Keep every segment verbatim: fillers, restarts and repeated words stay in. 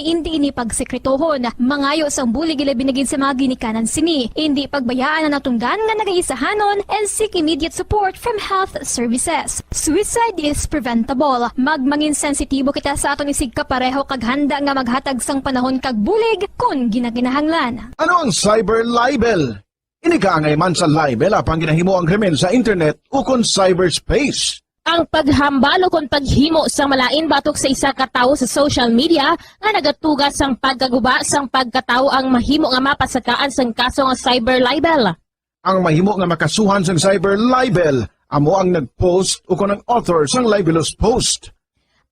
Indi ini pagsekretohon. Mangayo sang bulig ilabi na gid sa mga ginikanan sini. Indi pagbayaan ang natungdan nga nagaisahanon and seek immediate support from health services. Suicide is preventable. Magmangin sensitibo kita sa aton isigkapareho kag handa nga maghatag sang panahon kag bulig kon ginakinahanglan. Ano ang cyber libel? Ini kaangay man sa libel apang ginahimo ang krimen sa internet ukon cyberspace. Ang paghambal ukon paghimo sang malain batok sa isa ka tawo sa social media nga nagatuga sang pagkaguba sang pagkatawo ang mahimo nga mapasakaan sang kaso nga cyber libel. Ang mahimo nga makasuhan sang cyber libel amo ang nag-post ukon ang author sang libelous post.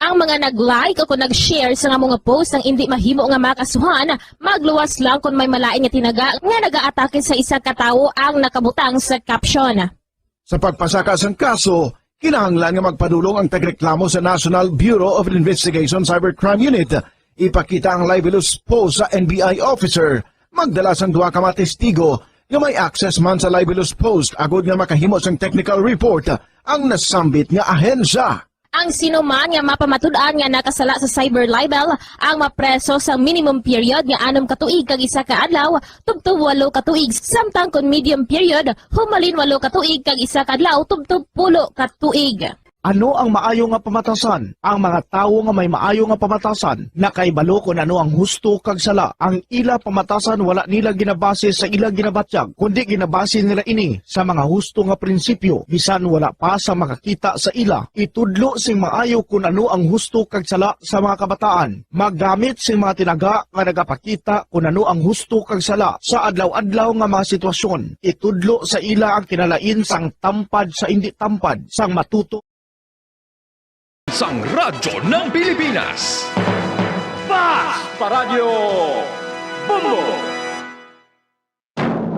Ang mga nag-like o kung nag-share sa nga mga post ang indi mahimo nga makasuhan, magluwas lang kung may malain nga tinaga nga nagaatake sa isa ka tawo ang nakabutang sa caption. Sa pagpasaka sang kaso, kinahanglan nga magpadulong ang tagreklamo sa National Bureau of Investigation Cybercrime Unit. Ipakita ang libelous post sa N B I officer. Magdala sang duha ka mga testigo nga may access man sa libelous post agod nga makahimo sang technical report ang nasambit nga ahensya. Ang sinuman nga mapamatud-an nga nakasala sa cyber libel ang mapreso sa minimum period nga anom ka tuig kag isa ka adlaw tubtob walo ka tuig, samtang kon medium period, humalin walo ka tuig kag isa ka adlaw tubtob pulo ka tuig. Ano ang maayo nga pamatasan? Ang mga tawo nga may maayo nga pamatasan nakahibalo kon ano ang husto kag sala. Ang ila pamatasan wala nila ginabase sa ila ginabatyag, kundi ginabase nila ini sa mga husto nga prinsipyo, bisan wala pa sa makakita sa ila. Itudlo sing maayo kon ano ang husto kag sala sa mga kabataan. Maggamit sing mga tinaga nga nagapakita kon ano ang husto kag sala sa adlaw-adlaw nga mga sitwasyon. Itudlo sa ila ang kinalain sang tampad sa indi tampad, sang matuto sang Radyo ng Pilipinas. Fast Paradyo Bombo!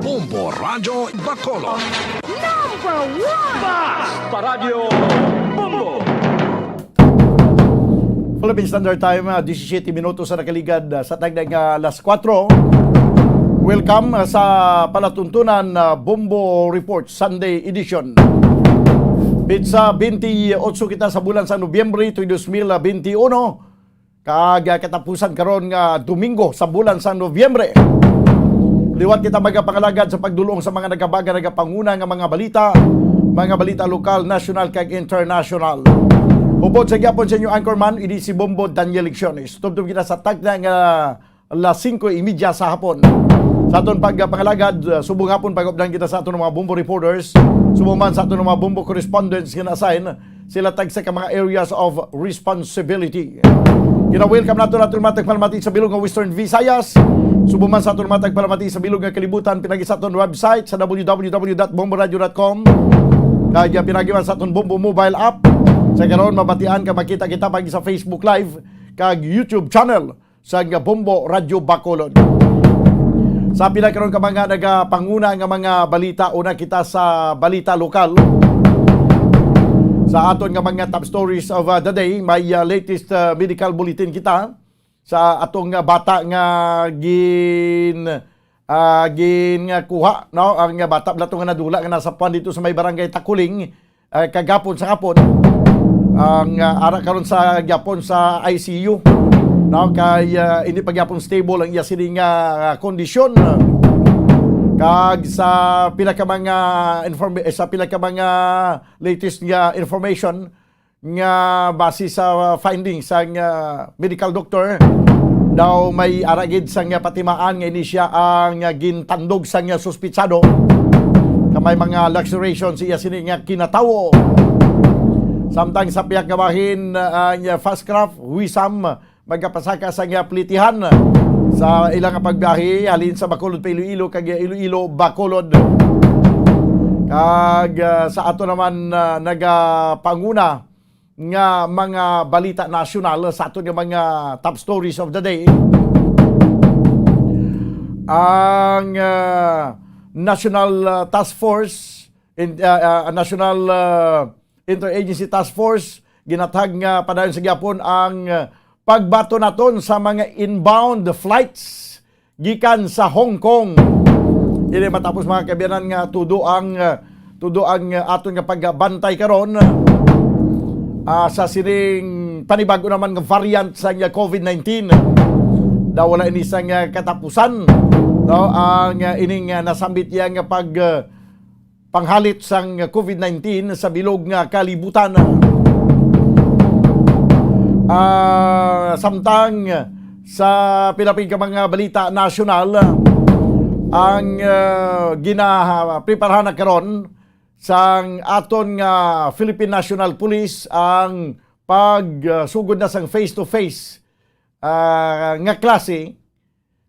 Bombo Radyo Bacolod. Number one! Fast Paradyo Bombo! Philippine Standard Time, ah, disisiete minutos sa nakaligad, ah, sa tagna nga alas kuwatro. Welcome, ah, sa palatuntunan, ah, Bombo Report Sunday Edition. Pitsa twenty-eight kita sa bulan sa Nobyembre tuig dos mil benti uno. Kag, ah, katapusan karon nga Domingo sa bulan sa Nobyembre. Liwat kita magapangalagad sa pagdulong sa mga nagabaga nagapanguna nga mga balita, mga balita lokal, national kag international. Hubot sa gyapon sa inyo anchorman, ini si Bombo Daniel Lecciones. Tubtob kita sa tagna nga alas singko y media sa hapon. Sa aton pagpangalagad, uh, subong hapon pag-updan kita sa aton mga Bombo reporters, subong man sa aton mga Bombo correspondents nga na-assign, sila tagsa ka mga areas of responsibility. Gina-welcome nato nato mga tagpalamati sa bilog nga Western Visayas, subong man sa aton mga tagpalamati sa bilog nga kalibutan, pinagi sa aton website sa w w w dot bomboradio dot com, kag, uh, pinagi man sa aton Bombo mobile app. Sa karon, mabatian ka, makita kita pag sa Facebook Live kag YouTube channel sang Bombo Radyo Bacolod. Sa pila karon ka mga nagapanguna nga mga balita, una kita sa balita lokal. Sa aton nga mga top stories of, uh, the day, may, uh, latest, uh, medical bulletin kita sa atong, uh, bata nga gin, uh, gin, uh, kuha, no? Ang, uh, bata bala to nga nadula nga nasapuan dito sa may barangay Takuling, eh, kagapon sa hapon. Ang, ah, ara karon sa gyapon sa I C U, no, kay, ah, hindi pa gyapon stable ang iya sini nga, ah, kondisyon. Kag sa pila ka mga inform-, eh, sa pila ka mga latest nga information nga base sa, ah, findings sang, ah, medical doctor, daw may ara gid sang patimaan nga ini siya ang, ah, gintandog sang, ah, suspitsado nga may mga laceration sa iya sini nga kinatawo. Samtang sa pihak nga bahin, ah, ang Fastcraft, Wisam, magapasaka sa nga plitihan sa ilang pagbiyahe halin sa Bacolod pa Iloilo kag Iloilo, Bacolod. Kag, ah, sa ato naman, ah, nagapanguna nga mga balita nasyonal, sa aton nga mga top stories of the day, ang, ah, National, ah, Task Force, in, ah, ah, National, ah, Interagency Task Force, ginatag nga padayon sa gyapon ang, ah, pagbato naton sa mga inbound flights gikan sa Hong Kong. Ini matapos, mga kaabyanan, nga tudo ang, ah, tudo ang, ah, aton nga pagbantay karon, ah, sa sining panibag-o naman nga variant sa, ah, covid nineteen. Daw wala ini sang, ah, katapusan, no, ang, ah, ining, ah, nasambit iya nga pag, ah, panghalit sang covid nineteen sa bilog nga kalibutan. Ah, samtang sa pila pa ka mga balita nasyonal, ang, ah, ginapreparahan na karon sang aton nga Philippine National Police ang pag, ah, sugod na sang face-to-face, ah, nga klase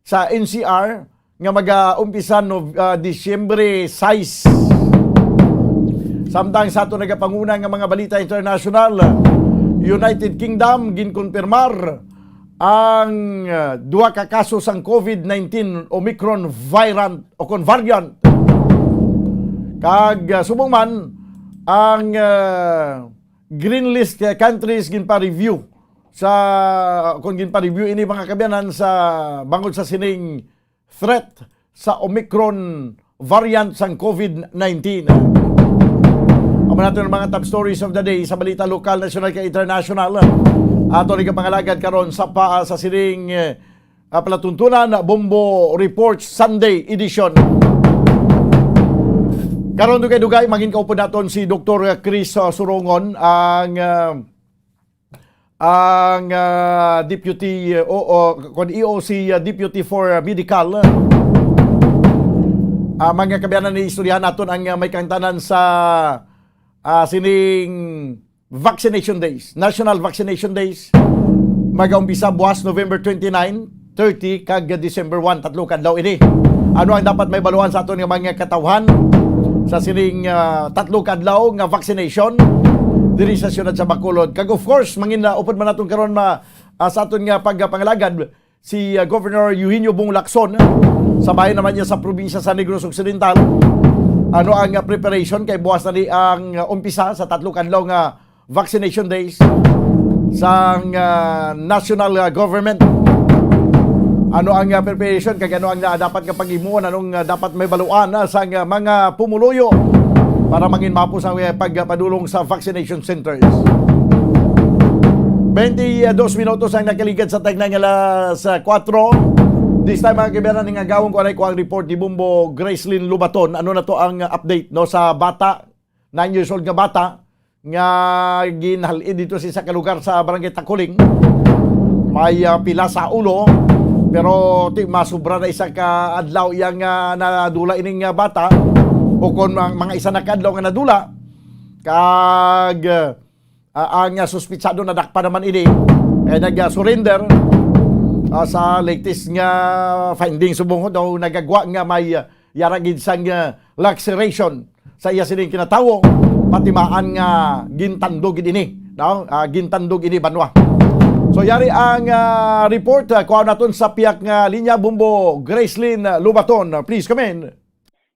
sa N C R nga mag-aumpisa no, ah, Disyembre sais. Samtang sa aton nagapanguna nga mga balita international, United Kingdom ginkonfirmar ang, ah, duha ka kaso sang covid nineteen Omicron variant o kon variant. Kag, ah, subong man ang, ah, green list ka countries ginpa-review sa, kung ginpa-review ini, mga kaabyanan, sa bangod sa sining threat sa Omicron variant sang covid nineteen. Amo nato ang mga top stories of the day sa balita lokal, nasyonal, kag international. Ato ni kapangalagad karon sa pa, sa sining, eh, ah, palatuntunan, Bombo Report Sunday Edition. Karon, dugay-dugay, mangin kaupod naton si Doktor Chris, ah, Surongon, ang, ah, ang, ah, deputy, eh, o, o, kon E O C, ah, deputy for, ah, medical. Ah, mga kaabyanan, ni istoryahan naton ang, ah, may kaangtanan sa, ah, sining vaccination days, National Vaccination Days. Mag-aumpisa buwas November twenty-nine, thirty, kag December one, tatlo ka adlaw ini. Ano ang dapat mahibaluan sa aton nga mga katawhan sa sining, ah, tatlo ka adlaw nga vaccination diri sa siyudad sa Bacolod? Kag of course, mangin, ah, upod man naton karon ma-, ah, sa aton nga pagpangalagad, si, ah, Governor Eugenio Bong Lacson, sa bahin naman niya sa probinsya sa Negros Occidental. Ano ang, ah, preparation kay buwas na ni ang, ah, umpisa sa tatlo ka adlaw nga vaccination days sang, ah, national, ah, government? Ano ang, ah, preparation kag ano ang, ah, dapat nga paghimuon? Anong, ah, dapat mahibaluan, ah, sang, ah, mga pumuluyo para mangin mapos ang, ah, pagpadulong sa vaccination centers? Twenty-dos minutos ang nakaligad sa tagnang alas kuwatro. This time, mga kaabyanan, ning agawon ko anay ko ang report ni Bombo Gracelyn Lubaton. Ano na to ang update, no, sa bata, nine years old nga bata nga ginhal-in dito sa isa ka lugar sa Barangay Takuling. May, ah, pila sa ulo, pero ti masubra na isa ka adlaw iyang, ah, nadula ining, ah, bata o kon mang-, mga isa na ka adlaw nga nadula. Kag, ah, ang, ah, suspitsado nadakpan naman ini, eh, nag-surrender, ah, sa latest nga findings. Subong daw nagagwa nga may, ah, yara gid sang, ah, laceration sa iya sining kinatawo, pati maan nga gintandog gid ini, no? Ah, gintandog ini banwa. So, yari ang, ah, report. Ah, kuha naton sa piyak nga linya, Bombo Gracelyn Lubaton. Ah, please come in.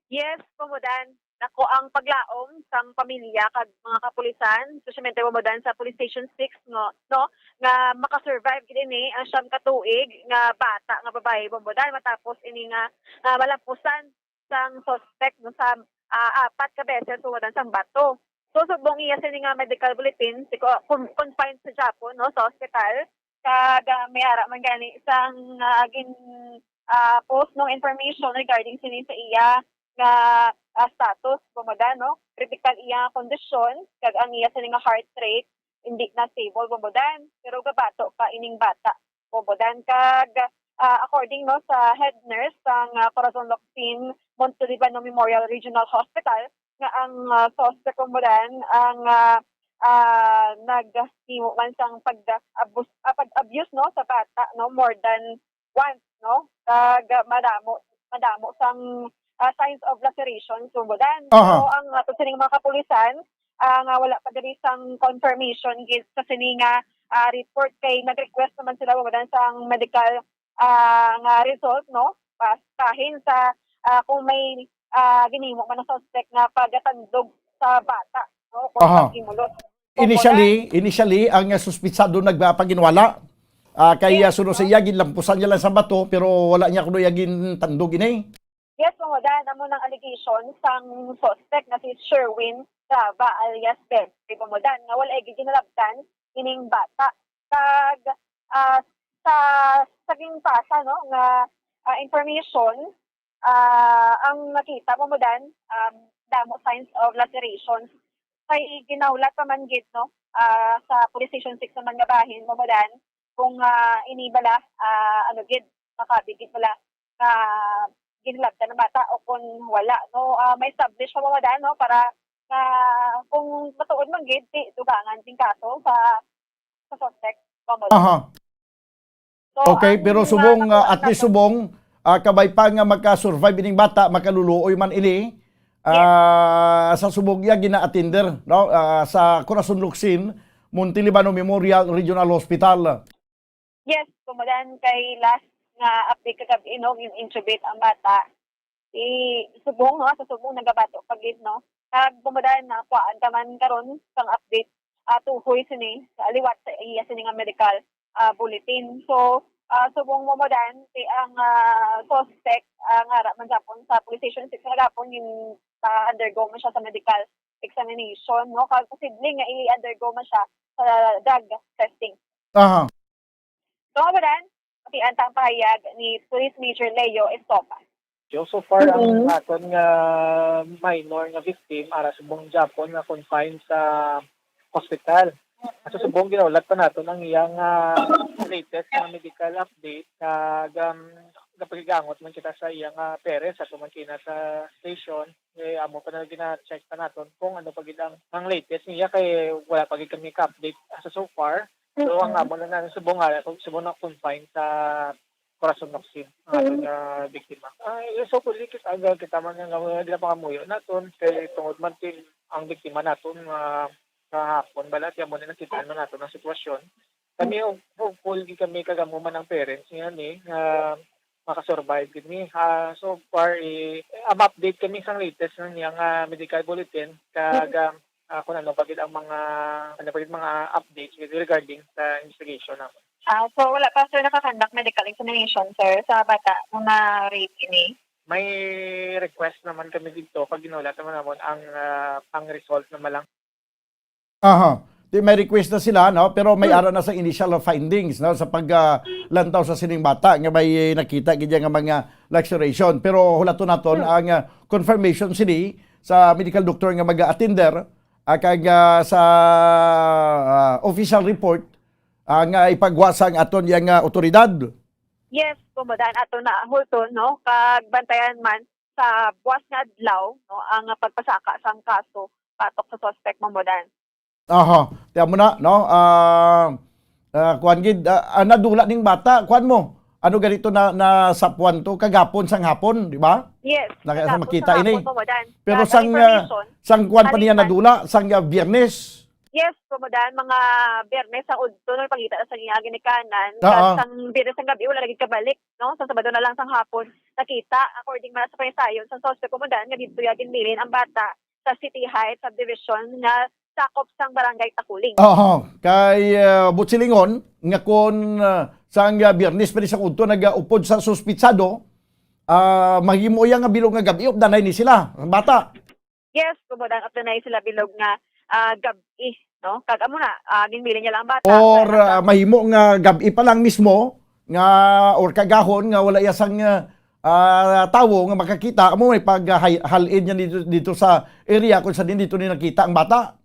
Yes, Bombo Dan. Nako ang paglaom sang pamilya kag mga kapulisan, especially Bombo Dan sa Police Station six, no, no, nga makasurvive gid ini ang siyam ka tuig nga bata nga babayi, Bombo Dan, matapos ini nga, ah, malampusan sang suspect, no, sa, ah, apat ka beses, Bombo Dan, sang bato. So, subong iya sini nga medical bulletin, si ko-, con-, confined sa Japon, no, sa ospital. Kag, ah, may ara man gani sang, ah, gin, ah, post, no, information regarding sini sa iya nga, ah, status, Bombo Dan, no? Critical iya kondisyon, kag ang iya sini nga heart rate, hindi na stable, Bombo Dan. Pero gabato pa ining bata, Bombo Dan. Kag, ah, according, no, sa head nurse sang, ah, Corazon Locsin Montelibano Memorial Regional Hospital, nga ang, ah, suspect, Bombo Dan, ang, ah, ah, naghimo man sang pag-abus-, ah, pag-abuse, no, sa bata, no, more than once, no? Kag madamo, madamo sang, ah, signs of laceration, Bombo Dan. Aha. Pero ang ato sining mga kapulisan, ah, nga wala pa diri sang confirmation gid sa sini nga, ah, report, kay nag-request naman sila, Bombo Dan, sang medical, ah, nga result, no? Pas-, bahin sa, ah, kung may, ah, ginhimo man ang suspect nga pagatandog sa bata, no? Kung Aha. paghimulos. Initially, initially, ang, ah, suspitsado nagpaginwala. Ah, kay, Yes, ah, suno sa no? iya, ginlampusan niya lang sa bato, pero wala niya kuno iya gintandog ini. Yes, Bombo Dan, amo nang allegation sang suspect na si Sherwin Rava alias Ben, Bombo Dan, nga wala gid ginalabtan ining bata. Kag, ah, sa saging pasa, no, nga, ah, information, ah, ang nakita, Ma'am Rodan, um, damo signs of lacerations. Kay ginaulat pa man gid, no, ah, sa Police Station six naman nga bahin, Ma'am Rodan, kung, ah, ini bala, ah, ano gid, makabi gid bala nga ginlabtan ang bata o kung wala, no? Ah, ma-establish pa, Ma'am Rodan, no, para nga kung matuod man gid, di dugangan ding kaso sa, sa suspect, Ma'am Rodan. Aha. So, Okay, ang, pero ah, subong, ah, nakuha at least nato subong, ah, kabay pa nga maka-survive ining bata, makaluluoy man ini, Yes. ah, sa subong iya gina-attender, no? Ah, sa Corazon Locsin, Monte Libano Memorial Regional Hospital. Yes, Ma'am Rodan, kay last nga update kagabi, no, gin-intubate ang bata. Si subong, no, sa subong nagabato pa gid, no. Kag, Ma'am Rodan, nakuhaan ta man karon sang update, ah, tuhoy sini, sa liwat sa iya sini nga medical, ah, bulletin. So, ah, subong, Ma'am Rodan, si ang, ah, suspect, ah, nga ara man gihapon sa Police Station six nga gihapon, gin-, ah, undergo man siya sa medical examination, no, kag posible nga i-undergo man siya sa drug testing. Aha. So, Ma'am Rodan, pati ang pahayag ni Police Major Leo Estopa. So, so far, ang Mm. aton nga minor nga victim, ara subong gihapon nga confined sa hospital. Sa subong, ginaulat pa naton ang iyang, ah, latest nga medical update, kag, um, gapagigangot man kita sa iyang, ah, parents, sa tumangkina sa station, eh, amo pa na gina-check pa naton kung ano pa gid ang, ang latest niya, kay wala pa gid kami ka-update as of so far. So, ang Mm. amo na, na subong nga, subong na confined sa Corazon Locsin, ang aton Mm. nga biktima. Ah, so, kulikit aga kita man nga, nga ginapangamuyo naton, kay tungod man tin ang biktima naton nga kahapon, bala, siya mo na nakita man naton ang sitwasyon. Kami, ho-, hopeful gid kami, kag amo man ang parents niya ni, nga makasurvive gid ni. Ah, so far, eh, ang update kami sa latest na niya nga medical bulletin, kag, ah, ah, kung ano pa gid ang mga, ano pa gid mga updates with regarding sa investigation naman. Ah, so wala pa, sir, nakakonduct medical examination, sir, sa bata nga na-rape ini? May request naman kami dito, pag ginulat naman naman ang, ah, ang result naman lang. Aha. Di may request na sila, no? Pero may Hmm. ara na sa initial findings, no? Sa pag, ah, lantaw sa sining bata nga may nakita gid nga mga laceration. Pero hulaton naton Hmm. ang, ah, confirmation sini sa medical doctor nga mag-attender, ah, kag, ah, sa, ah, official report, ah, nga ipagwa sang aton yang, ah, otoridad. Yes, Ma'am Rodan, ato na hulton, no? Kag bantayan man sa buwas nga adlaw, no, ang pagpasaka sang kaso batok sa suspect, Ma'am Rodan. Aha, tiyan mo na, no? Ah, ah, kuwan gid, ah, ah, nadula ning bata, kuwan mo. Ano ganito na, nasapuan to? Kagapon sang hapon, di ba? Yes, Naka-, kagapon makita sang ini. hapon, Ma'am Rodan. Pero Sa sang, ah, information, sang kuwan pa ang niya information. nadula, sang, ah, Biyernes? Yes, Ma'am Rodan, mga Biyernes ang udto, no, pagkita na sa iya ginikanan. Oo. Kag sang Biyernes ang gabi, wala lagi kabalik, no? Sa Sabado na lang sang hapon, nakita, according man sa pangisayon sang suspect, Ma'am Rodan, nga didto iya ginbilin ang bata sa City Heights Subdivision nga sakop sang Barangay Takuling. Oo, kay, ah, buot silingon nga kon, ah, sang, ah, Biyernes pa ni sa udto nagaupod sa suspitsado, ah, mahimo iya nga bilog nga gab-i, updanay ni sila, ang bata. Yes, Ma'am Rodan, updanay sila bilog nga, ah, gab-i, no? Kag amo na, ah, ginbilin niya lang ang bata. Or, Wala ah, na mahimo nga gab-i pa lang mismo nga, or kagahon nga wala iya sang, ah, ah, tawo nga makakita, amo may pag, ah, hay-, halid niya dito, dito sa area kung saan dito ni nakita ang bata.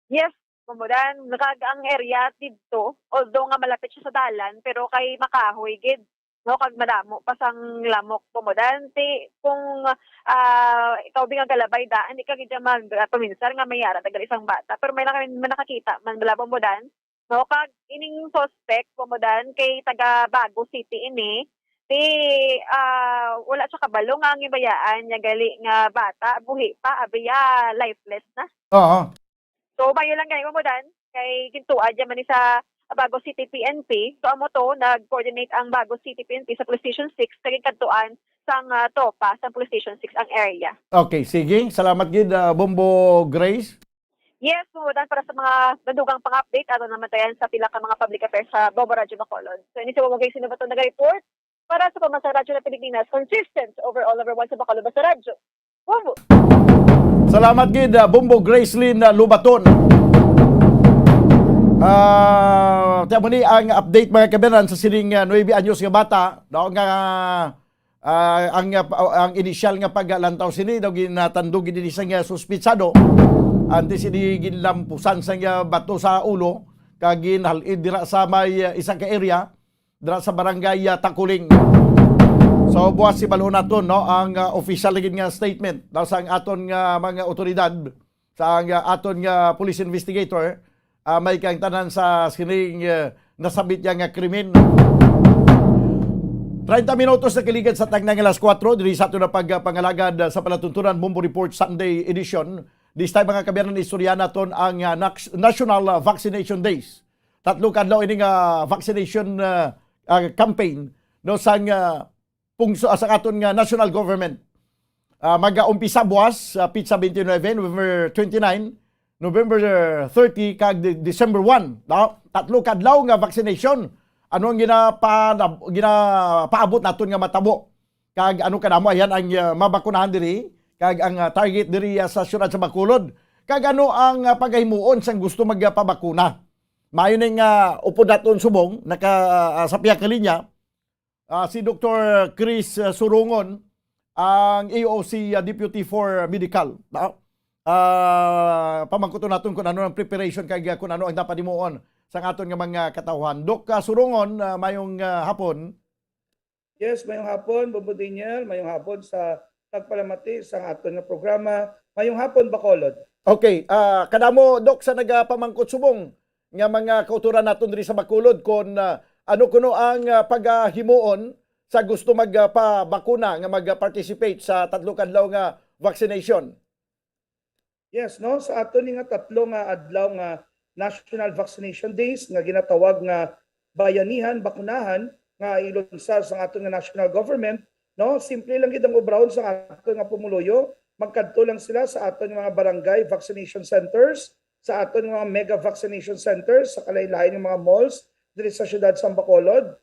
Yes, Ma'am Rodan, nakaag ang area didto, although nga malapit siya sa dalan, pero kay makahoy gid, no, kag madamo pa sang lamok, Ma'am Rodan. Ti, kung, ah, ikaw bi nga galabay daan, di ka gid mag, ah, paminsar nga may ara tagal isang bata, pero may lang man nakakita man bala, Ma'am Rodan, no? Kag ining suspect, Ma'am Rodan, kay taga Bago City ini. Ti, ah, wala siya kabalo nga ang gibayaan niya gali nga bata, buhi pa, abiya, lifeless na. Oo. So, mayo lang gani, Ma'am Rodan, kay gintuad niya man ni sa Bago City P N P. So, amo to, nag-coordinate ang Bago City P N P sa Police Station six, kag ginkadtuan sang, ah, tropa sa Police Station six ang area. Okay, sige. Salamat gid, ah, Bombo Grace. Yes, Ma'am Rodan, para sa mga nadugang pang update, ato naman tayan sa pila ka mga public affairs sa Bombo Radyo Bacolod. So, ini si Bombo Grace Sinobaton naga-report para sa Pamasa Radyo ng Pilipinas, consistent over all over one sa Bacolod, Basta Radyo. Bombo! Salamat gid, ah, Bombo Gracelyn, ah, Lubaton. Ah, tiyan mo ni ang update, mga kabayan, sa sining, ah, nuebe anyos nga bata, no, nga, ah, ang, ah, pa- ang initial nga paglantaw sini daw ginatandog gid ini sang, ah, suspitsado. Antes ini ginlampusan sang, ah, bato sa ulo kag ginhal-id dira sa may, ah, isa ka area dira sa barangay, ah, Takuling. So, buwas hibaluon naton, no, ang, ah, official na gid nga statement daw sang aton nga mga otoridad, sa ang, ah, aton nga police investigator, ah, may kaangtanan sa sining, ah, nasabit niya nga krimen. Treinta minutos na kaligad sa tagna nga alas kuwatro, diri sa aton na pagpangalagad, ah, sa palatuntunan, Mumbo Report Sunday Edition. This time, mga kabayan, istorya naton ang, ah, nax- National, ah, Vaccination Days. Tatlo ka adlaw ini nga vaccination, ah, ah, campaign, no, sang, ah, pungso, ah, sang aton nga national government. Ah, mag-umpisa buwas, ah, pitsa twenty-nine, November twenty-nine, November thirty, kag De- December one, no? Tatlo ka adlaw nga vaccination. Ano ang ginapa- ginapaabot naton nga matabo? Kag ano kadamo, ayan ang, ah, mabakunahan diri, kag ang, ah, target diri, ah, sa siyudad sa Bacolod? Kag ano ang, ah, pagahimuon sang gusto magpabakuna? Maayo ning, ah, upod naton subong, naka, ah, sa pihak nga linya, ah, si Doktor Chris, ah, Surungon, ang A O C, ah, Deputy for Medical. Na, ah, pamangkuton naton kung ano ang preparation kag, ah, kung ano ang dapat himuon sa aton nga mga katawhan. Doc, ah, Surungon, ah, mayong, ah, hapon. Yes, mayong hapon, Bombo Daniel. Mayong hapon sa tagpalamati sa aton nga programa. Mayong hapon, Bacolod. Okay, ah, kadamo, Doc, sa nagapamangkot subong nga mga kauturan naton diri sa Bacolod, kon, ah, ano kuno ang, ah, pagahimuon sa gusto magpabakuna nga mag-participate sa tatlo ka adlaw nga vaccination? Yes, no? Sa aton ni nga tatlo nga adlaw nga National Vaccination Days nga ginatawag nga Bayanihan Bakunahan nga ilunsad sang aton nga national government, no? Simple lang gid ang obrahon sa aton nga pumuluyo. Magkadto lang sila sa aton nga mga barangay vaccination centers, sa aton nga mga mega vaccination centers, sa kalain-lain nga mga malls diri sa siyudad sang Bacolod.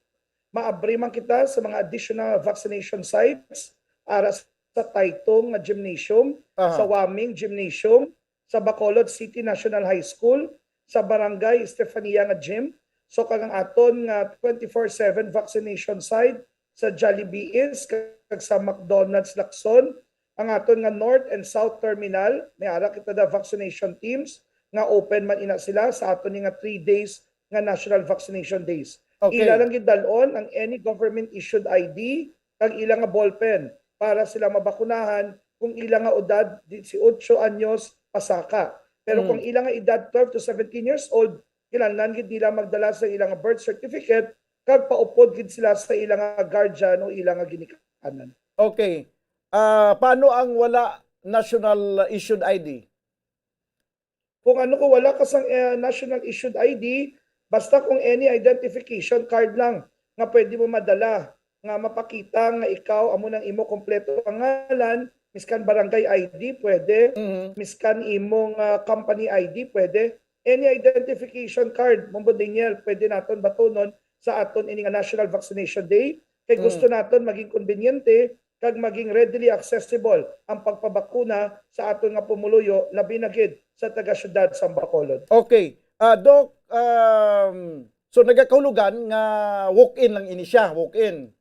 Maabri man kita sa mga additional vaccination sites ara sa Taytong nga Gymnasium, Aha. sa Waming Gymnasium, sa Bacolod City National High School, sa Barangay Estefania nga gym. So, kag ang aton nga twenty-four seven vaccination site sa Jollibee East kag sa McDonald's Lacson, ang aton nga North and South Terminal, may ara kita da vaccination teams nga open man ina sila sa aton ni nga three days nga National Vaccination Days. Okay. Ila lang gid dal-on ang any government issued I D kag ila nga ballpen para sila mabakunahan kung ila nga edad dieciocho anyos pasaka. Pero Mm. kung ila nga edad twelve to seventeen years old, kinahanglan gid nila magdala sa ila nga birth certificate kag paupod gid sila sa ila nga guardian o ila nga ginikanan. Okay. Ah, paano ang wala national issued I D? Kung ano, kung wala ka sang, eh, national issued I D, basta kung any identification card lang nga pwede mo madala, nga mapakita nga ikaw amo nang imo kompleto nga ngalan, miskan barangay I D pwede, Mhm. miskan imong, ah, company I D pwede, any identification card, Bombo Daniel, pwede naton batunon sa aton ini nga National Vaccination Day. Kay Mm. gusto naton maging konbinyente kag maging readily accessible ang pagpabakuna sa aton nga pumuluyo, labi na gid sa taga-siyudad sang Bacolod. Okay. Ah, Doc, um, so nagakahulugan nga walk-in lang ini siya, walk-in.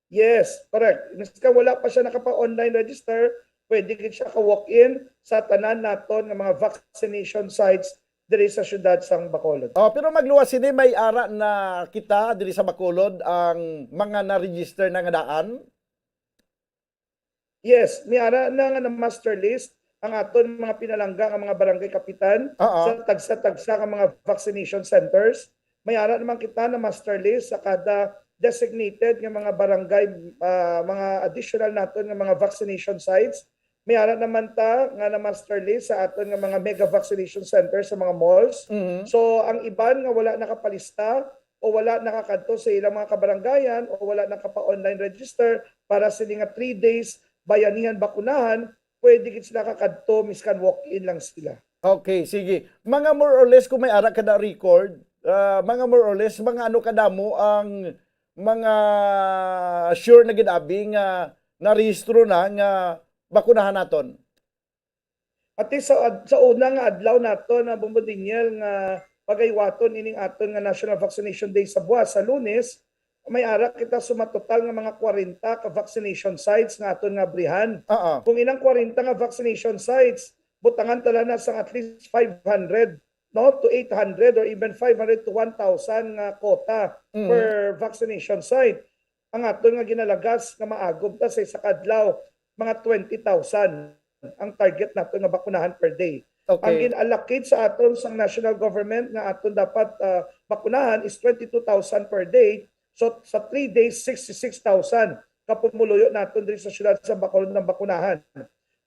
Yes, correct. Miskan wala pa siya nakapa-online register, pwede gid siya ka-walk-in sa tanan naton nga mga vaccination sites diri sa siyudad sang Bacolod. Oh, pero magluwas sini, may ara na kita diri sa Bacolod ang mga na-register na nga daan? Yes, may ara na nga na-master list ang aton mga pinalangga nga mga barangay kapitan Oo. sa tagsa-tagsa nga mga vaccination centers. May ara naman kita na-master list sa kada designated nga mga barangay, ah, mga additional naton nga mga vaccination sites. May ara naman ta nga na-master list sa aton nga mga mega vaccination centers sa mga malls. Mhm. So, ang iban nga wala nakapalista o wala nakakadto sa ilang mga kabarangayan o wala nakapa-online register para sini nga three days bayanihan bakunahan, pwede gid sila kakadto, miskan walk-in lang sila. Okay, sige. Mga more or less, kung may ara ka na record, ah, mga more or less, mga ano kadamo ang mga sure na gid abi nga narehistro na nga bakunahan naton? At least sa, sa una nga adlaw nato na, Bombo Daniel, nga pagaywaton ining aton nga National Vaccination Day sa buwas, sa Lunes, may ara kita sumatotal nga mga kwarenta ka vaccination sites nga aton nga abrihan. Oo. Kung inang kwarenta nga vaccination sites, butangan tala na sang at least five hundred, no, to eight hundred or even five hundred to one thousand nga quota Mm. per vaccination site. Ang aton nga ginalagas nga maagom ta sa isa ka adlaw, mga twenty thousand ang target nato nga bakunahan per day. Ang Okay. gin-allocate sa aton sang national government nga aton dapat, ah, bakunahan is twenty-two thousand per day. So, sa three days, sixty-six thousand ka pumuluyo naton diri sa siyudad sa Bacolod ang bakunahan.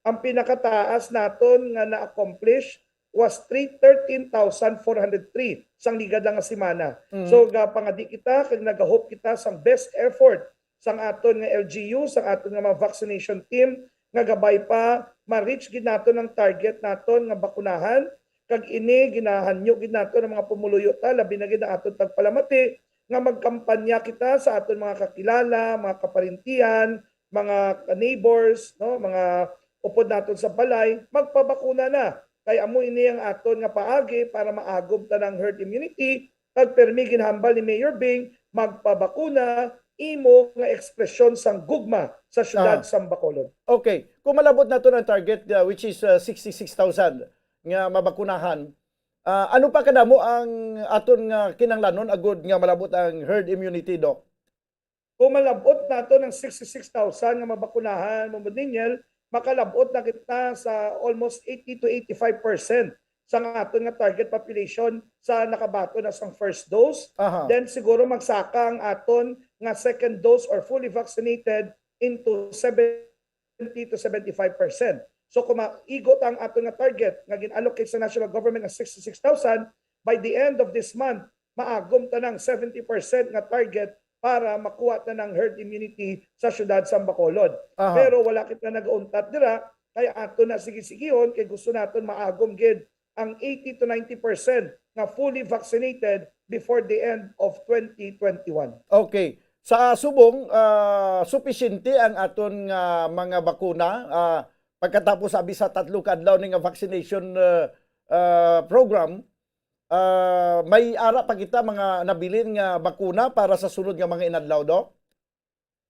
Ang pinakataas naton nga na-accomplish was three, thirteen thousand four hundred three sang ligad lang nga semana. Mm. So, gapangadi kita kag nagahope kita sang best effort sang aton nga L G U, sang aton nga mga vaccination team, nga gabay pa ma-reach gid naton ang target naton nga bakunahan, kag ini ginahangyo gid naton ang mga pumuluyo ta, labi na gid ang aton tagpalamati nga magkampanya kita sa aton mga kakilala, mga kaparintihan, mga neighbors, no, mga upod naton sa balay, magpabakuna na. Kay amo ini ang aton nga paagi para maagom ta ng herd immunity, kag permi ginhambal ni Mayor Bing, magpabakuna, imo nga ekspresyon sang gugma sa siyudad Aha. sang Bacolod. Okay. Kung malabot naton ang target, uh, which is, uh, sixty-six thousand nga mabakunahan, uh, ano pa kadamo ang aton nga kinahanglanon agud nga malabot ang herd immunity, Doc? Kung malabot naton ang sixty-six thousand nga mabakunahan, Ma'am Daniel, makalabot na kita sa almost eighty to eighty-five percent sa aton nga target population sa nakabaton na sang first dose. Aha. Then siguro magsaka ang aton nga second dose or fully vaccinated into seventy to seventy-five percent. So kung maigo ta ang aton nga target nga gin-allocate sa national government nga sixty-six thousand, by the end of this month, maagom ta ng seventy percent nga target para makuha ta ng herd immunity sa siyudad sa Bacolod. Aha. Pero wala kita nagauntat dira, kay ato na sige-sigihon, kay gusto naton maagom gid ang eighty to ninety percent nga fully vaccinated before the end of twenty twenty-one. Okay. Sa subong, ah, supisyente ang aton nga mga bakuna, ah, pagkatapos abi sa tatlo ka adlaw ni nga vaccination, ah, ah, program, ah, may ara pa kita mga nabilin nga bakuna para sa sunod nga mga inadlaw, Doc?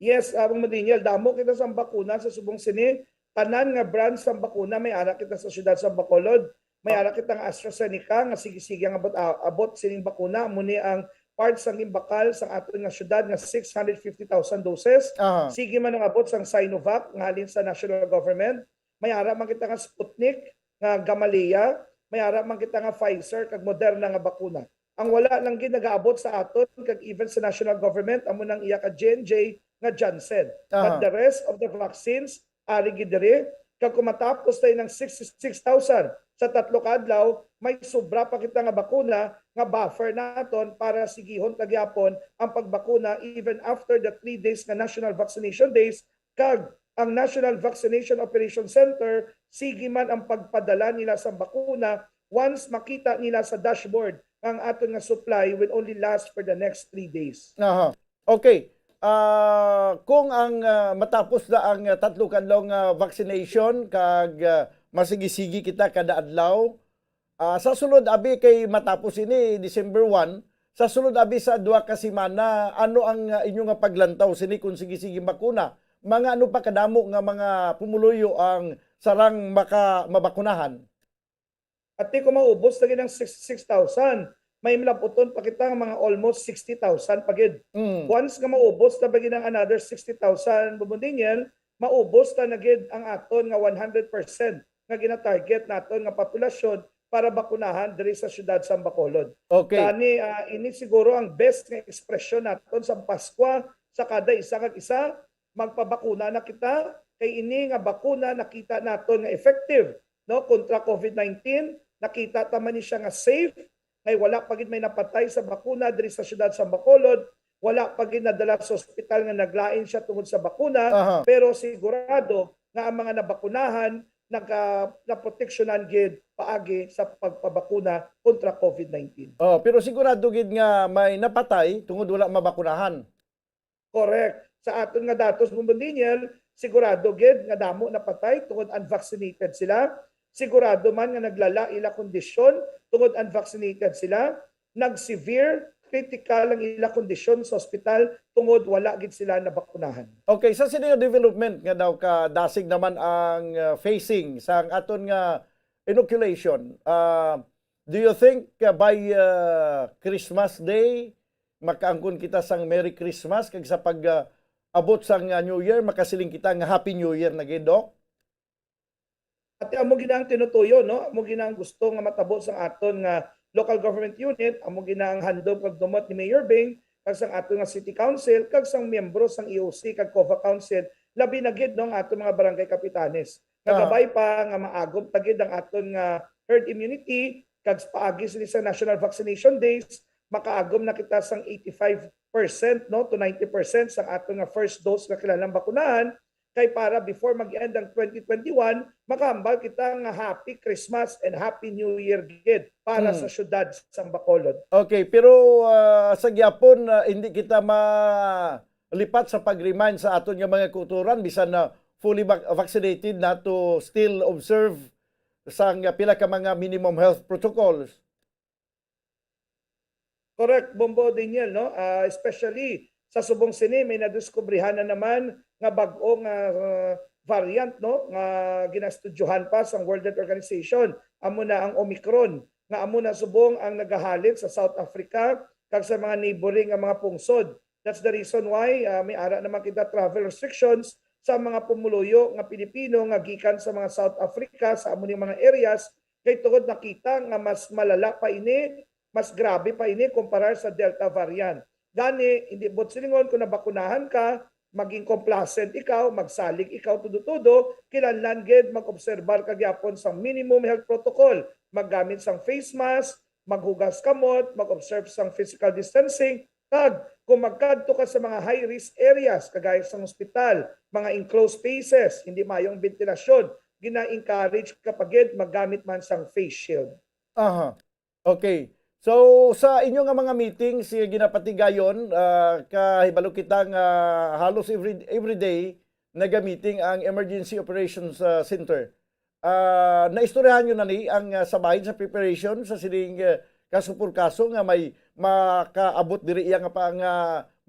Yes, Among Madiniel, damo kita sang bakuna sa subong sini. Tanan nga brands sang bakuna may ara kita sa siyudad sa Bacolod. May ara kita nga AstraZeneca nga sige-sige ang abot, abot sining bakuna. Amo ni ang part sang gimbakal sang aton nga siyudad nga six hundred fifty thousand doses. Aha. Sige man ang abot sang Sinovac nga halin sa national government. May ara man kita nga Sputnik nga Gamaleya. May ara man kita nga Pfizer kag Moderna nga bakuna. Ang wala lang gid nagaabot sa aton kag even sa national government, amo nang iya ka J and J nga Janssen. Aha. But the rest of the vaccines, ari gid diri. Kag kung matapos tayo ng sixty-six thousand sa tatlo ka adlaw, may sobra pa kita nga bakuna nga buffer naton para sigihon ta gyapon ang pagbakuna even after the three days nga national vaccination days. Kag ang National Vaccination Operation Center, sige man ang pagpadala nila sa bakuna once makita nila sa dashboard nga ang aton nga supply will only last for the next three days. Aha. Okay. Ah, kung ang, ah, matapos na ang, ah, tatlo ka adlaw nga vaccination kag, ah, masigi-sigi kita kada adlaw, ah, sa sulod abi kay matapos ini December one, sa sulod abi sa duha ka semana, ano ang, ah, inyo nga paglantaw sini kung sige-sige bakuna? Mga ano pa kadamo nga mga pumuluyo ang sarang maka-, mabakunahan? Ati ko maubos lagi ng sixty-six thousand, may malabuton pa kita nga mga almost sixty thousand pa gid. Mm. Once nga maubos na ba gid ang another sixty thousand, Bubundingel, maubos na na gid ang aton nga one hundred percent nga ginatarget naton nga populasyon para bakunahan diri sa siyudad sa Bacolod. Okay. Gani, ah, ini siguro ang best nga ekspresyon naton sa Paskwa sa kada isa kag isa, magpabakuna na kita, kay ini nga bakuna nakita naton nga effective, no, kontra COVID nineteen. Nakita ta man ni siya nga safe, kay wala pa gid may napatay sa bakuna diri sa siyudad sa Bacolod, wala pa gid nadala sa ospital nga naglain siya tungod sa bakuna, Aha. pero sigurado nga ang mga nabakunahan naga-, naproteksyonan gid paagi sa pagpabakuna kontra COVID nineteen. Oh, pero sigurado gid nga may napatay tungod wala mabakunahan. Correct. Sa aton nga datos, Bumbo Daniel, sigurado gid nga damo napatay tungod unvaccinated sila. sigurado man nga naglala ila kondisyon tungod unvaccinated sila, nag-severe, critical ang ila kondisyon sa ospital tungod wala gid sila nabakunahan. Okay, sa sini nga development nga daw kadasig naman ang, uh, phasing sang aton nga inoculation, uh, do you think, uh, by, uh, Christmas Day makaangkon kita sang Merry Christmas, kag sa pag, uh, abot sang, uh, New Year, makasiling kita nga Happy New Year na gid, Doc? Ati amo gid ang tinutuyo, no? Amo gid ang gusto nga matabo sang aton nga local government unit, amo gid ang handom kag dumot ni Mayor Bing, kag sang aton nga city council, kag sang miyembro sang E O C kag COVA Council, labi na gid, no, ang aton mga barangay kapitanes. Nga Ah. gabay pa nga maagom ta gid ang aton nga herd immunity, kag paagi sini sa National Vaccination Days, makaagom na kita sang eighty-five percent, no, to ninety percent sang aton nga first dose nga kinahanglan bakunahan, kay para before mag-end ang twenty twenty-one, makahambal kita nga Happy Christmas and Happy New Year gid para Hmm. sa siyudad sang Bacolod. Okay, pero, ah, sa gyapon, ah, hindi kita malipat sa pag-remind sa aton nga mga kautoran, bisan na fully vac-, vaccinated na, to still observe sang pila ka mga minimum health protocols. Correct, Bombo Daniel, no? Ah, especially sa subong sini, may nadiskubrihan na naman nga bag-o nga, ah, variant, no, nga ginaestudyohan pa sang World Health Organization. Amo na ang Omicron, nga amo na subong ang nagahalin sa South Africa kag sa mga neighboring nga mga pungsod. That's the reason why, ah, may ara naman kita travel restrictions sa mga pumuluyo nga Pilipino nga gikan sa mga South Africa, sa amo ning mga areas, kay tungod nakita nga mas malala pa ini, mas grabe pa ini kumparar sa Delta variant. Gani, hindi buot silingon kung nabakunahan ka, maging complacent ikaw, magsalig ikaw tudo-tudo, kinahanglan gid mag-obserbar ka gyapon sang minimum health protocol, maggamit sang face mask, maghugas kamot, mag-observe sang physical distancing, kag kung magkadto ka sa mga high-risk areas, kagaya sang ospital, mga enclosed spaces, hindi maayong bentilasyon, gina-encourage ka pa gid maggamit man sang face shield. Aha. Okay. So, sa inyo nga mga meetings nga ginapatigayon, ah, kahibalo kita nga halos every, every day naga-meeting ang Emergency Operations, ah, Center. Ah, naistoryahan nyo na ni ang, ah, sa bahin sa preparation sa sining, ah, kaso por kaso nga may makaabot diri iya nga pa nga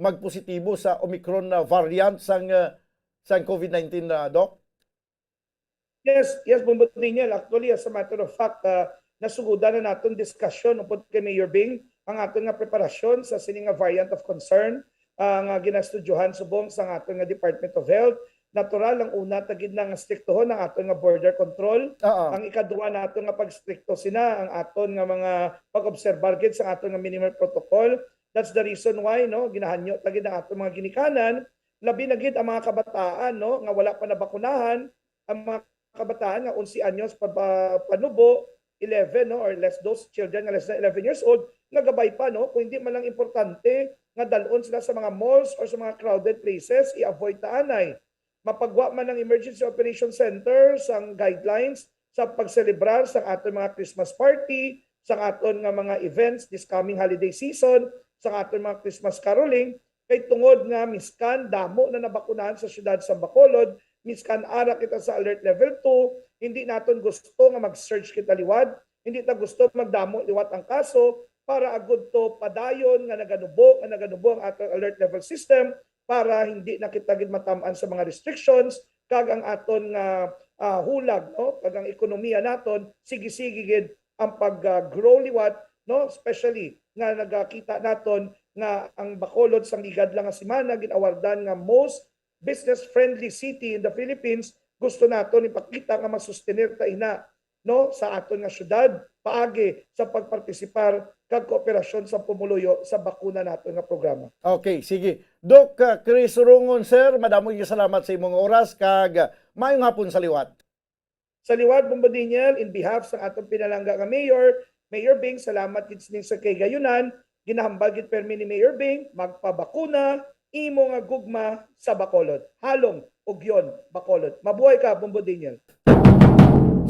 magpositibo sa Omicron na variant sang, ah, sang COVID nineteen, ah, Doc? Yes, yes, Bombo Daniel. Actually, as a matter of fact, ah, nasugodan na naton diskusyon upod kay Mayor Bing ang aton nga preparasyon sa sini nga variant of concern, ah, nga ginastudyohan subong sa aton nga Department of Health. Natural, ang una ta gid na nga striktohon ang aton nga border control. Oo. Ang ikaduha nato nga pagstrikto sina ang aton nga mga pag-obserbar gid sa aton nga minimal protocol. That's the reason why, no, ginahanyo ta gid ang aton mga ginikanan, labi na gid ang mga kabataan, no, nga wala pa nabakunahan, ang mga kabataan nga onse anyos pa, pa, panubo, eleven, no, or less, those children nga less than eleven years old, nga gabay pa, no, kung hindi man lang importante nga dalon sila sa mga malls or sa mga crowded places, i-avoid ta anay. Mapagwa man ang Emergency Operation Center sang guidelines sa pagselebrar sang aton mga Christmas party, sang aton nga mga events this coming holiday season, sang aton mga Christmas caroling, kay tungod nga miskan damo na nabakunahan sa siyudad sa Bacolod, miskan ara kita sa alert level two, hindi naton gusto nga mag-surge kita liwat, hindi ta gusto magdamo liwat ang kaso para agud to padayon nga naganubo, nga naganubo ang aton alert level system para hindi na kita gid matam-an sa mga restrictions kag ang aton nga, ah, hulag, no, kag ang ekonomiya naton sige-sige gid ang pag, ah, grow liwat, no, especially nga nagakita naton nga ang Bacolod sang ligad lang nga semana gin-awardan nga most business-friendly city in the Philippines. Gusto naton ipakita nga masustener ta ina, no, sa aton nga syudad paagi sa pagpartisipar kag kooperasyon sa pumuluyo sa bakuna naton nga programa. Okay, sige. Doc, uh, Chris Rungon, sir, madamo nga salamat sa imong oras kag, uh, maayong hapon sa liwat. Sa liwat, Bombo Daniel, in behalf sa atong pinalangga nga mayor, Mayor Bing, salamat gid sining sa kay gayunan, ginahambal gid permi ni Mayor Bing, magpabakuna, imo nga gugma sa Bacolod. Halong, ugyon, Bacolod. Mabuhay ka, Bombo Daniel.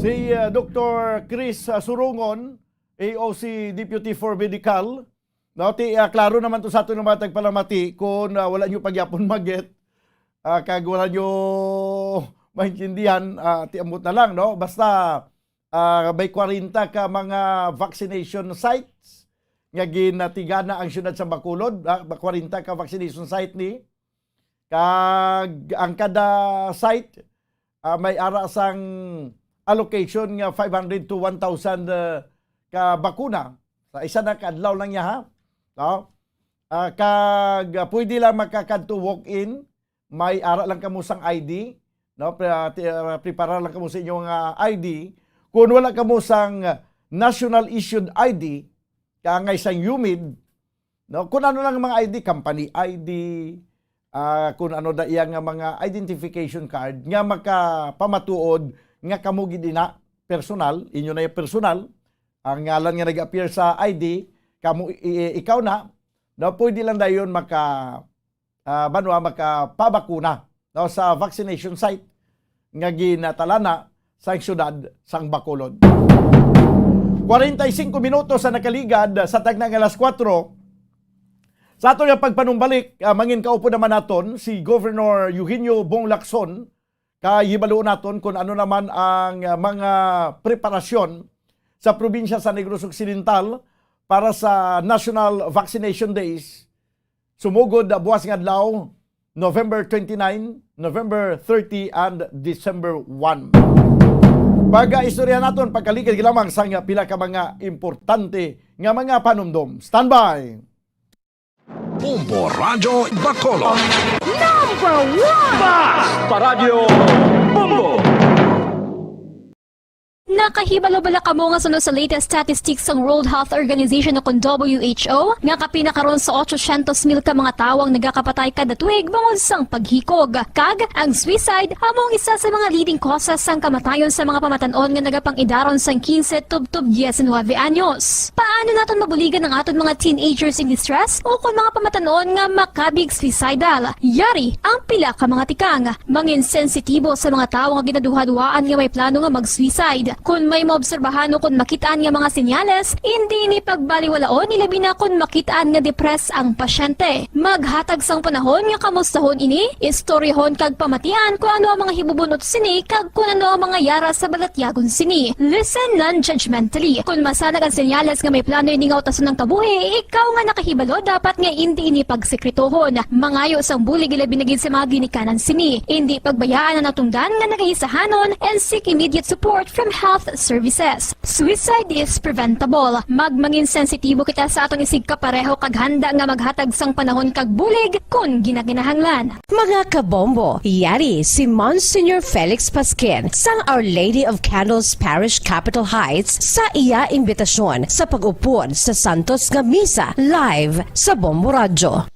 Si, uh, Doktor Chris, uh, Surungon, A O C Deputy for Medical, no, ti, ah, klaro naman to sa aton nga mga tagpalamati, kung, ah, wala nyo pagyapon mag-get, ah, kag wala nyo maintindihan, ah, ti ambot na lang, no? Basta, ah, may kwarenta ka mga vaccination sites nga ginatigana ang siyudad sa Bacolod, ah, kwarenta ka vaccination site ni. Kag ang kada site, ah, may ara sang allocation nga five hundred to one thousand, ah, ka bakuna. Sa isa na ka adlaw lang niya, ha? No? Ah, kag, ah, pwede lang makakadto walk-in, may ara lang kamo sang I D, no? Pre-, ah, ti-, ah, prepara lang kamo sa inyong, ah, I D. Kung wala kamo sang national issued I D, kaangay sang UMID, no? Kung ano lang mga I D, company I D, ah, kung ano da iya nga mga identification card nga makapamatuod nga kamo gid ina personal, inyo na yung personal, ang ngalan nga nag-appear sa I D, kamo i-, i-, ikaw na, no, pwede lang dayon maka, ah, banwa, makapabakuna, no, sa vaccination site nga ginatalana sa siyudad sang Bacolod. Kwarenta y singko minutos sa nakaligad sa tagna nga alas kuwatro. Sa ato nga pagpanumbalik, ah, mangin kaupod naman naton si Governor Eugenio Bong Lacson, kay hibaluon naton kung ano naman ang, ah, mga preparasyon sa probinsya sa Negros Occidental para sa National Vaccination Days, sumugod, ah, buwas nga adlaw, November twenty-nine, November thirty, and December one. Pag-istorya naton, pagkaligid lamang sang pila ka mga importante nga mga panumdom. Standby! Bombo Radyo Bacolod. Number one! Bas! Paradyo Bombo! Nakahibalo bala kamo nga suno sa latest statistics sang World Health Organization o kon W H O nga kapin na karon sa otsosyentos mil ka mga tawo ang nagakapatay kada tuig bangod sang paghikog? Kag ang suicide amo ang isa sa mga leading causes sang kamatayon sa mga pamatan-on nga nagapang-idaron sang quince tubtob diecinuebe anyos. Paano naton mabuligan ang aton mga teenagers in distress o kon mga pamatan-on nga makabig suicidal? Yari ang pila ka mga tikang. Mangin sensitibo sa mga tawo nga ginaduhaduhaan nga may plano nga mag-suicide. Kon may maobserbahan o kon makit-an nga mga senyales, indi ini pagbaliwalaon, ilabi na kon makit-an nga depressed ang pasyente. Maghatag sang panahon nga kamustahon ini, istoryahon kag pamatian kon ano ang mga hibubun-ot sini kag kon ano ang mga yara sa balatyagon sini. Listen non-judgmentally. Kon masanag ang senyales nga may plano ini nga utason ang kabuhi, ikaw nga nakahibalo dapat nga indi ini pagsekretohon. Mangayo sang bulig, ilabi na gid sa mga ginikanan sini. Indi pagbayaan ang natungdan nga nagaisahanon and seek immediate support from health services. Suicide is preventable. Magmangin sensitibo kita sa aton isigkapareho kag handa nga maghatag sang panahon kag bulig kon ginakinahanglan. Mga kabombo, yari si Monsignor Felix Pasquin sang Our Lady of Candles Parish, Capitol Heights, sa iya imbitasyon sa pag-upod sa santos nga misa live sa Bombo Radyo.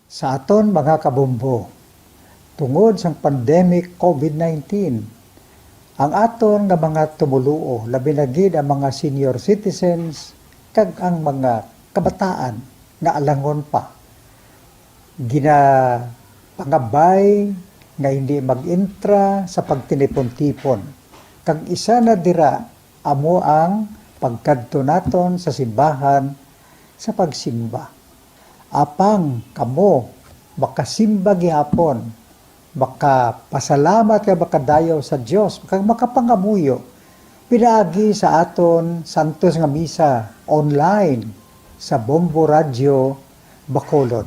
Sa aton mga kabombo, tungod sang pandemic COVID nineteen, ang aton nga mga tumoluo, labi na gid ang mga senior citizens kag ang mga kabataan nga alangon pa, ginapangabay nga hindi mag-entra sa pagtinipon-tipon, kag isa na dira amo ang pagkadto naton sa simbahan sa pagsimba. Apang kamo makasimba gihapon, makapasalamat kag makadayaw sa Dios, kag makapangamuyo pinaagi sa aton santos nga misa online sa Bombo Radyo Bacolod,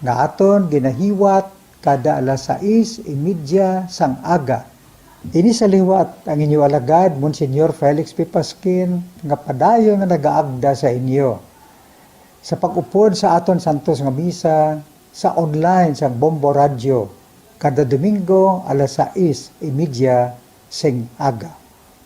nga aton ginahiwat kada alas sais y media sang aga. Ini sa liwat ang inyo alagad, Monsignor Felix P. Pasquin, nga padayon nga nagaagda sa inyo sa pag-upod sa aton santos nga misa sa online sang Bombo Radyo kada Domingo alas sais y media sing aga.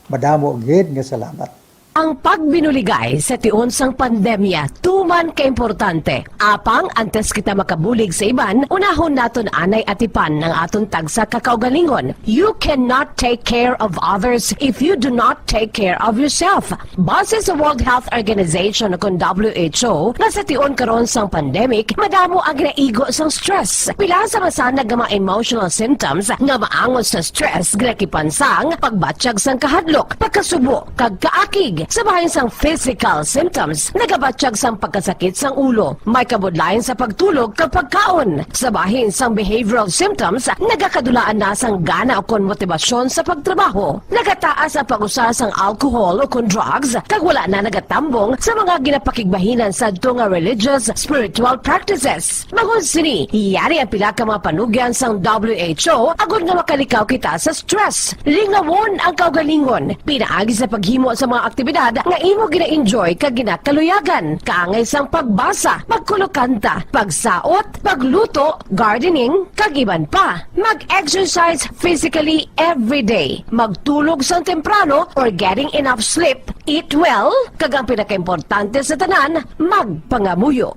Madamo gid nga salamat. Ang pagbinuligay sa tion sang pandemya tuman ka importante. Apang antes kita makabulig sa iban, unahon naton anay atipan ang aton tagsa ka kaugalingon. You cannot take care of others if you do not take care of yourself. Base sa World Health Organization o kon W H O, nga sa tion karon sang pandemic, madamo ang ginaigo sang stress. Pila sa masanag nga mga emotional symptoms nga maangot sa stress ginakipan sang pagbatyag sang kahadlok, pagkasubo, kag kaakig. Sa bahin sang physical symptoms, nagabatyag sang pagkasakit sang ulo, may kabudlayan sa pagtulog kag pagkaon. Sa bahin sang behavioral symptoms, nagakadulaan na sang gana ukon motibasyon sa pagtrabaho. Nagataas ang pag-usa sang alcohol ukon drugs, kag wala na nagatambong sa mga ginapakigbahinan sadto nga religious, spiritual practices. Bangod sini, yari ang pila ka mga panugyan sang W H O agod nga makalikaw kita sa stress. Lingawon ang kaugalingon pinaagi sa paghimo sa mga aktibidad nga imo gina-enjoy kag ginakaluyagan, kaangay sang pagbasa, pagkulokanta, pagsaot, pagluto, gardening, kag iban pa. Mag-exercise physically every day. Magtulog sang temprano or getting enough sleep. Eat well, kag ang pinakaimportante sa tanan, magpangamuyo.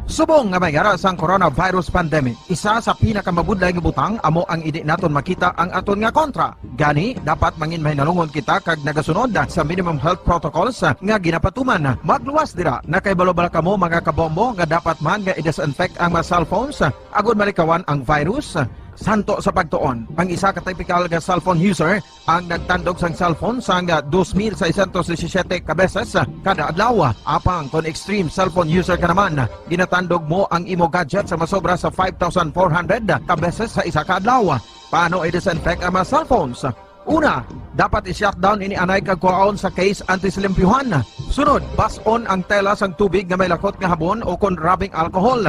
Subong nga may yara sang coronavirus pandemic, isa sa pinakamabudlay nga butang amo ang indi naton makita ang aton nga kontra. Gani, dapat mangin mahinalungon kita kag nagasunod sa minimum health protocols nga ginapatuman. Magluwas dira, nakahibalo bala kamo, mga kabombo, nga dapat man nga i-disinfect ang mga cellphones agod malikawan ang virus? Santo sa pagtuon, ang isa ka typical nga cellphone user ang nagtandog sang cellphone sang dos mil seiscientos disisiyete ka beses kada adlaw. Apang kon extreme cellphone user ka naman, ginatandog mo ang imo gadget sa masobra sa five thousand four hundred ka beses sa isa ka adlaw. Paano i-disinfect ang mga cellphones? Una, dapat i-shutdown ini anay kag kuhaon sa case antes limpyuhan. Sunod, bas-on ang tela sang tubig nga may lakot nga habon o kon rubbing alcohol.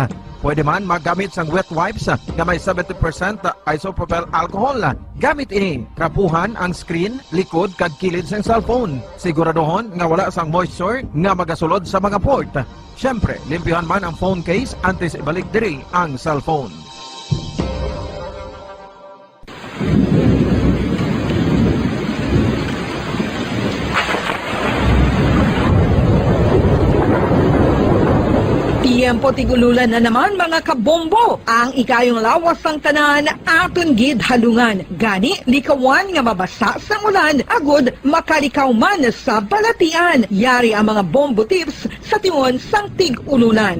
Pwede man maggamit sang wet wipes nga may seventy percent isopropyl alcohol. Gamit ini, trapuhan ang screen, likod, kag kilid sang cellphone. Siguraduhon nga wala sang moisture nga magasulod sa mga port. Siyempre, limpyuhan man ang phone case antes ibalik diri ang cellphone. Tiyempo tig-ululan na naman, mga kabombo. Ang ikayong lawas sang tanan aton gid halungan. Gani, likawan nga mabasa sang ulan agod makalikaw man sa balatian. Yari ang mga bombo tips sa tion sang tig-ululan.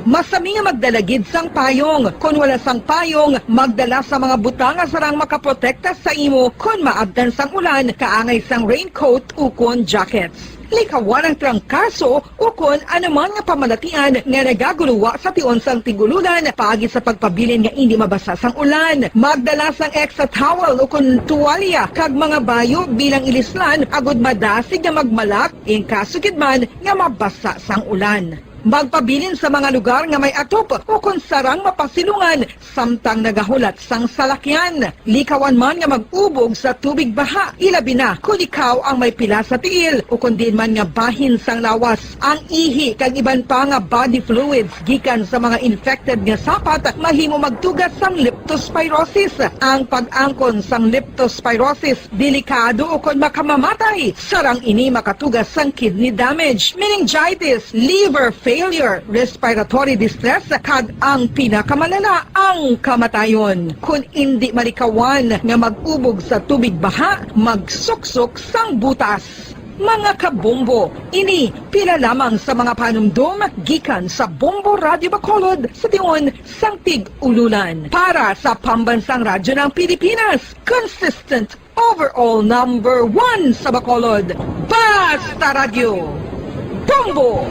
Masami nga magdala gid sang payong. Kon wala sang payong, magdala sa mga butang nga sarang makaprotekta sa imo kon maabtan sang ulan, kaangay sang raincoat ukon jackets. Likawan ang trangkaso ukon anuman nga pamalatian nga nagaguluwa sa tion sang tig-ululan paagi sa pagpabilin nga indi mabasa sang ulan. Magdala sang extra towel ukon tuwalya kag mga bayo bilang ilislan agud madasig nga magmalak in kaso gid man nga mabasa sang ulan. Magpabilin sa mga lugar nga may atop ukon sarang mapasilungan samtang nagahulat sang salakyan. Likawan man nga mag-ubog sa tubig baha, ilabi na kon ikaw ang may pila sa tiil ukon diin man nga bahin sang lawas. Ang ihi kag iban pa nga body fluids gikan sa mga infected nga sapat mahimo magtuga sang leptospirosis. Ang pag-angkon sang leptospirosis delikado ukon makamamatay, sarang ini makatuga sang kidney damage, meningitis, liver failure, respiratory distress, kag ang pinakamalala, ang kamatayon. Kon indi malikawan nga mag-ubog sa tubig baha, magsuksok sang butas. Mga kabombo, ini pila lamang sa mga panumdom gikan sa Bombo Radyo Bacolod sa tion sang tig-ululan. Para sa Pambansang Radyo ng Pilipinas, consistent overall number one sa Bacolod, Basta Radyo, Bombo!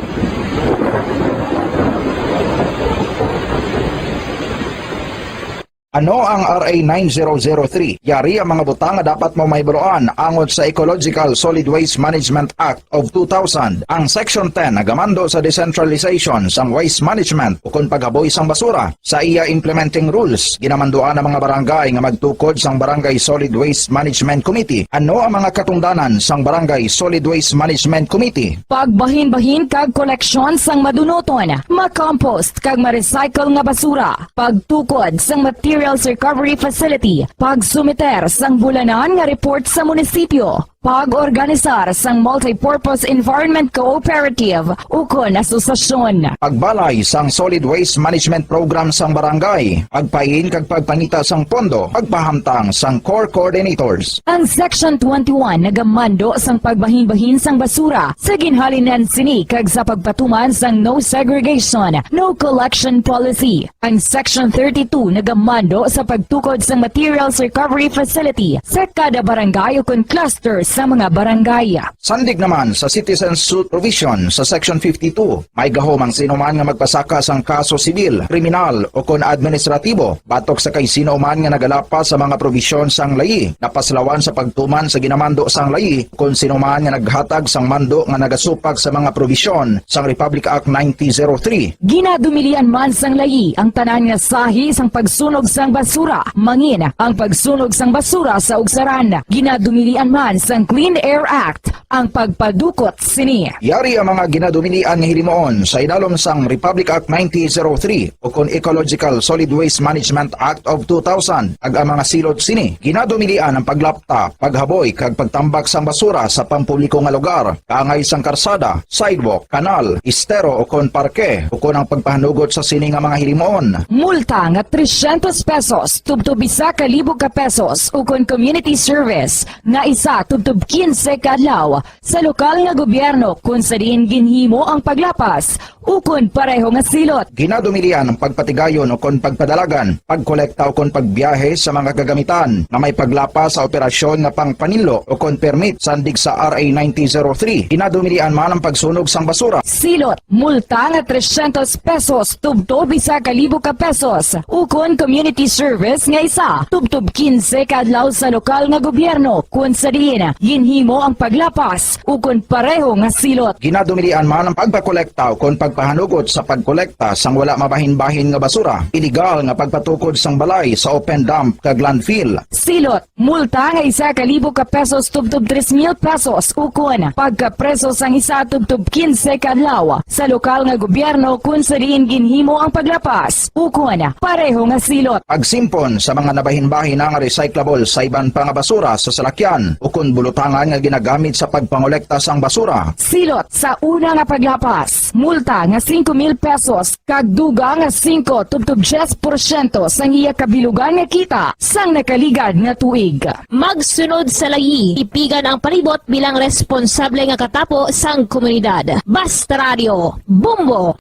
Ano ang R A nine zero zero three? Yari ang mga butang nga dapat mo mahibaluan angot sa Ecological Solid Waste Management Act of two thousand. Ang Section ten nagamando sa decentralization sang waste management ukon paghaboy sang basura. Sa iya implementing rules, ginamanduan ang mga barangay nga magtukod sang Barangay Solid Waste Management Committee. Ano ang mga katungdanan sang Barangay Solid Waste Management Committee? Pagbahinbahin kag koleksyon sang madunuton, ma-compost kag ma-recycle nga basura, pagtukod sang materials recovery facility, pagsumiter sang bulanan nga report sa munisipyo, Pag-organisar sang Multipurpose Environment Cooperative ukon asosasyon. Pagbalay sang Solid Waste Management Program sang barangay. Pagpain kag pagpangita sang pondo. Pagpahamtang sang core coordinators. Ang Section twenty-one nagamando sang pagbahinbahin sang basura sa ginhalinan sini kag sa pagpatuman sang no segregation, no collection policy. Ang Section thirty-two nagamando sa pagtukod sang materials recovery facility sa kada barangay ukon cluster sa mga barangay. Sandig naman sa citizen suit provision sa Section fifty-two, may gahom ang sinuman nga magpasaka sang kaso sibil, kriminal, ukon administratibo batok sa kay sino man nga nagalapas sa mga probisyon sang layi, napaslawan sa pagtuman sa ginamando sang layi, kon sino man nga naghatag sang mando nga nagasupak sa mga probisyon sang Republic Act nineteen oh three. Ginadumilian man sang layi ang tanan nga sahi sang pagsunog sang basura, mangin ang pagsunog sang basura sa ugsaran. Ginadumilian man sang Clean Air Act ang pagpadukot sini. Yari ang mga ginadumilian nga hilimuon sa idalom sang Republic Act nineteen oh three ukon Ecological Solid Waste Management Act of two thousand, kag ang mga silot sini. Ginadumilian ang paglapta, paghaboy, kag pagtambak sang basura sa pampubliko nga lugar, kaangay sang karsada, sidewalk, kanal, estero, ukon parke, ukon ang pagpahanugot sa sini nga mga hilimuon. Multa nga trescientos pesos tubtob isa ka libo ka pesos, ukon community service nga isa tubtob quince ka adlaw sa lokal nga gobyerno kon sa diin ginhimo ang paglapas ukon pareho nga silot. Ginadumilian ang pagpatigayon ukon pagpadalagan, pagkolekta ukon pagbiyahe sa mga kagamitan nga may paglapas sa operasyon nga pangpaninlo ukon permit sandig sa R A nineteen oh three. Ginadumilian man ang pagsunog sang basura. Silot, multa nga trescientos pesos tubtob isa ka libo ka pesos, ukon community service nga isa tubtob quince ka adlaw sa lokal nga gobyerno kon sa diin ginhimo ang paglapas ukon pareho nga silot. Ginadumilian man ang pagpakolekta ukon pagpahanugot sa pagkolekta sang wala mabahin-bahin nga basura, iligal nga pagpatukod sang balay sa open dump kag landfill. Silot, multa nga isa ka libo ka pesos tubtob tres mil pesos, ukon pagkapreso sang isa tubtob quince ka adlaw sa lokal nga gobyerno kon sa diin ginhimo ang paglapas, ukon pareho nga silot. Pagsimpon sa mga nabahin-bahin nga recyclable sa iban pa nga basura sa salakyan ukon bulutangan nga ginagamit sa pagpangolekta sang basura. Silot sa una nga paglapas, multa nga singko mil pesos kag dugang nga singko tubtob diyes porsyento sang iya kabilugan nga kita sang nakaligad nga tuig. Magsunod sa layi, tipigan ang palibot bilang responsable nga katapo sang komunidad. Basta Radio, Bombo!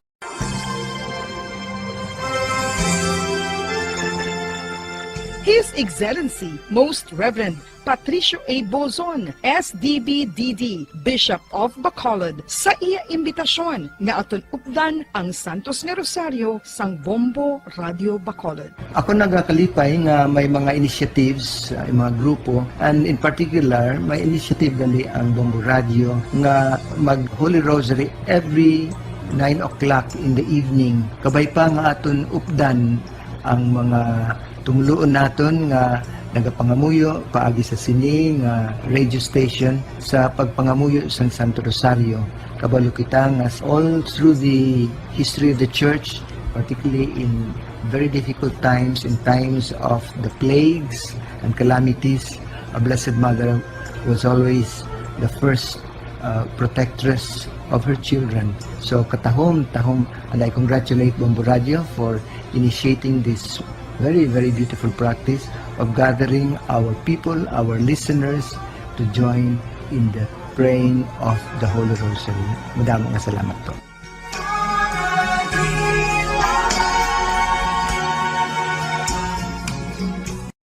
His Excellency, Most Reverend Patricio A. Bozon, S D B D D, Bishop of Bacolod, sa iya imbitasyon nga aton updan ang Santos nga Rosario sang Bombo Radio Bacolod. Ako nagakalipay nga may mga initiatives, uh, mga grupo, and in particular, may initiative gali ang Bombo Radio nga mag Holy Rosary every nine o'clock in the evening. Kabay pa nga aton updan ang mga tumuluon naton nga nagapangamuyo paagi sa sini nga radio station sa pagpangamuyo sang Santo Rosario. Kabalo kita nga all through the history of the church, particularly in very difficult times, in times of the plagues and calamities, a Blessed Mother was always the first uh, protectress of her children. So katahom, tahom, and I congratulate Bombo Radio for initiating this very, very beautiful practice of gathering our people, our listeners, to join in the praying of the Holy Rosary. Madamo nga salamat po.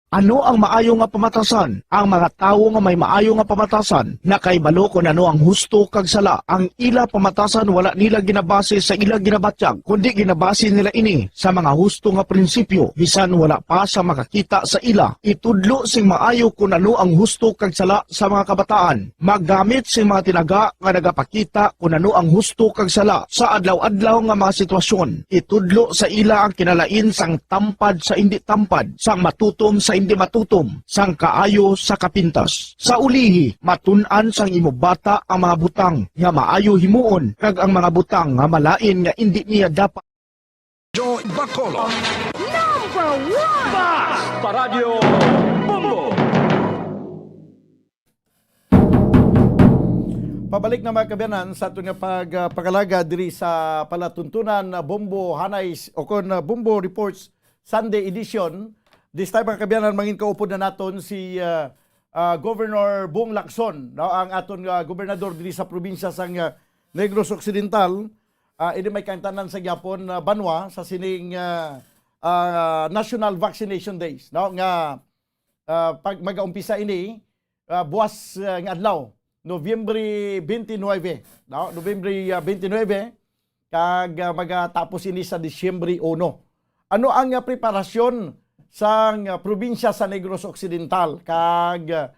Ano ang maayo nga pamatasan? Ang mga tawo nga may maayo nga pamatasan nakahibalo kon ano ang husto kag sala. Ang ila pamatasan wala nila ginabase sa ila ginabatyag, kundi ginabase nila ini sa mga husto nga prinsipyo, bisan wala pa sa makakita sa ila. Itudlo sing maayo kon ano ang husto kag sala sa mga kabataan. Maggamit sing mga tinaga nga nagapakita kon ano ang husto kag sala sa adlaw-adlaw nga mga sitwasyon. Itudlo sa ila ang kinalain sang tampad sa indi tampad, sang matutom sa indi matutom, sang kaayo sa kapintas. Sa ulihi, matun-an sang imo bata ang mga butang nga maayo himuon kag ang mga butang nga malain nga indi niya dapat. Joy Bacolod. Number one! Basta Radyo Bombo! Pabalik na, mga kaabyanan, sa aton nga pag, ah, pangalaga diri sa palatuntunan, ah, Bombo Hanay s-, o kon, ah, Bombo Reports Sunday Edition. This time, mga kaabyanan, mangin kaupod na naton si, ah, ah, Governor Bong Lacson, no, ang aton nga gobernador diri sa probinsya sang, ah, Negros Occidental. Ah, ini may kaangtanan sa gyapon, ah, banwa sa sining, ah, ah, National Vaccination Days, no, nga, ah, pag magaumpisa ini, ah, buwas, ah, nga adlaw, Nobyembre twenty-nine, no? Nobyembre, ah, twenty-nine, kag, ah, magatapos ini sa Disyembre uno. Ano ang, ah, preparasyon sang, ah, probinsya sa Negros Occidental, kag, ah,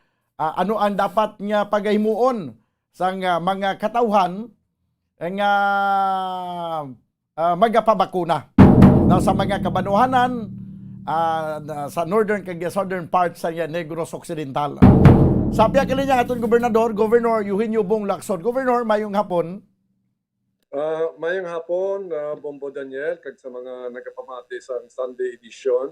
ano ang dapat nga pagahimuon sang, ah, mga katawhan nga, ah, magapabakuna na sa mga kabanwahanan, ah, na sa northern kag southern parts sa Negros Occidental? Sa pihak linya, aton gobernador, Governor Eugenio Bong Lacson. Governor, mayong hapon. Ah, mayong hapon, ah, Bombo Daniel, kag sa mga nagapamati sa Sunday edition.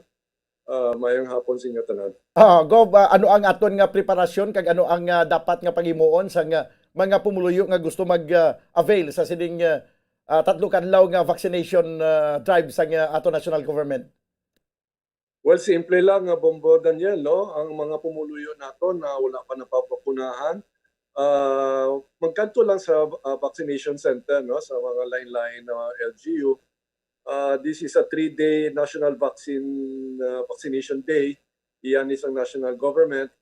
Ah, mayong hapon sa inyo tanan. Ah, Gov, ah, ano ang aton nga preparasyon kag ano ang, ah, dapat nga paghimuon sa nga mga pumuluyo nga gusto mag, ah, avail sa sining, ah, ah, tatlo ka adlaw nga vaccination, ah, drive sa nga ato national government? Well, simple lang, ah, Bombo Daniel, no? Ang mga pumuluyo nato na wala pa napapakunahan, ah, magkadto lang sa, ah, vaccination center, no? Sa mga lain-lain na L G U. Ah, this is a three-day national vaccine, ah, vaccination day. Iyan isang national government.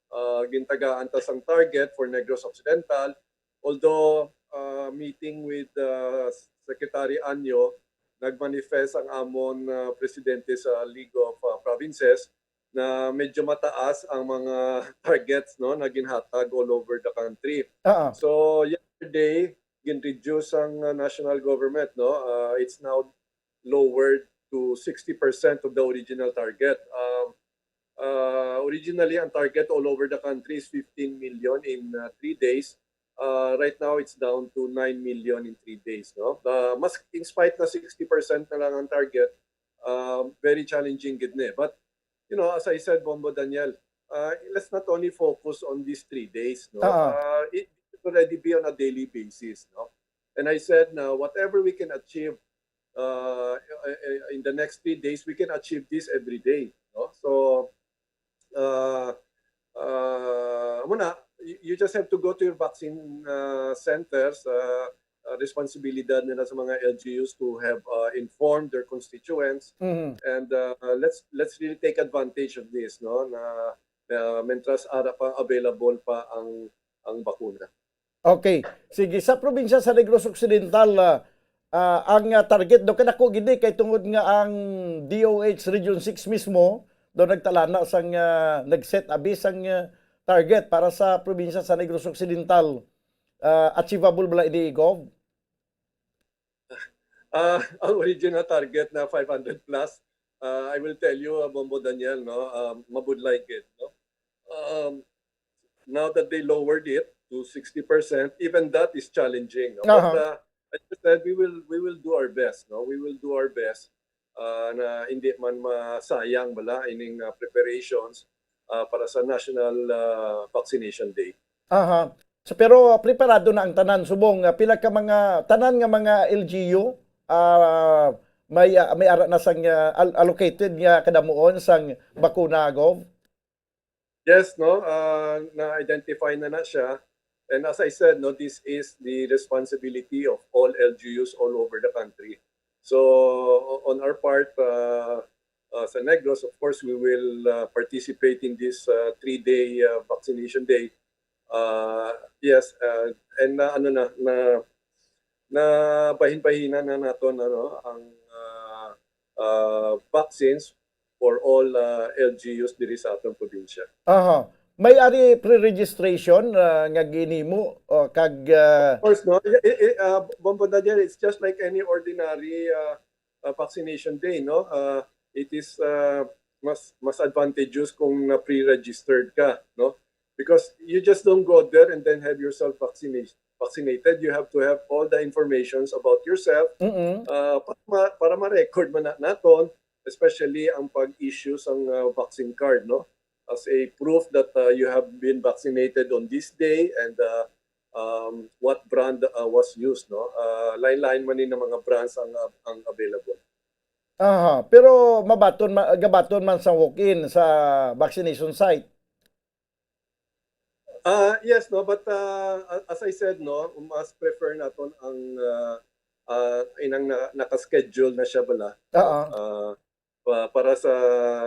Ah, gintagaan ta sang target for Negros Occidental. Although, ah, meeting with, ah, Secretary Anyo, nagmanifest ang amon, ah, presidente sa League of, ah, Provinces na medyo mataas ang mga targets, no, na ginhatag all over the country. Ah, ah. So, yesterday, gin-reduce ang, ah, national government, no? Ah, it's now lowered to sixty percent of the original target. Um, ah, originally, ang target all over the country is fifteen million in, ah, three days. Ah, right now, it's down to nine million in three days, no? Ah, mas, in spite na sixty percent na lang ang target, um, very challenging gid ni. But, you know, as I said, Bombo Daniel, uh, let's not only focus on these three days, no? Ah, ah. Uh, it should already be on a daily basis, no? And I said na whatever we can achieve, uh, in the next three days, we can achieve this every day, no? So, uh, uh, muna, you, you just have to go to your vaccine, uh, centers, uh, uh, responsibilidad nila sa mga L G Us to have, uh, informed their constituents. Mhm. And, uh, let's, let's really take advantage of this, no? Na, na mentras ara pa, available pa ang, ang bakuna. Okay. Sige, sa probinsya sa Negros Occidental, ah, ah, ang, ah, target do kadako gid ni kay tungod nga ang D O H Region six mismo do nagtalana sang, ah, nag-set abi sang, ah, target para sa probinsya sa Negros Occidental. Ah, achievable bala ini, Gov? Ah, ang original target na five hundred plus, ah, I will tell you, ah, Bombo Daniel, no, um, mabudlay gid, no? Um, now that they lowered it to sixty percent, even that is challenging, no? But, Aha. Uh, as I said, we will, we will do our best, no? We will do our best, uh, na hindi man masayang bala ining, uh, preparations, uh, para sa National, uh, Vaccination Day. Aha. So, pero preparado na ang tanan subong, ah, pila ka mga, tanan nga mga L G U, ah, may, ah, may ara na sang, ah, al-, allocated nga kadamuon sang bakuna, Gov? Yes, no, ah, na-identify na na siya. And as I said, no, this is the responsibility of all L G Us all over the country. So, o-, on our part, uh, uh, sa Negros, of course, we will, uh, participate in this, uh, three-day, uh, vaccination day. Uh, yes, uh, and, uh, ano na, na, na bahin-bahinan na naton, ano, ang, uh, uh, vaccines for all, uh, L G Us diri sa atong probinsya. Aha. May ari pre-registration, ah, nga ginhimo, ah, kag, ah, Of course, no? I, i, i, ah, Bombo Daniel, it's just like any ordinary, ah, ah, vaccination day, no? Ah, it is, ah, mas, mas advantageous kung na pre-registered ka, no? Because you just don't go there and then have yourself vaccinated. Vaccinated, you have to have all the informations about yourself, Mm-mm. ah, para ma-, para ma-record man na naton, especially ang pag-issue sang, ah, vaccine card, no? As a proof that, ah, you have been vaccinated on this day and, ah, um, what brand uh, was used, no? Uh, lain-lain man ni nga mga brands ang uh, ang available. Aha, pero mabaton ma- gabaton man sa walk-in sa vaccination site. Uh, yes, no, but uh, a- as I said, no, mas prefer naton ang uh, uh, inang na, naka-schedule na siya bala. Oo. Uh, pa- para sa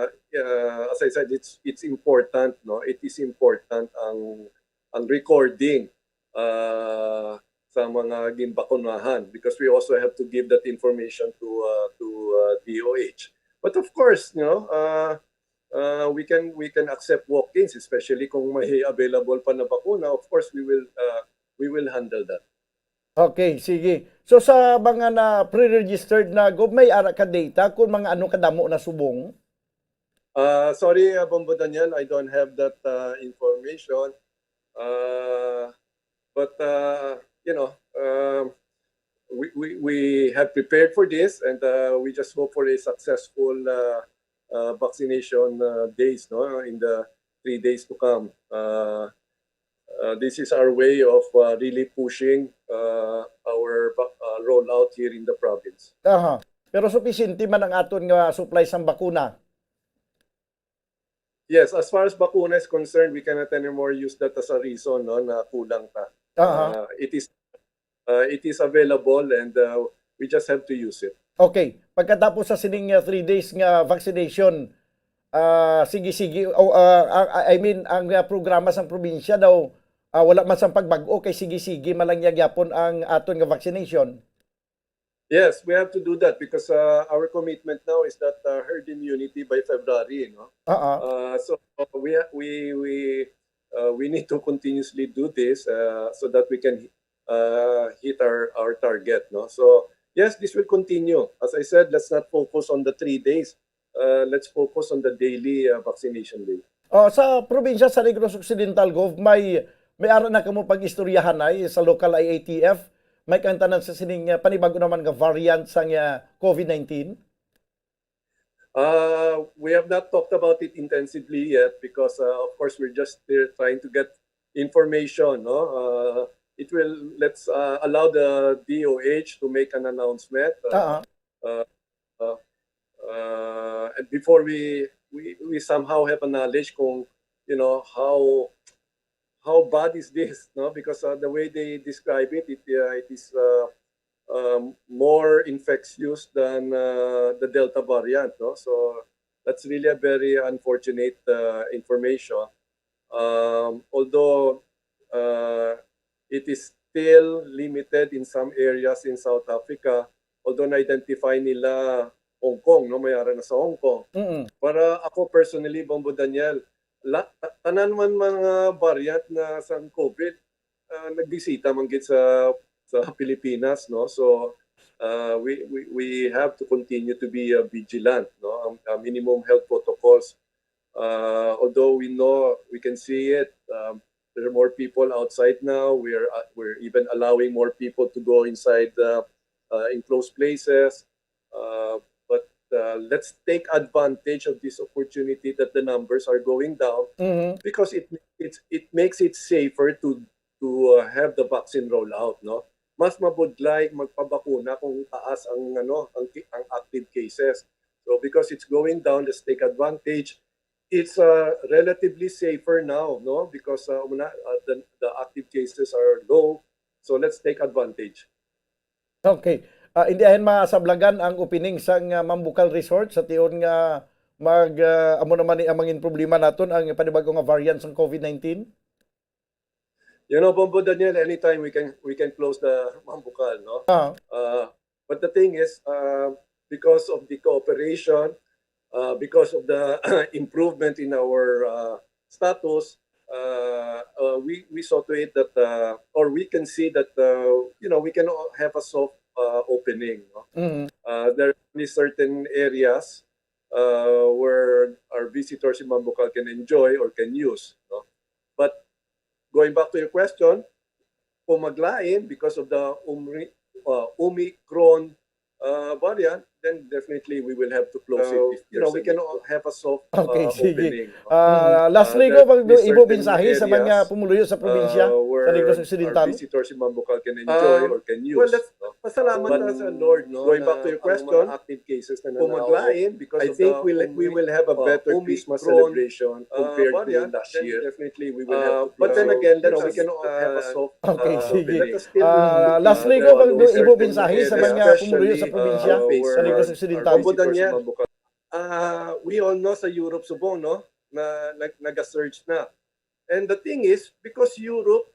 uh, as I said, it's it's important, no? It is important ang ang recording uh, sa mga ginbakunahan, because we also have to give that information to uh, to uh, D O H. But of course, you know, uh, uh, we can we can accept walk-ins, especially kung may available pa na bakuna. Of course, we will uh, we will handle that. Okay, sige. So sa mga na pre-registered na, Gov, may ara ka data kung mga ano kadamo na subong? Uh, sorry, uh, Bombo Daniel, I don't have that uh, information. Uh, but uh, you know, um, we, we we have prepared for this, and uh, we just hope for a successful uh, uh, vaccination uh, days, no, in the three days to come. Uh, uh, this is our way of uh, really pushing uh, our va- uh, rollout here in the province. Aha. Pero supisente man ang aton nga supply sang bakuna. Yes, as far as bakuna is concerned, we cannot anymore use that as a reason, no, na kulang ta. Aha. Uh, it is uh, it is available, and uh, we just have to use it. Okay, pagkatapos sa sining uh, three days nga vaccination, ah, sige-sige, o, ah, ah, I mean, ang uh, programa sang probinsya daw, ah, wala man sang pagbag-o kay sige-sige man lang niya gyapon ang aton nga vaccination. Yes, we have to do that because uh, our commitment now is that uh, herd immunity by February, no? Oo. Uh, so uh, we we we uh, we need to continuously do this uh, so that we can uh, hit our our target, no? So yes, this will continue. As I said, let's not focus on the three days. Uh, let's focus on the daily uh, vaccination day. Oh, sa probinsya sa Negros Occidental, Gov, may may ara na kamo pag-istoryahanay sa local I A T F, may kaangtanan sa sining uh, panibago naman nga variant sang uh, COVID nineteen? Uh, we have not talked about it intensively yet because, uh, of course, we're just still trying to get information. No, uh, it will let's uh, allow the D O H to make an announcement. Uh, Ah, uh, uh, uh, and before we we we somehow have a knowledge kung you know how how bad is this, no? Because uh, the way they describe it, it uh, it is uh, um, more infectious than uh, the Delta variant, no? So that's really a very unfortunate uh, information. Um, although uh, it is still limited in some areas in South Africa, although na-identify nila Hong Kong, no? May ara na sa Hong Kong. mm. Para ako personally, Bombo Daniel, la, ta- tanan man mga variant na sang COVID, uh, nagbisita man gid sa sa Pilipinas, no? So uh, we, we we have to continue to be uh, vigilant, no? Ang, ang minimum health protocols. Uh, although we know, we can see it, um, there are more people outside now. We're uh, we're even allowing more people to go inside uh, uh, enclosed places. Uh, but uh, let's take advantage of this opportunity that the numbers are going down Mhm. because it it it makes it safer to to uh, have the vaccine rollout, no? Mas mabudlay magpabakuna kung taas ang ano ang ki- ang active cases. So because it's going down, let's take advantage. It's uh, relatively safer now, no? Because uh, una, uh, the, the active cases are low. So let's take advantage. Okay. Ah, hindi ahin masablagan ang opening sang uh, Mambukal Resort sa tion nga mag uh, amo naman ni ang mangin problema naton ang panibago nga variant sang COVID nineteen. You know, Bombo Daniel, anytime we can we can close the Mambukal, no? Ah, Uh, but the thing is, uh, because of the cooperation, uh, because of the improvement in our uh, status, uh, uh, we we saw to it that, uh, or we can see that, uh, you know, we can o- have a soft uh, opening. No? mm. Uh, there are only certain areas uh, where our visitors in Mambukal can enjoy or can use. No? But going back to your question, kung maglain because of the Omri, uh, Omicron uh, variant, then definitely we will have to close it. Uh, if you know, we cannot have a soft, okay, uh, sige, opening, no? Ah, lastly, uh, Gov, ang imo mensahe sa mga pumuluyo sa probinsya sa Negros Occidental? Visitors in Mambucal can enjoy or can use, no? Pasalamat lang sa Lord, no, going back to your question, active cases na, kung maglain, because I think we'll, we will have a better Christmas celebration compared to last year. Definitely, we will have to, but then again, you know, we cannot have a soft, okay, uh, sige, opening. Ah, lastly, Gov, ang imo mensahe sa mga pumuluyo sa probinsya sa Negros Occidental? Bombo Daniel, ah, we all know sa Europe subong, no, na nag-, nag-surge na. And the thing is, because Europe,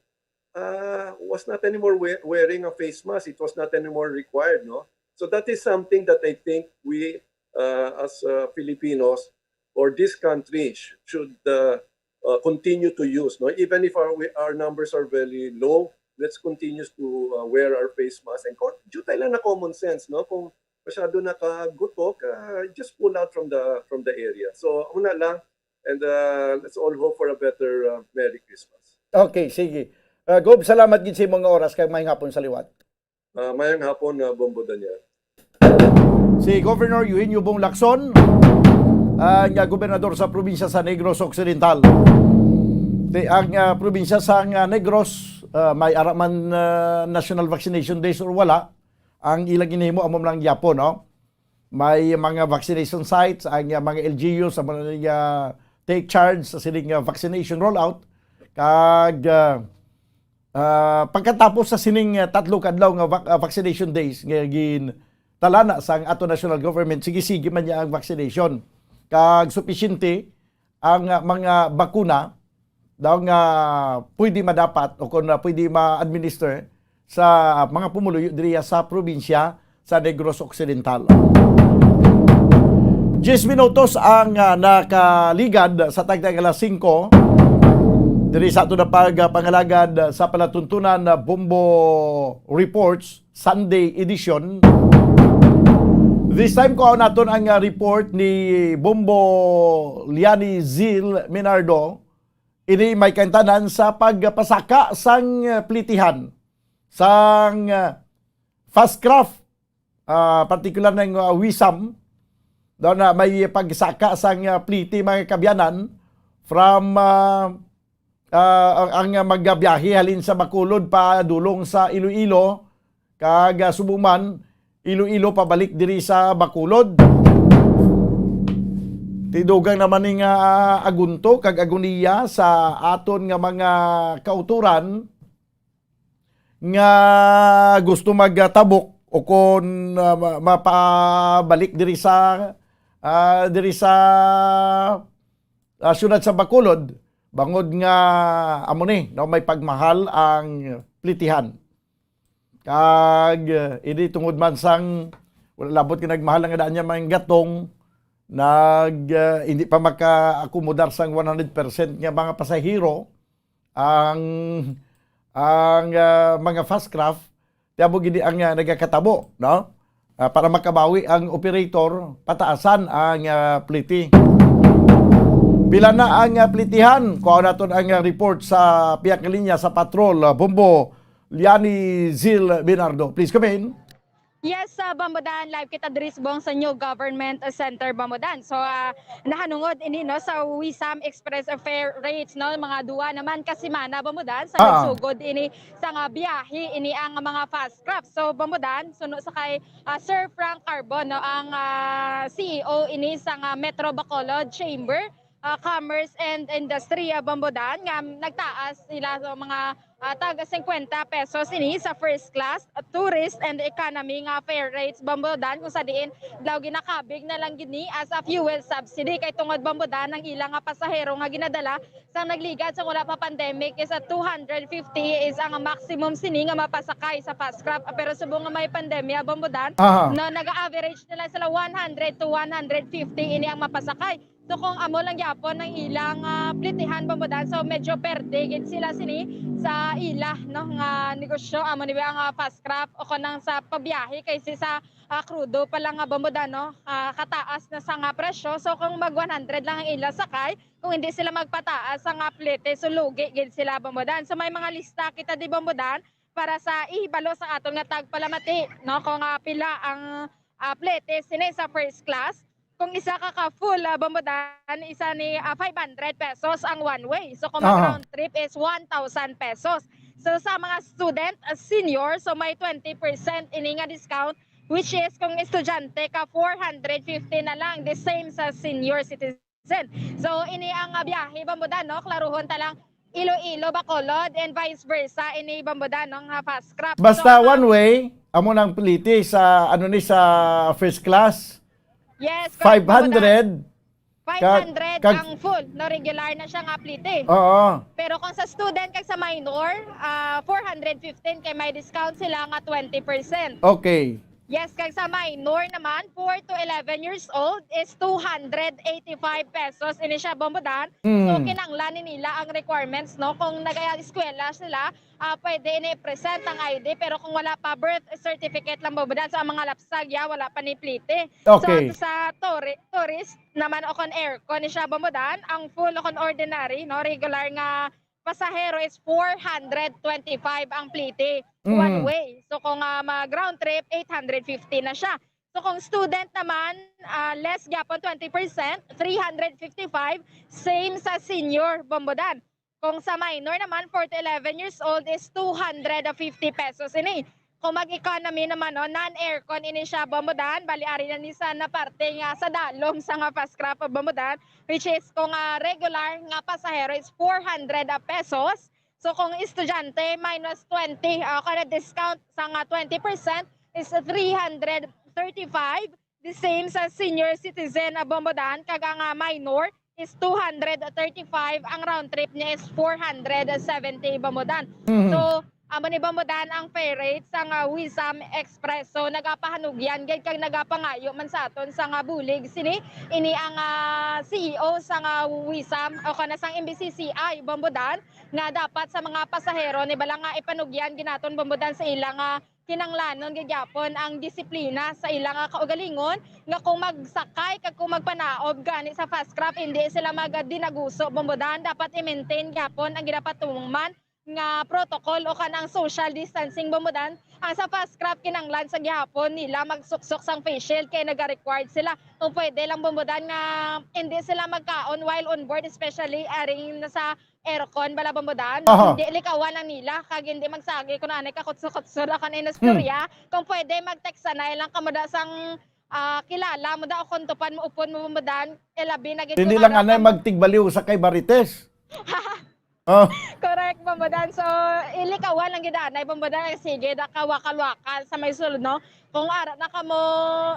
uh, was not anymore we-, wearing a face mask, it was not anymore required, no? So that is something that I think we, uh, as, uh, Filipinos or this country sh-, should, uh, uh, continue to use, no? Even if our, we, our numbers are very low, let's continue to, uh, wear our face mask. And co-, due tayo lang na common sense, no? Kung masyado na ka gutok, uh, just pull out from the, from the area. So, una lang, and, uh, let's all hope for a better, uh, Merry Christmas. Okay, sige. Uh, Gov, salamat gid sa imong oras kag maayong hapon sa liwat. Ah, maayong hapon, ah, Bombo Daniel. Si Governor Eugenio Bong Lacson, ang, ah, gobernador sa probinsya sa Negros Occidental. Ti-, ang, ah, probinsya sa, ah, Negros, ah, may ara man, ah, National Vaccination Days or wala, ang ilang ginahimo amo lang gyapon, no? May mga vaccination sites, ang, ah, mga L G Us, ang mga, ah, take charge sa sining, ah, vaccination rollout. Kag, ah, ah, pagkatapos sa sining, ah, tatlo ka adlaw nga vac-, ah, vaccination days nga gintalana sang ato national government, sige-sige man niya ang vaccination. Kag supisyente ang, ah, mga bakuna daw nga pwede madapat o kung, ah, pwede ma-administer sa mga pumuluyo diriya sa probinsya sa Negros Occidental. Diyes minutos ang, ah, nakaligad sa tagtag alas singko. Diri sa ato na pag, ah, pangalagad sa palatuntunan na Bombo Reports Sunday edition. This time, kuhaon naton ang, ah, report ni Bombo Liani Zil Minardo. Ini may kaintanan sa pagpasaka sang, ah, plitihan sang, ah, Fastcraft, ah, partikular na yung, ah, Wisam. Daw na may pagsaka sang, ah, pliti, mga kabyanan, from, ah, ah, ang, ang magbiyahe halin sa Bacolod pa dulong sa Iloilo, kag, ah, subong man, Iloilo pabalik diri sa Bacolod. Ti dugang naman ni nga, ah, agunto kag agoniya sa aton nga mga kautoran nga gusto magtabok o kon, ah, ma-, mapabalik diri sa, ah, diri sa, ah, siyudad sa Bacolod, bangod nga amo ni, no, may pagmahal ang plitihan. Kag, eh, ini tungod man sang wala labot nga nagmahal nga daan niya mga gatong, nag, eh, hindi pa makaakomodar sang one hundred percent nga mga pasahero ang, ang, ah, mga Fastcraft, tiabo gid ang, ah, nagakatabo, no? Ah, para makabawi ang operator, pataasan ang, ah, pliti. Pila na ang, ah, plitihan? Kuha naton ang, ah, report sa pihak nga linya sa patrol, ah, Bombo Liani Zil Bernardo. Please come in. Yes, sa Bombo Dan, live kita diri subong sa New Government Center, Bombo Dan. So, ah, nahanungod ini, no, sa Wisam Express fare rates, no, mga duwa naman ka semana, Bombo Dan, sa Ah. nagsugod ini sa nga biyahe, ini ang mga Fastcraft. So, Bombo Dan, suno sa kay, ah, Sir Frank Carbon, no, ang, ah, C E O ini sa nga Metro Bacolod Chamber, ah, Commerce and Industry, ah, Bombo Dan, nga nagtaas sila sa mga, ah, tag singkwenta pesos ini sa first class, ah, tourist and economy nga fare rates, Bombo Dan, kung sa diin daw ginakabig na lang gini as a fuel subsidy kay tungod, Bombo Dan, ang ilang nga pasahero nga ginadala sang nagligad sa wala pa pandemic is at two hundred fifty is ang maximum sini nga mapasakay sa Fastcraft. Pero subong nga may pandemya, Bombo Dan, Aha. no, nag-average na lang sila one hundred to one hundred fifty ini ang mapasakay. So kung amo lang gyapon ang ilang, ah, plitihan, Bombo Dan, so medyo perde gid sila sini sa ila, no, nga negosyo, amo ni ang, ah, Fastcraft o kanang sa pabiyahe kaysa sa, ah, krudo pa lang nga, Bombo Dan, no, ah, kataas na sa nga presyo. So kung mag one hundred lang ang ila sakay, kung hindi sila magpataas sa nga plete, so lugi gid sila, Bombo Dan. So may mga lista kita di, Bombo Dan, para sa ihibalo sa aton nga tagpalamati, no, kung, ah, pila ang ah, Pliti sini sa first class. Kung isa ka ka full, ah, Bombodan, isa ni, ah, five hundred pesos ang one way. So, kung Aha. mag-round trip is one thousand pesos. So, sa mga student, ah, senior, so may twenty percent ini nga discount, which is kung estudyante ka, four hundred fifty na lang, the same sa senior citizen. So, ini ang, ah, biyahe, Bombodan, no? Klaruhon ta lang, Iloilo, Bacolod, and vice versa, ini, Bombodan, no? Nga fast crop. So, Basta ang, ah, one way, amo nang Pliti sa, ano ni, sa first class, Yes, correct, Bombodan. five hundred. Five hundred Kag- ang full, no, regular na siya nga Pliti. Oo. Pero kung sa student kag sa minor, ah, four hundred fifteen kay may discount sila nga twenty percent. Okay. Yes, kag sa minor naman, four to eleven years old is two hundred eighty-five pesos ini siya, Bombodan. So, Mm. kinahanglan ni nila ang requirements, no? Kung nag-eskwela sila, ah, pwede ini i-present ang I D, pero kung wala pa, birth certificate lang, Bombodan. So, ang mga lapsag, ya, wala pa ni Pliti. Okay. So, sa tori-, tourist naman o kon aircon ni siya, Bombodan, ang full o kon ordinary, no, regular nga pasahero is four hundred twenty-five ang Pliti, one Mm. way. So, kung, ah, mag-round trip, eight hundred fifty na siya. So, kung student naman, ah, less gyapon, twenty percent, three hundred fifty-five, same sa senior, Bombodan. Kung sa minor naman, four to eleven years old is two hundred fifty pesos ini. Kung mag-economy naman, no, non-aircon ini siya, Bombodan, bali ari na ni sa na parte nga sa dalom sa nga fast crop, Bombodan, which is kung, ah, regular nga pasahero is four hundred pesos. So, kung estudyante, minus twenty, ah, kada discount sa nga twenty percent is three hundred thirty-five. The same sa senior citizen, ah, Bombodan, kag ang, ah, minor is two hundred thirty-five, ang round trip niya is four hundred seventy, Bombodan. Mhm. So, amo ni, Bombodan, ang fare rate sa nga Wisam Express. So, nagapahanugyan gid kag nagapangayo man sa aton sa nga bulig sini, ini ang, ah, C E O sa nga Wisam o kana sang M B C C I, Bombodan, nga dapat sa mga pasahero ni bala nga ipanugyan ginaton, Bombodan, sa ila nga kinanglanon gid gyapon ang disiplina sa ila nga kaugalingon, nga kung magsakay kag kung magpanaob gani sa fast craft, hindi sila magdinaguso, Bombodan. Dapat i-maintain gyapon ang ginapatuman nga protocol o kanang social distancing, Bombodan. Ang sa fast craft, kinanglan sa gihapon nila magsuksok sang face shield kay naga-required sila. Kung pwede lang, Bombodan, nga hindi sila magkaon while on board, especially aring nasa aircon bala, Bombodan. Aha. Hindi likawan lang nila kag hindi magsagi kung anay ka kutso-kutso la kan inistorya. Kung pwede, magtext anay lang kamo da sang, ah, kilala mo da o kon tupan mo, upod mo, Bombodan. Ilabi na gid Hindi kung lang ano anay kamo. Magtigbaliw sa kay Marites. Oh. Correct, Bombodan. So, ilikawan lang gid anay, Bombodan. Sige, da ka wakal-wakal sa may sulod, no? Kung ara na kamo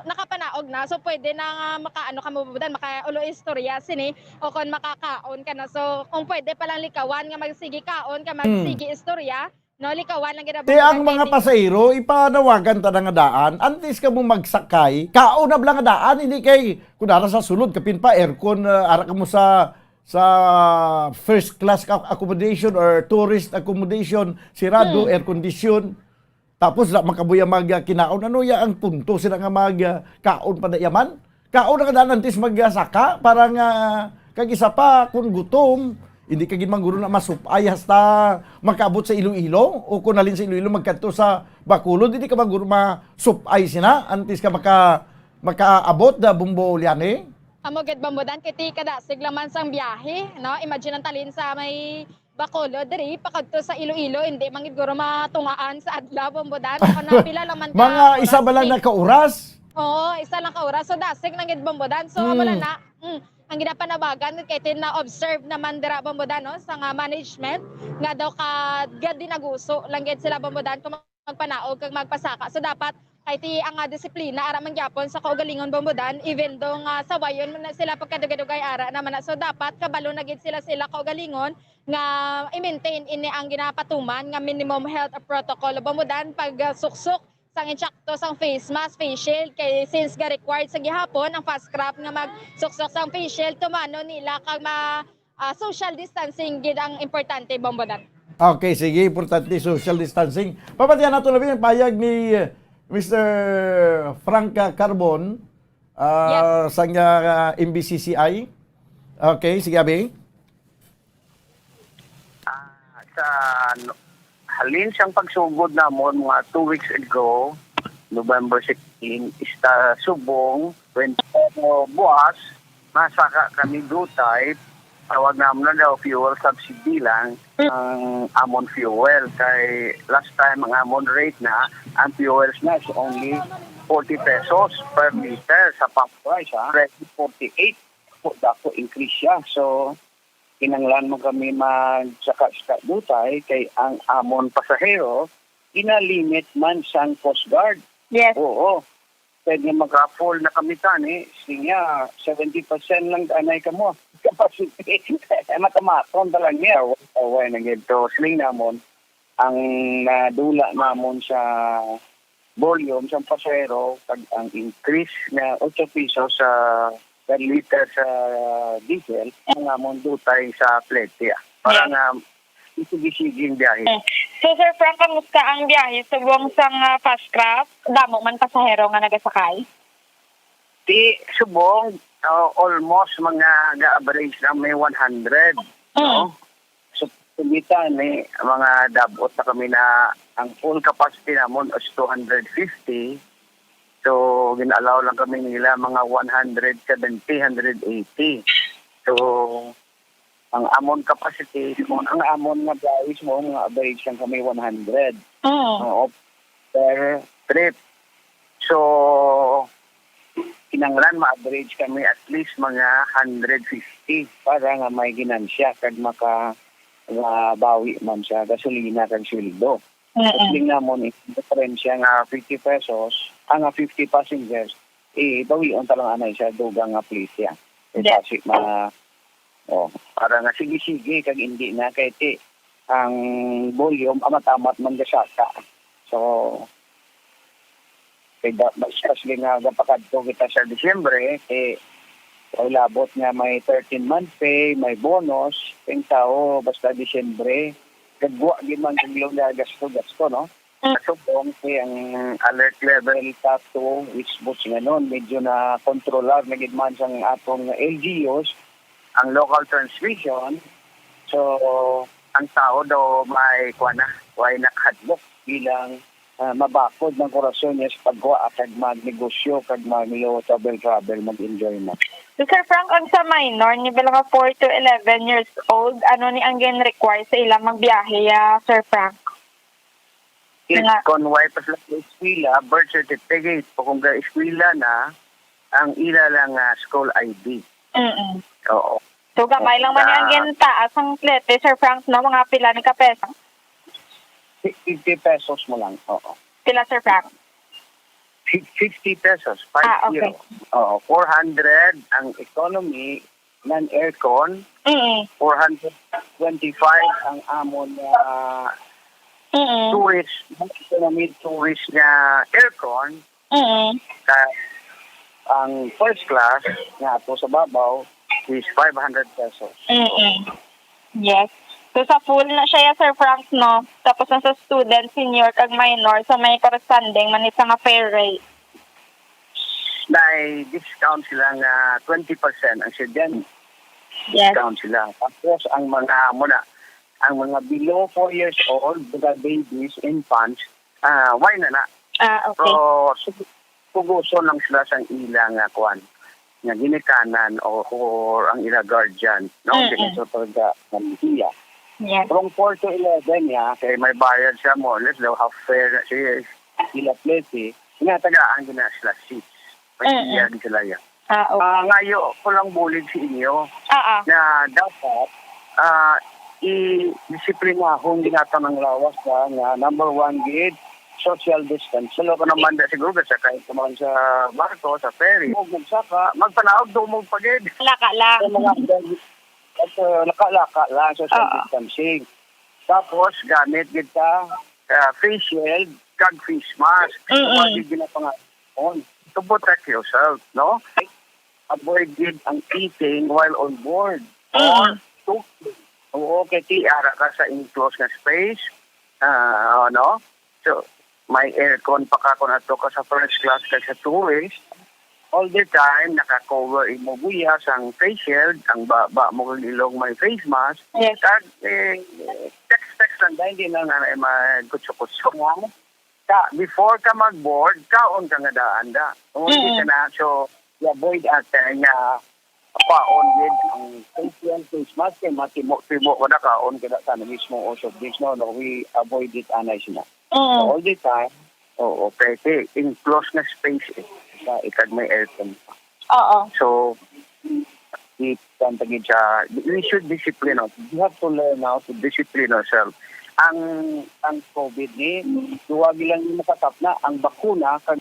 nakapanaog na, so pwede na nga makaano kamo, Bombodan, makaulo istorya sini o kon makakaon ka na. So, kung pwede pa lang likawan nga magsige kaon ka, magsige istorya, no, likawan lang gid, Ti ang Bombodan, mga kay pasahero, ipanawagan ta na nga daan. Antes ka mo magsakay, kaon na bala nga daan, hindi kay kung ara sa sulod, kapin pa aircon, ah, ara ka mo sa sa first class ac-, accommodation or tourist accommodation, sirado, Hmm. air condition. Tapos la makabuya mag ah, kinaon. Ano ya ang punto sila nga mag ah, kaon pa na yaman? Kaon na ka daan antes magsaka para nga kag isa pa kung gutom, hindi ka gid mangguro na masupay hasta makaabot sa Iloilo o kung halin sa Iloilo magkadto sa Bacolod, hindi ka mangguro masupay sina antes ka maka makaabot da Bombo Liani. Amo gid, Bombodan, kay ti kadasig laman sang biyahe, no? Imagine ang talin sa may Bacolod diri pakadto sa Iloilo, hindi man gid guro matungaan sa adlaw, Bombodan. Ako na pila laman ka Mga isa oras ba lang ni? Na ka oras? Oo, isa lang ka oras. So dasig lang gid, Bombodan. So Hmm. amo lang na. Mm, ang ginapanawagan kay tin na-observe naman dira, Bombodan, no, sa nga management nga daw ka gadinaguso lang gid sila, Bombodan, kung magpanaog kag magpasaka. So dapat kay ti ang, ah, disiplina ara man gyapon sa kaugalingon, Bombodan, even though nga sawayon man na sila pagkadugay-dugay ara naman na. So dapat kabalo na gid sila sila kaugalingon nga i-maintain ini ang ginapatuman nga minimum health protocol, Bombodan, pag, ah, suksok sang insakto sang face mask, face shield, kay since ga required sa gihapon ang fast craft nga magsuksok sang face shield, tumano nila kag ma ah, social distancing gid ang importante, Bombodan. Okay, sige, importante social distancing. Papatihan nato labi ang payag ni eh, Mister Franca Carbon ah, Yes. sang ah, M B C C I. Okay, sige, abi. Ah, sa no- halin siyang pagsugod namon mga two weeks ago, November sixteen, ista Subong, twenty, pero buwas, masaka kami dutay, tawag naman na daw fuel subsidy lang ang amon fuel. Kay last time ang amon rate na, ang fuels na is only forty pesos per liter sa pump price, ha? Present forty-eight, dako, dako increase siya. So, kinahanglan man kami magsaka-saka dutay kay ang amon pasahero ginalimit man sang Coast Guard. Yes. Oo. Kaya nga maka-full na kami tani, siya, seventy percent lang anay kamo. Capacity. Matamaton talaga niya. Away na gid to. Siling namon, ang nadula namon sa volume sang pasahero kag ang increase nga otso piso sa per liter sa diesel, ang amon dutay sa plete, ah. Para Yes. nga isigi-sige ang biyahe. Mm. So, Sir Frank, kamusta ang biyahe subong sang, ah, Fastcraft? Damo man pasahero nga nagasakay? Di, subong, ah, almost mga ga-average na may one hundred, Mm. no? So, kumita ni mga dabot na kami na ang full capacity namon is two hundred fifty. So, gina-allow lang kami nila mga one hundred seventy, hundred eighty. So, ang amon capacity, ang amon nga biyahe mo, mga average lang kami one hundred. Mm. Oo, per trip. So, kinahanglan ma-average kami at least mga hundred fifty para nga may ginansya kag maka-, mabawi man sa gasolina kag sweldo. Mm-mm. At ning namon, eh, diferensya nga fifty pesos, ang nga fifty passengers, eh, bawion ta lang anay sa dugang nga plete, ah. Eh, Yes. basi ma-, oh, para nga sige-sige kag hindi na kay ti ang volume amat-amat man gasaka. So, kay da-, especially nga gapakadto kita sa Disyembre, eh, kay labot nga may thirteen month pay, may bonus, ang tao basta Disyembre, gagwa gid man kag gasto-gasto, no? Mm. Subong kay ang alert level top two, which bus nga nun, medyo na kontrolar na gid man sang aton nga L G Us, ang local transmission. So, ang tao daw may kuwan na, way nakahadlok bilang, ah, mabakod ng korason niya sa pagkuha kag magnegosyo kag mag-travel, mag-enjoy na. So, Sir Frank, ang sa minor, nivel nga four to eleven years old, ano ni ang gin-require sa ilang magbiyahe, ah, Sir Frank? Yes, Nga- kung way pa sila sa eskwela, birth certificate, o kung ga-eskwela na, ang ila lang, ah, school I D. Mm-mm. Oo. So, gamay lang man ni ang Ah. gintaas ang plete, Sir Frank, no? Mga pila ni ka peso? Fi-, fifty pesos mo lang, oo. Pila, Sir Frank? Fi-, fifty pesos, five Ah, okay. zero. Oo, four hundred ang economy, non-aircon, Mm. four hundred twenty-five ang amon nga Mm. tourist, economy tourist nga aircon, Mm. Ka-, ang first class nga ato sa babaw is five hundred pesos. Mm-mm. Yes. So, sa full na siya, ya, Sir Frank, no? Tapos ang sa student, senior, kag minor, so may corresponding man ito nga fare rate. May discount sila nga twenty percent ang student. Yes. Discount sila. Tapos ang mga, muna, ang mga below four years old, mga babies, infants, ah, why na na? Ah, okay. So, su-, puguson lang sila sang ila nga kuan, nga ginikanan o, or ang ila guardian, no? Mm-mm. Kini sa pagka-, pamilya. Yes. From four to eleven, ya, kay may bayad siya, more or less, daw half fare na siya, eh. Ila plete, nga tagaan gina sila seats. May Mm-mm. Iya gid sila, ya. Ah, okay. Ah, ngayo ko lang bulig sa inyo Ah, ah. na dapat, ah, i-disiplinahon gid naton ang lawas, ha, nga number one gid, social distance. Sulo ka naman da siguro, sa kahit naman sa barko, sa ferry, o magsaka, magpanaog, dumog pa gid. Laka lang. Sa mga, at, uh, laka-laka lang, social Oo. distancing. Tapos, gamit gid ta, uh, face shield, kag face mask. Mm-mm. Mga gid ginapangaon to protect yourself, no? Avoid gid ang eating while on board. Or Mm-mm. to, oo, kay ti ara ka sa enclosed nga space, ah, ano? So, may aircon pa ka kung ato ka sa first class kag sa tourist. All the time, naka-cover imo buyas ang face shield, ang baba mo kag ilong may face mask. Yes. Kag, eh, text-text lang, dahil hindi na nga na magkutso-kutso. Nga mo? Ka, before ka mag-board, kaon ka nga daan da. Kung hindi Mm. ka na, so, i-avoid ata nga paon with ang facial, face mask, kay matimo-timo ka na, kaon ka na sa mismo o soft drinks, no? No, we avoid it, anay sila. Mm. So, all the time, oo, kay, kay enclosed na space, eh. Sa ikag may aircon pa. Oo. So, di, kuwan pa gid siya, we should discipline us. We have to learn how to discipline ourselves. Ang, ang COVID ni, duwa lang yung makasap na, ang bakuna, kag,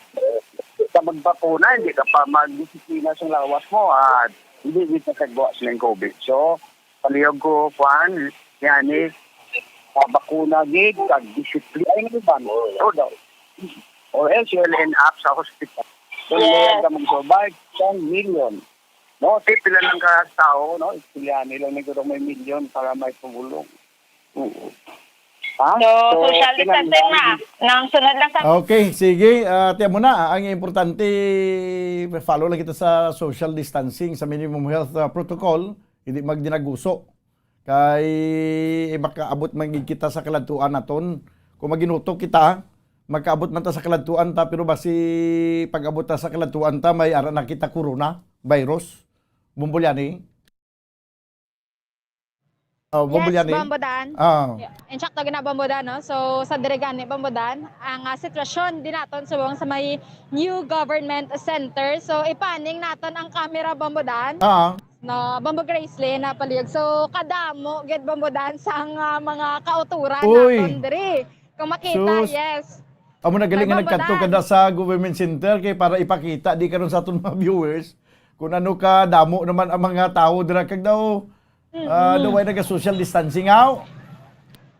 sa magbakuna, hindi ka pa magdisiplina sa lawas mo, ah, hindi, hindi ka kagwa sa COVID. So, palihog ko, kuwan, yan eh, ah, bakuna gid, kag disiplina, ay, ano ba? Or daw. Or else, you will end up sa hospital. Kung Yes. Hindi ka mag-survive, ten million. No, ti pila lang ka tao, no? Istoryahan nila, nagkaroon may milyon para may pumulong. Oo. Ha? So, So, social distancing na. Nang sunod lang sa Okay, sige. Ah, tiyan mo na, ang importante, follow lang kita sa social distancing, sa minimum health, ah, protocol, hindi magdinaguso. Kay makaabot man gid kita sa kaladtuan naton. Kung maginutok kita, makaabot man ta sa kaladtuan ta, pero basi pag-abot ta sa kaladtuan ta, may ara na kita corona virus. Bombolyani? Oh, Yes, Bombolyani? Bombodan. Ah. Yeah. Insakto gina Bombodan, no? So, sa diri gani, Bombodan, ang, ah, sitwasyon din naton subong sa may New Government Center. So, ipaning naton ang camera, Bombodan. Ah. No, Bombo Gracelyn, na palihog. So, kadamo gid, Bombodan, sang, ah, mga kauturan Uy. Naton diri. Kung makita, Sus. Yes. Amo na galing nga Bombodan. Nagkadto ka na sa Government Center kay para ipakita di karon sa aton mga viewers kung ano ka damo naman ang mga tawo dira kag daw, ah, Mm-mm. Daw ay naga-social distancing, aw?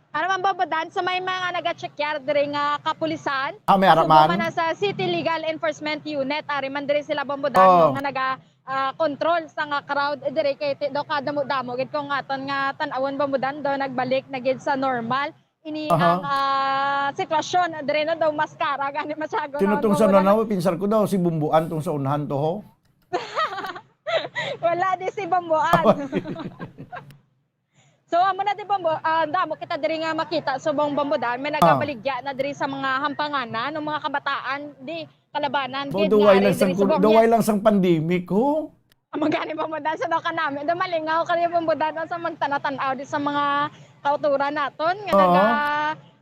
Ano man, Bombodan, so may mga naga-check yard diri nga kapulisan. Ah, may ara Asubo man? Man na sa City Legal Enforcement Unit, ari man diri sila, Bombodan, Oh. No, nga naga, ah, control sa nga crowd, eh, diri kay ti-, daw kadamo-damo gid kung aton nga tan-awon, Bombodan, daw nagbalik na gid sa normal. Ini Aha. Ang, ah, sitwasyon diri, no, daw mas kara gani masyago Sino na tong sa nanaw? Pinsar ko daw si Bumbuan tong sa unahan to, ho? Wala di si Bumbuan. So, amo na di, Bombo, ah, damo kita diri nga makita subong, Bombodan, may Ah. Nagabaligya na diri sa mga hampanganan, ng mga kabataan, di kalabanan, So, gid nga duway ari lang sang diri kul-, subong duway niya. Lang sang pandemic, ho? Amo gani, Bombodan, sa daw kanami, daw malingaw kani, Bombodan, sa magtanaw-tanaw di sa mga kauturan naton nga Oo. Naga,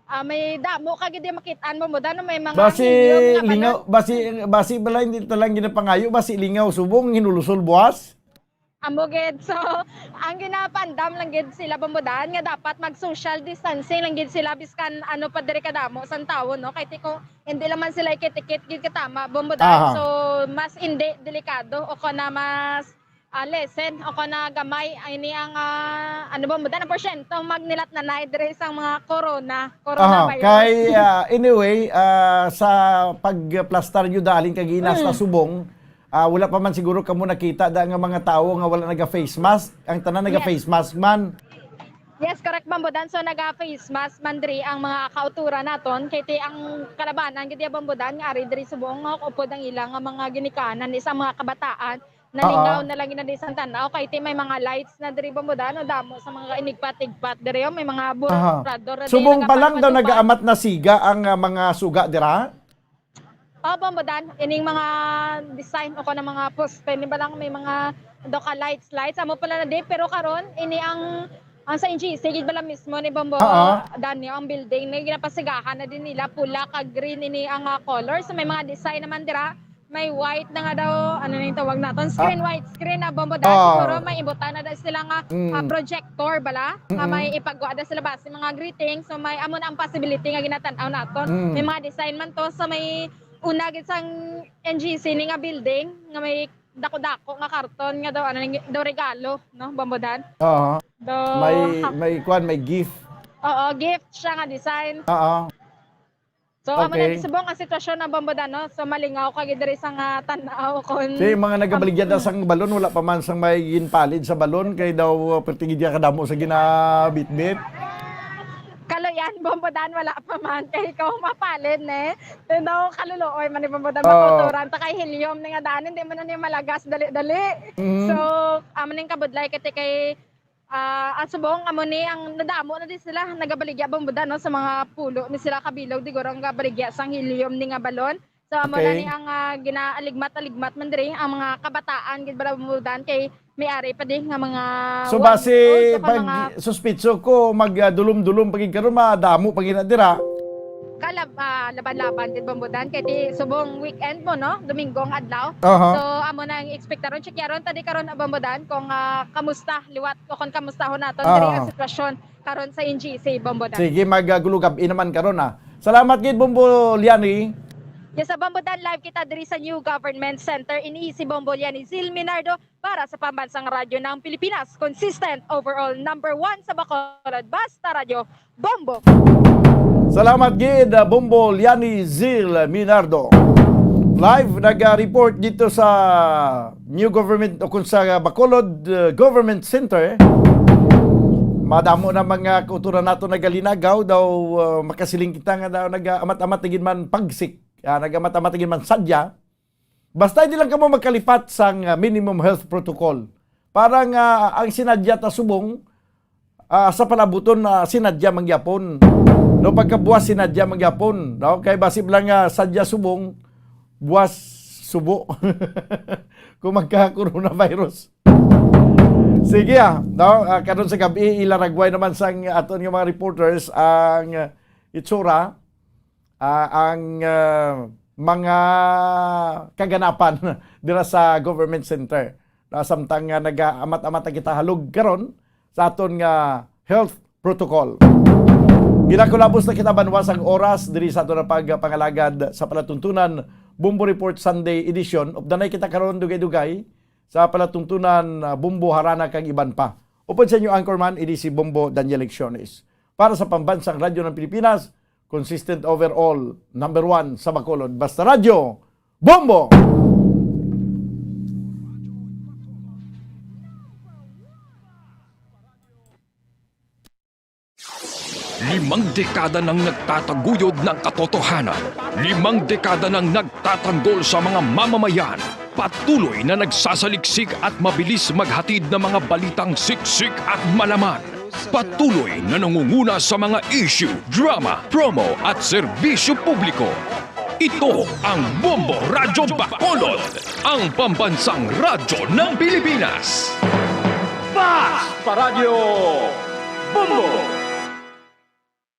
ah, may damo ka gid makit-an, Bombodan, may mga Basi hilyom nga lingaw, balon. Basi, basi bala hindi talang ginapangayo, basi lingaw subong, hinulusol buwas. Amo gid. So, ang ginapandam lang gid sila, Bombodan, nga dapat mag-social distancing lang gid sila, biskan ano pa diri kadamo sang tawo, no? Kay ti-, kung hindi lang man sila ikit-ikit gid katama, Bombodan. Aha. So, mas hindi delikado o kung na mas, ah, lessen o kung na gamay, ay ni ang, ah, ano, Bombodan, ang porsyento magnilat na nay diri sang mga corona, Aha, coronavirus. Kay, ah, anyway, ah, sa pagplastar nyo daling kagina sa Mm. Subong, Ah, wala pa man siguro kamo nakita da nga mga tawo nga wala naga-face mask. Ang tanan Yes. Naga-face mask man. Yes, correct, Bombodan. So, naga-face mask man diri ang mga kauturan naton. Kay ti ang kalabanan gid ya, Bombodan, nga ari diri subong nga upod ang ilang nga mga ginikanan, isang mga kabataan. Nalingaw Oo. Na lang gid na di sang tanaw. Kay ti may mga lights na diri, Bombodan, no? Damo sa mga inigpat-igpat diri, oh. May mga Aha. Burador na Subong din pa lang daw nagapatugtog pa. Nagaamat na siga ang, ah, mga suga dira? Oh, Bombodan, ining mga design o kung mga poste, ni ba lang may mga daw ka lights, lights. Amo pala na di, pero karon, ini ang, ang sa N G C, gid bala mismo ni Bombo, Oo. Danyo, ang building, na ginapasigahan na din nila, pula kag green ini ang, ah, color. So, may mga design naman dira, may white na nga daw, ano na yung tawag naton? Screen, Ah. White screen na, Bombodan. Oo. Siguro may ibutan na daw sila nga, Mm. ah, projector bala, nga Mm-mm. May ipagwa da sila ba sa mga greetings. So, may amo na ang possibility nga ginatan-aw naton. Mm. May mga design man to sa may una gid sang N G C ni nga building nga may dako-dako nga karton nga daw, ano, daw regalo, no, Bombodan? Oo. Daw May, ha- may kwan, may gift. Oo, gift siya nga design. Oo. So, amo na Okay. Di subong ang sitwasyon na, Bombodan, no? So, malingaw ka gid diri sa nga tan-aw kon Si mga nagabaligya na sang balon, wala pa man sang may ginpalid sa balon, kay daw, uh, perti gid kadamo sa ginabitbit. Kaluyan, Bombodan, wala pa man. Kay ikaw mapalid, ne? Then daw, kaluluoy man ni Bombodan, Oo. Makuturan. Ta kay helium ni nga daan, hindi man na niya malagas, dali-dali. Mhm. So, amo ning kabudlay, kay, kay Ah, ang subong amo ni ang nadamo na di sila nagabaligya, Bombo Dan, no, sa mga pulo ni sila kabilog, di guro ang gabaligya sang helium ni nga balon. So amo na ni Okay. ang ah, ginaaligmat-aligmat man diri ang mga kabataan gid bala, Bombo Dan, kay may ari pa di nga mga So one base year old, saka pag mga suspitso ko, mag ah, dulom-dulom pa gid karon, madamo pa gid na dira. kalab ah, laban-laban gid, Bombo Dan, kay ti subong weekend mo, no, Domingo ang adlaw. Aha. So amo na ang ekspektaron. Checkyaron ta di karon, Bombo Dan, kung ah, kamusta liwat o kung kamustahon naton diri ang Ah. sitwasyon karon sa N G C, Bombo Dan. Sige, magagulugab naman karon ah. Salamat gid, Bombo Liani. Yes, sa Bombo Dan, live kita diri sa New Government Center. Ini si Bombo Liani Zil Minardo para sa Pambansang Radyo ng Pilipinas. Consistent, overall, number one sa Bacolod. Basta Radyo, Bombo! Salamat gid, ah, Bombo Liani Zil Minardo. Live nag-report dito sa New Government o kung sa Bacolod uh, Government Center. Madamo na mga kauturan nato nagalinagaw daw, uh, makasiling kita nga daw nag-amat-amat na gid man pagsik, ah, nag-amat-amat na gid man sadya. Basta hindi lang kamo magkalipat sang uh, minimum health protocol para nga ang sinadya ta subong ah, sa palabuton na sinadya mangyapon. No, pagkabuwas sinadya mangyapon, no? Kay basi lang nga sadya subong, buwas subo. Kung magka-coronavirus. Sige ah, no? Ah, karon sa gabi, ilaragway naman sang aton nga mga reporters ang itsura, ah, ang ah, mga kaganapan dira sa government center. Na samtang nga nagaamat-amat na kita halog karon sa aton nga health protocol. Ginakulabos na kita banwa sang oras diri sa aton nga pagpangalagad sa palatuntunan Bombo Report Sunday Edition. Updanay kita karon dugay-dugay sa palatuntunan, ah, Bombo Harana kag iban pa. Upod sa inyo anchorman, ini si Bombo Daniel Lecciones. Para sa Pambansang Radyo ng Pilipinas, consistent overall, number one sa Bacolod. Basta Radyo, Bombo! Limang dekada nang nagtataguyod ng katotohanan. Limang dekada nang nagtatanggol sa mga mamamayan. Patuloy na nagsasaliksik at mabilis maghatid ng mga balitang siksik at malaman. Patuloy na nangunguna sa mga issue, drama, promo at serbisyo publiko. Ito ang Bombo Radyo Bacolod, ang pambansang radyo ng Pilipinas. Fast Paradyo Bombo!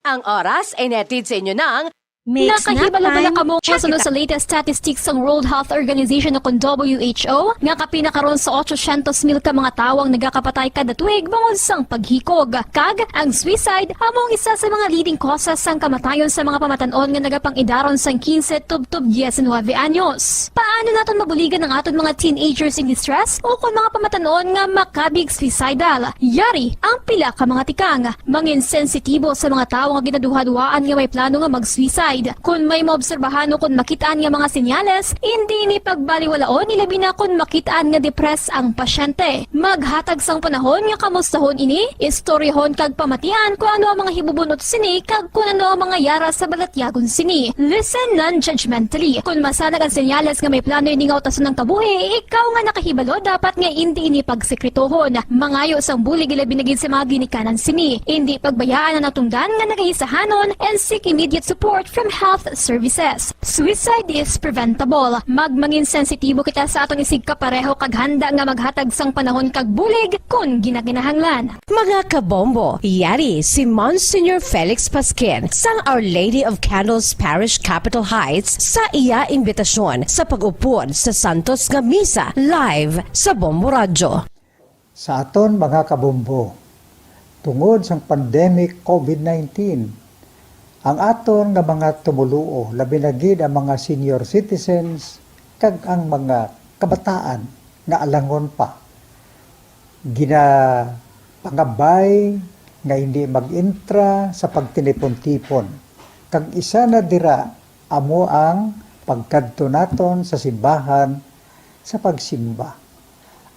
Ang oras ay nahatid sa inyo ng Makes nap Nakahibalo ba na time. kamo Check sa it out. sa latest statistics sang World Health Organization o kon W H O nga kapin na karon sa otsosyentos mil ka mga tawo ang nagakapatay kada tuig bangod sang paghikog? Kag ang suicide amo ang isa sa mga leading causes sang kamatayon sa mga pamatan-on nga nagapang-idaron sang quince tubtob diecinuebe anyos. Paano naton mabuligan ang aton mga teenagers in distress o kon mga pamatan-on nga makabig suicidal? Yari ang pila ka mga tikang. Mangin sensitibo sa mga tawo nga ginaduhaduhaan nga may plano nga mag-suicide. Kon may maobserbahan o kon makit-an nga mga senyales, indi ini pagbaliwalaon, ilabi na kon makit-an nga depressed ang pasyente. Maghatag sang panahon nga kamustahon ini, istoryahon kag pamatian kon ano ang mga hibubun-ot sini kag kon ano ang mga yara sa balatyagon sini. Listen non-judgmentally. Kon masanag ang senyales nga may plano ini nga utason ang kabuhi, ikaw nga nakahibalo dapat nga indi ini pagsekretohon. Mangayo sang bulig ilabi na gid sa mga ginikanan sini. Indi pagbayaan ang natungdan nga nagahisahanon and seek immediate support from health services. Suicide is preventable. Magmangin sensitibo kita sa aton isigkapareho kag handa nga maghatag sang panahon kag bulig kon ginakinahanglan. Mga kabombo, yari si Monsignor Felix Pasquin sang Our Lady of Candles Parish, Capitol Heights, sa iya imbitasyon sa pag-upod sa Santos nga Misa live sa Bombo Radyo. Sa aton mga kabombo, tungod sang pandemic COVID nineteen, ang aton nga mga tumoluo, labi na gid ang mga senior citizens kag ang mga kabataan nga alangon pa, ginapangabay nga hindi mag-intra sa pagtinipon-tipon. Kag isa na dira amo ang pagkadto naton sa simbahan sa pagsimba.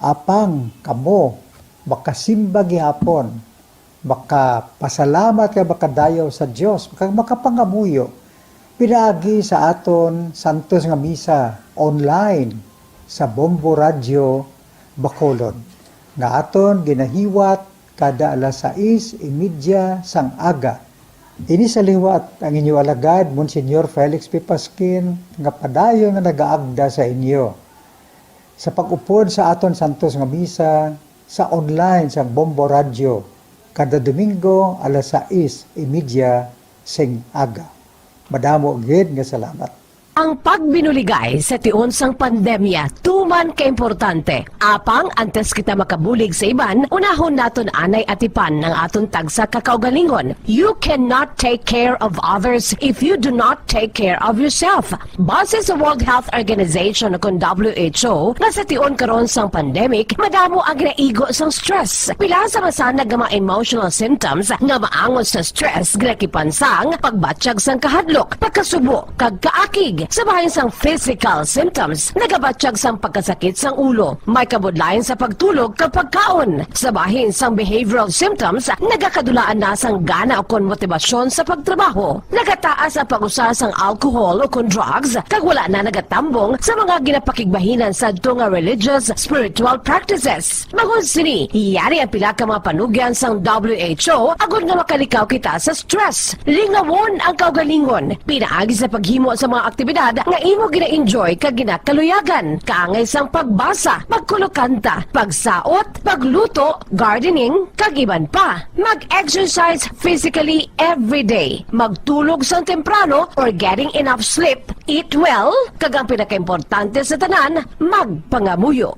Apang kamo makasimba gihapon, makapasalamat kag makadayaw sa Dios, kag makapangamuyo pinaagi sa aton santos nga misa online sa Bombo Radyo Bacolod, nga aton ginahiwat kada alas sais y media sang aga. Ini sa liwat ang inyo alagad, Monsignor Felix P. Pasquin, nga padayon nga nagaagda sa inyo sa pag-upod sa aton santos nga misa sa online sang Bombo Radyo kada Domingo alas sais y media sing aga. Madamo gid nga salamat. Ang pagbinuligay sa tion sang pandemya tuman ka importante. Apang antes kita makabulig sa iban, unahon naton anay atipan ang aton tagsa ka kaugalingon. You cannot take care of others if you do not take care of yourself. Base sa World Health Organization, kon W H O, nga sa tion karon sang pandemic, madamo ang ginaigo sang stress. Pila sa masanag nga mga emotional symptoms nga maangot sa stress ginakipan sang pagbatyag sang kahadlok, pagkasubo, kag kaakig. Sa bahin sang physical symptoms, nagabatyag sang pagkasakit sang ulo, may kabudlayan sa pagtulog kag pagkaon. Sa bahin sang behavioral symptoms, nagakadulaan na sang gana ukon motibasyon sa pagtrabaho. Nagataas ang pag-usa sang alcohol ukon drugs, kag wala na nagatambong sa mga ginapakigbahinan sadto nga religious, spiritual practices. Bangod sini, yari ang pila ka mga panugyan sang W H O agod nga makalikaw kita sa stress. Lingawon ang kaugalingon pinaagi sa paghimo sa mga aktibidad nga imo gina-enjoy kag ginakaluyagan, kaangay sang pagbasa, pagkulokanta, pagsaot, pagluto, gardening, kag iban pa. Mag-exercise physically every day. Magtulog sang temprano or getting enough sleep. Eat well, kag ang pinakaimportante sa tanan, magpangamuyo.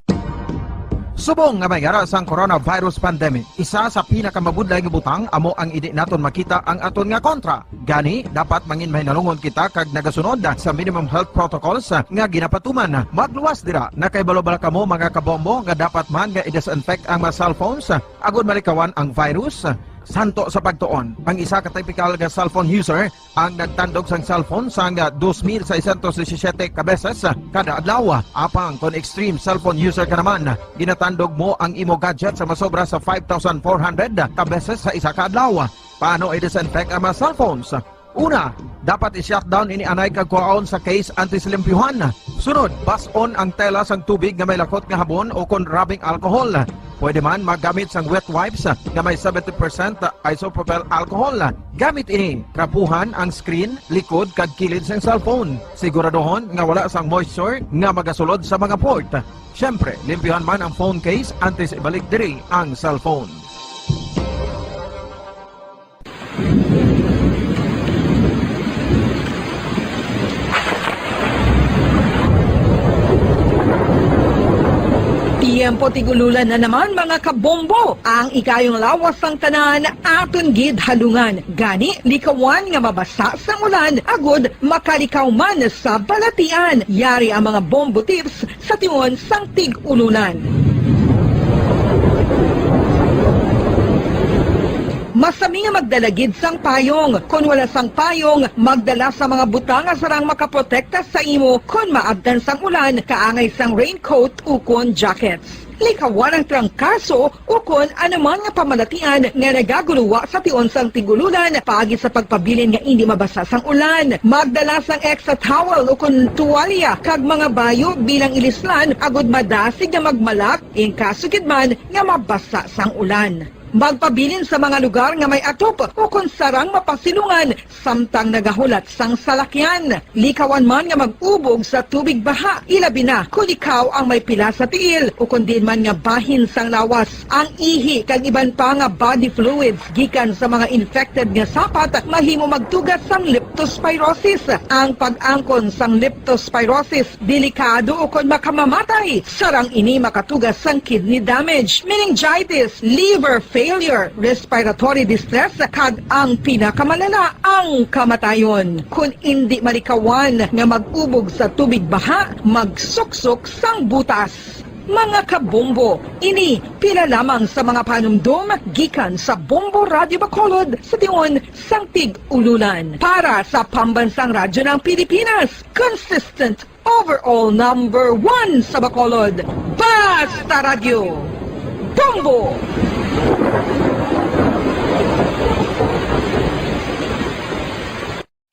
Subong nga may yara sang coronavirus pandemic, isa sa pinakamabudlay nga butang amo ang indi naton makita ang aton nga kontra. Gani, dapat mangin mahinalungon kita kag nagasunod sa minimum health protocols nga ginapatuman. Magluwas dira, nakahibalo bala kamo, mga kabombo, nga dapat man nga i-disinfect ang mga cellphones agod malikawan ang virus? Santo sa pagtuon, ang isa ka typical nga cellphone user ang nagtandog sang cellphone sang dos mil seiscientos disisiete ka beses kada adlaw. Apang kon extreme cellphone user ka naman, ginatandog mo ang imo gadget sa masobra sa five thousand four hundred ka beses sa isa ka adlaw. Paano i-disinfect ang mga cellphones? Una, dapat i-shutdown ini anay kag kuhaon sa case antes limpyuhan. Sunod, bas-on ang tela sang tubig nga may lakot nga habon o kon rubbing alcohol. Pwede man maggamit sang wet wipes nga may seventy percent isopropyl alcohol. Gamit ini, trapuhan ang screen, likod, kag kilid sang cellphone. Siguraduhon nga wala sang moisture nga magasulod sa mga port. Siyempre, limpyuhan man ang phone case antes ibalik diri ang cellphone. Tiyempo tig-ululan na naman, mga kabombo. Ang ikayong lawas sang tanan aton gid halungan. Gani, likawan nga mabasa sang ulan agud makalikaw man sa balatian. Yari ang mga bombo tips sa tion sang tig-ululan. Masami nga magdala gid sang payong. Kon wala sang payong, magdala sa mga butang nga sarang makaprotekta sa imo kon maabtan sang ulan, kaangay sang raincoat ukon jackets. Likawan ang trangkaso ukon anuman nga pamalatian nga nagaguluwa sa tion sang tig-ululan paagi sa pagpabilin nga indi mabasa sang ulan. Magdala sang extra towel ukon tuwalya kag mga bayo bilang ilislan agud madasig nga magmalak in kaso gid man nga mabasa sang ulan. Magpabilin sa mga lugar nga may atop ukon sarang mapasilungan samtang nagahulat sang salakyan. Likawan man nga mag-ubog sa tubig baha, ilabi na kon ikaw ang may pila sa tiil ukon diin man nga bahin sang lawas. Ang ihi kag iban pa nga body fluids gikan sa mga infected nga sapat mahimo magtuga sang leptospirosis. Ang pag-angkon sang leptospirosis delikado ukon makamamatay. Sarang ini makatuga sang kidney damage, meningitis, liver failure, respiratory distress, kag ang pinakamalala, ang kamatayon. Kon indi malikawan nga mag-ubog sa tubig baha, magsuksok sang butas. Mga kabombo, ini pila lamang sa mga panumdom gikan sa Bombo Radyo Bacolod sa tion sang tig-ululan. Para sa Pambansang Radyo ng Pilipinas, consistent overall number one sa Bacolod, Basta Radyo, Bombo!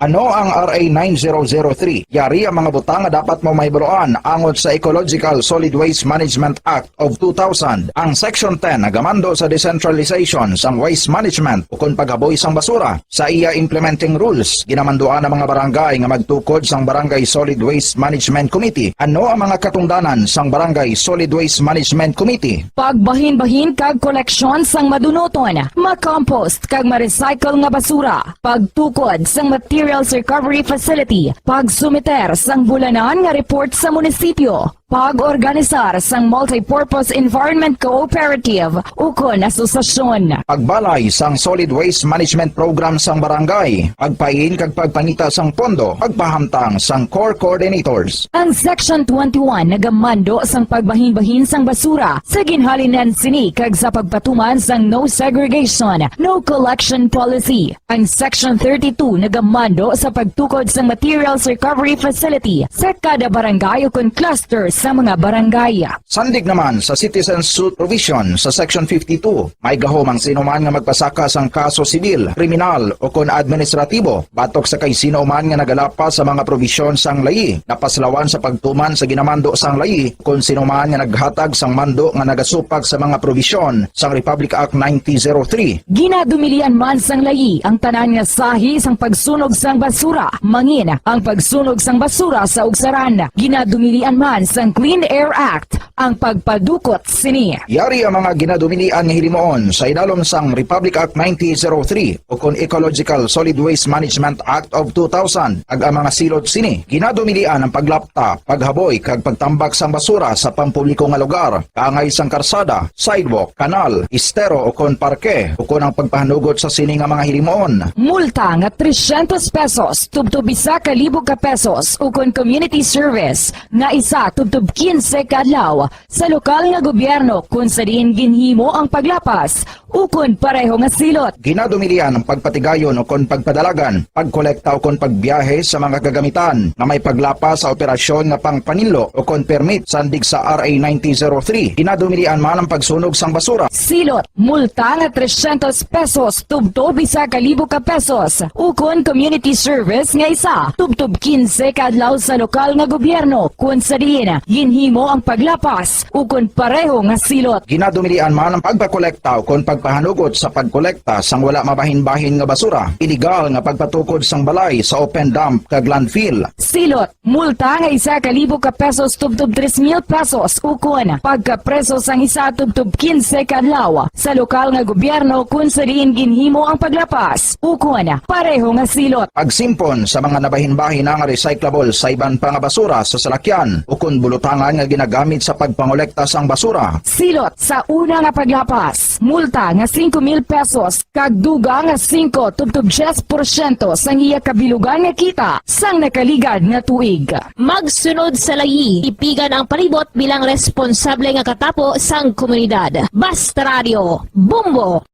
Ano ang R A nine zero zero three? Yari ang mga butang nga dapat mo mahibaluan angot sa Ecological Solid Waste Management Act of two thousand. Ang Section ten nagamando sa decentralization sang waste management ukon paghaboy sang basura. Sa iya implementing rules, ginamanduan ang mga barangay nga magtukod sang Barangay Solid Waste Management Committee. Ano ang mga katungdanan sang Barangay Solid Waste Management Committee? Pagbahinbahin kag koleksyon sang madunuton, makompost kag ma-recycle nga basura, pagtukod sang materials recovery facility, pagsumiter sang bulanan nga report sa munisipyo, pag-organisar sang multipurpose environment cooperative ukon asosasyon. Pagbalay sang solid waste management program sang barangay, pagpain kag pagpangita sang pondo, pagpahamtang sang core coordinators. Ang Section twenty-one nagamando sang pagbahinbahin sang basura sa ginhalinan sini kag sa pagpatuman sang no segregation, no collection policy. Ang Section thirty-two nagamando sa pagtukod sang materials recovery facility sa kada barangay ukon cluster sa mga barangay. Sandig naman sa citizen suit provision sa Section fifty-two, may gahom ang sino man nga magpasaka sang kaso sibil, kriminal, ukon administratibo batok sa kay sino man nga nagalapas sa mga probisyon sang layi, napaslawan sa pagtuman sa ginamando sang layi, kon sino man nga naghatag sang mando nga nagasupak sa mga probisyon sang Republic Act nineteen zero three. Ginadumilian man sang layi ang tanan nga sahi sang pagsunog sang basura, mangin ang pagsunog sang basura sa ugsaran. Ginadumilian man sang Clean Air Act ang pagpadukot sini. Yari ang mga ginadumilian nga hilimuon sa idalom sang Republic Act nineteen zero three ukon Ecological Solid Waste Management Act of two thousand, kag ang mga silot sini. Ginadumilian ang paglapta, paghaboy, kag pagtambak sang basura sa pampubliko nga lugar, kaangay sang karsada, sidewalk, kanal, estero, ukon parke, ukon ang pagpahanugot sa sini nga mga hilimuon. Multa nga trescientos pesos tubtob isa ka libo ka pesos, ukon community service nga isa tubtob quince ka adlaw sa lokal nga gobyerno kon sa diin ginhimo ang paglapas ukon pareho nga silot. Ginadumilian ang pagpatigayon ukon pagpadalagan, pagkolekta ukon pagbiyahe sa mga kagamitan nga may paglapas sa operasyon nga pangpaninlo ukon permit sandig sa R A nineteen zero three. Ginadumilian man ang pagsunog sang basura. Silot, multa nga trescientos pesos tubtob isa ka libo ka pesos, ukon community service nga isa tubtob quince ka adlaw sa lokal nga gobyerno kon sa diin ginhimo ang paglapas ukon pareho nga silot. Ginadumilian man ang pagpakolekta ukon pagpahanugot sa pagkolekta sang wala mabahinbahin nga basura, iligal nga pagpatukod sang balay sa open dump kag landfill. Silot, multa nga isa ka libo ka pesos tubtob tres mil pesos, ukon pagkapreso sang isa tubtob quince ka adlaw sa lokal nga gobyerno kon sa diin ginhimo ang paglapas, ukon pareho nga silot. Pagsimpon sa mga nabahinbahin na nga recyclable sa iban pa nga basura sa salakyan ukon bulutangan nga ginagamit sa pagpangolekta sang basura. Silot sa una nga paglapas, multa nga singko mil pesos kag dugang nga singko tubtob diyes porsyento sang iya kabilugan nga kita sang nakaligad nga tuig. Magsunod sa layi, tipigan ang palibot bilang responsable nga katapo sang komunidad. Basta Radio, Bombo!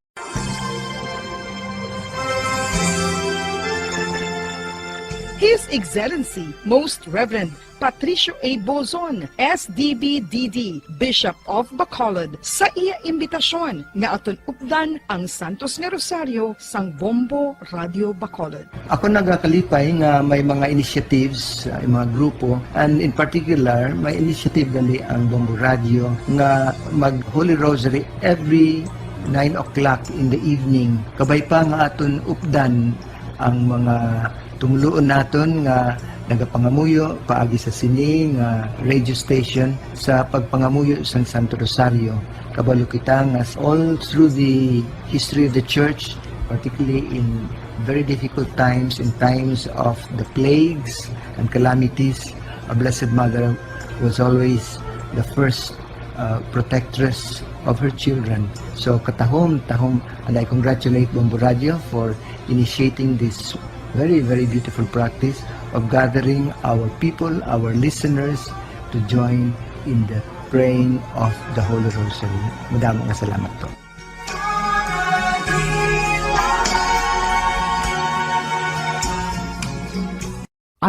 His Excellency Most Reverend Patricio A. Bozon, S D B D D, Bishop of Bacolod, sa iya imbitasyon nga aton updan ang Santos nga Rosaryo sang Bombo Radio Bacolod. Ako nagakalipay nga may mga initiatives, uh, mga grupo, and in particular, may initiative gali ang Bombo Radio nga mag Holy Rosary every nine o'clock in the evening. Kabay pa nga aton updan ang mga tumuluon naton nga nagapangamuyo paagi sa sini nga radio station sa pagpangamuyo sang Santo Rosario. Kabalo kita nga all through the history of the church, particularly in very difficult times, in times of the plagues and calamities, our Blessed Mother was always the first uh, protectress of her children. So katahom, tahom, and I congratulate Bombo Radio for initiating this very, very beautiful practice of gathering our people, our listeners, to join in the praying of the Holy Rosary. Madamo nga salamat po.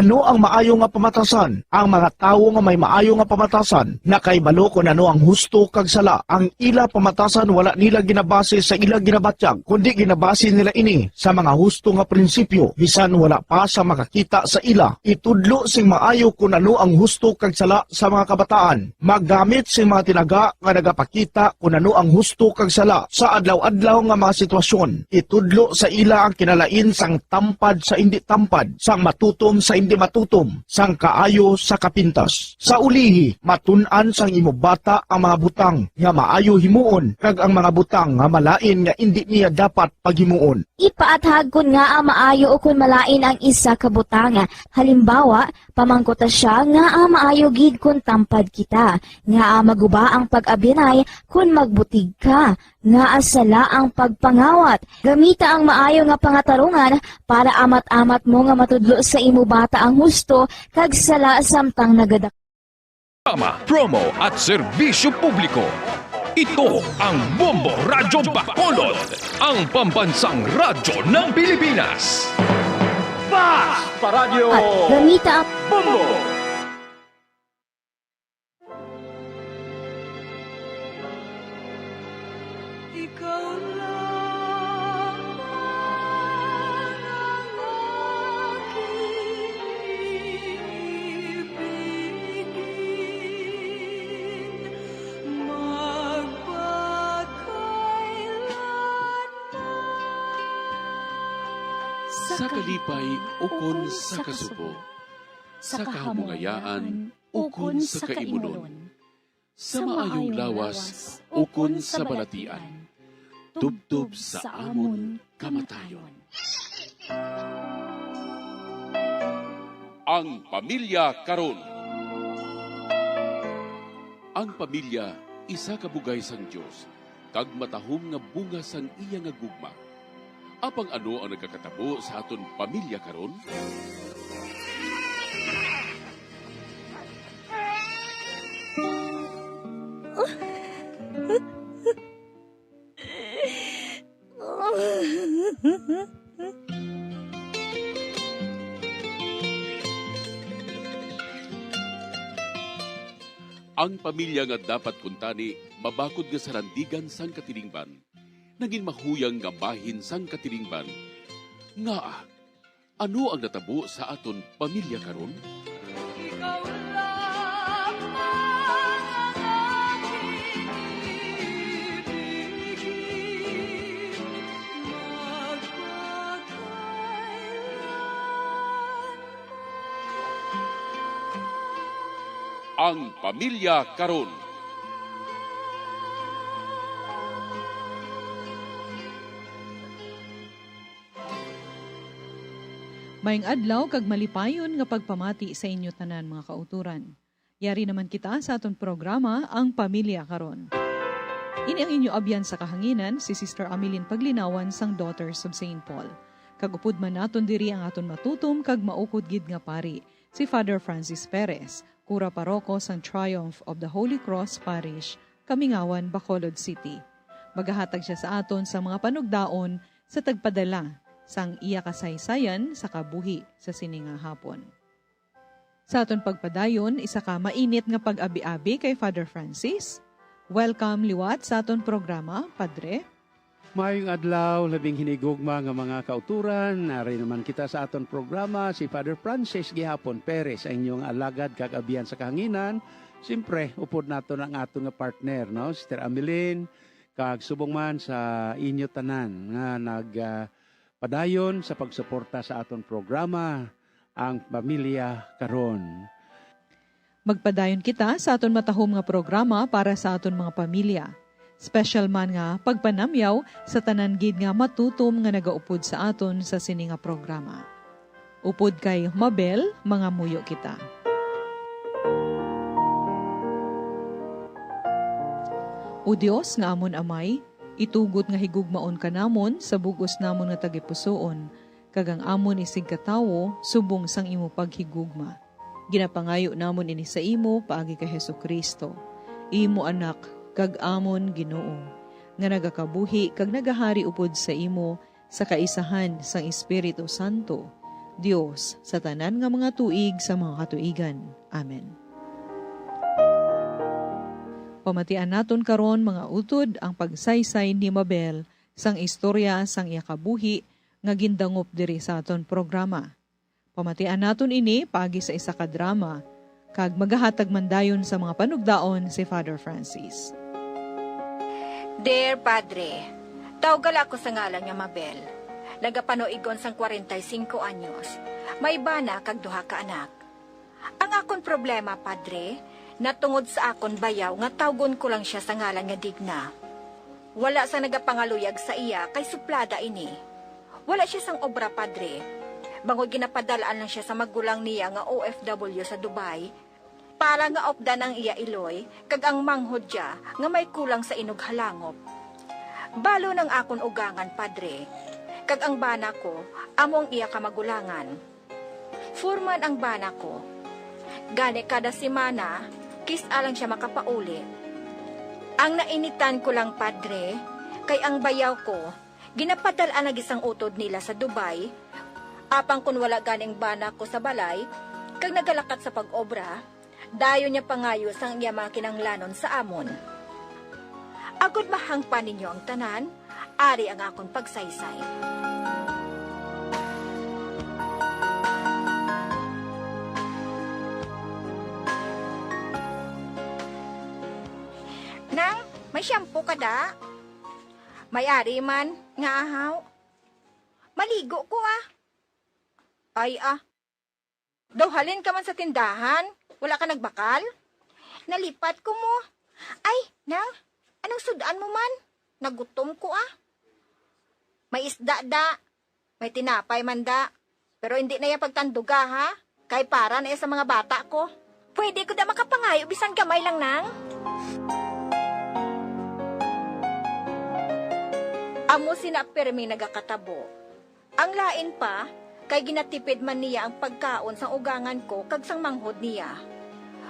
Ano ang maayo nga pamatasan? Ang mga tawo nga may maayo nga pamatasan nakahibalo kon ano ang husto kag sala. Ang ila pamatasan wala nila ginabase sa ila ginabatyag, kundi ginabase nila ini sa mga husto nga prinsipyo, bisan wala pa sa makakita sa ila. Itudlo sing maayo kon ano ang husto kag sala sa mga kabataan. Maggamit sing mga tinaga nga nagapakita kon ano ang husto kag sala sa adlaw-adlaw nga mga sitwasyon. Itudlo sa ila ang kinalain sang tampad sa indi tampad, sang matutom sa indi matutom, sang kaayo sa kapintas. Sa ulihi, matun-an sang imo bata ang mga butang nga maayo himuon kag ang mga butang nga malain nga indi niya dapat paghimuon. Ipaathag kon ngaa maayo ukon malain ang isa ka butang. Halimbawa, pamangkuta sia ngaa maayo gid kon tampad kita, ngaa maguba ang pag-abyanay kon magbutig ka, ngaa sala ang pagpangawat. Gamita ang maayo nga pangatarungan para amat-amat mo nga matudlo sa imo bata ang husto kag sala samtang nagada- Programa, promo at serbisyo publiko. Ito ang Bombo Radyo Bacolod, ang pambansang radyo ng Pilipinas. Fast Paradyo At gamita ang Bombo! Ikaw lamang ang aking ibigin magpakailanman. Sa kalipay ukon sa kasubo, sa kahamungayaan ukon sa kaimunon, sa maayong lawas ukon sa balatian, tubtob sa amon kamatayon. Ang pamilya karon. Ang pamilya isa ka bugay sang Dios kag matahom nga bunga sang iya nga gugma. Apang ano ang nagakatabo sa aton pamilya karon? Ang pamilya nga dapat kuntani mabakod nga sarandigan sang katilingban, nagin mahuyang nga bahin sang katilingban. Ngaa, ano ang natabo sa aton pamilya karon? Ikaw lamang ang aking ibigin, magpakailanman. Ang pamilya karon. Maayong adlaw kag malipayon nga pagpamati sa inyo tanan, mga kautoran. Yari naman kita sa aton programa, Ang Pamilya Karon. Ini ang inyo abyan sa kahanginan, si Sister Ameline Paglinawan sang Daughters of Saint Paul. Kag upod man naton diri ang aton matutom kag maukod gid nga pari, si Father Francis Perez, kura paroko sang Triumph of the Holy Cross Parish, Kamingawan, Bacolod City. Magahatag sia sa aton sa mga panugdaon sa tagpadala sang iya kasaysayan sa kabuhi sa sini nga hapon. Sa aton pagpadayon, isa ka mainit nga pag-abi-abi kay Father Francis. Welcome liwat sa aton programa, Padre. Maayong adlaw, labing hinigugma nga mga kauturan. Ari naman kita sa aton programa, si Father Francis gihapon Perez, ang inyong alagad kag abyan sa kahanginan. Siyempre, upod naton ang aton nga partner, no? Sister Ameline, kag subong man sa inyo tanan nga nag, ah, padayon sa pagsuporta sa aton programa, Ang Pamilya Karon. Magpadayon kita sa aton matahom nga programa para sa aton mga pamilya. Special man nga pagpanamyaw sa tanan gid nga matutom nga nagaupod sa aton sa sini nga programa. Upod kay Mabel, mangamuyo kita. O Dios nga amon Amay, itugot nga higugmaon ka namon sa bug-os namon nga tagipusoon, kag ang amon isigkatawo subong sang imo paghigugma. Ginapangayo namon ini sa imo paagi kay Jesu-Cristo, imo Anak kag amon Ginoo, nga nagakabuhi kag nagahari upod sa imo sa kaisahan sang Espiritu Santo, Dios sa tanan nga mga tuig sa mga katuigan. Amen. Pamatian naton karon, mga utod, ang pagsaysay ni Mabel sang istorya sang iya kabuhi nga gindangop diri sa aton programa. Pamatian naton ini paagi sa isa ka drama, kag magahatag man dayon sa mga panugdaon si Father Francis. Dear Padre, tawgal ako sa ngalan nga Mabel. Nagapanuigon sang kwarenta y singko anyos. May bana kag duha ka anak. Ang akon problema, Padre, natungod sa akon bayaw nga tawgon ko lang sia sa ngalan nga Digna. Wala sang nagapangaluyag sa iya kay suplada ini. Wala sia sang obra, Padre, bangod ginapadalaan lang sia sa magulang niya nga O F W sa Dubai para nga updan ang iya iloy kag ang manghod niya nga may kulang sa inughalangop. Balo nang akon ugangan, Padre, kag ang bana ko amo ang iya kamagulangan. Foreman ang bana ko. Gani kada semana, kis-a lang sia makapauli. Ang nainitan ko lang, Padre, kay ang bayaw ko ginapadal-an lagi sang utod nila sa Dubai, apang kon wala gani ang bana ko sa balay kag nagalakat sa pag-obra, dayon niya pangayo sang iya mga kinahanglanon sa amon. Agod mahangpan ninyo ang tanan, ari ang akon pagsaysay. Nang, may shampoo ka da? May ari man nga ahaw. Maligo ko, ah. Ay, ah. Daw halin ka man sa tindahan, wala ka nagbakal? Nalipat ko mo. Ay, nang, anong sud-an mo man? Nagutom ko, ah. May isda da, may tinapay man da. Pero hindi na iya pagtanduga, ha? Kay para na iya sa mga bata ko. Pwede ko da makapangayo bisan gamay lang, nang? Amo sina pirmi nagakatabo. Ang lain pa, kay ginatipid man niya ang pagkaon sang ugangan ko kag sang manghod niya.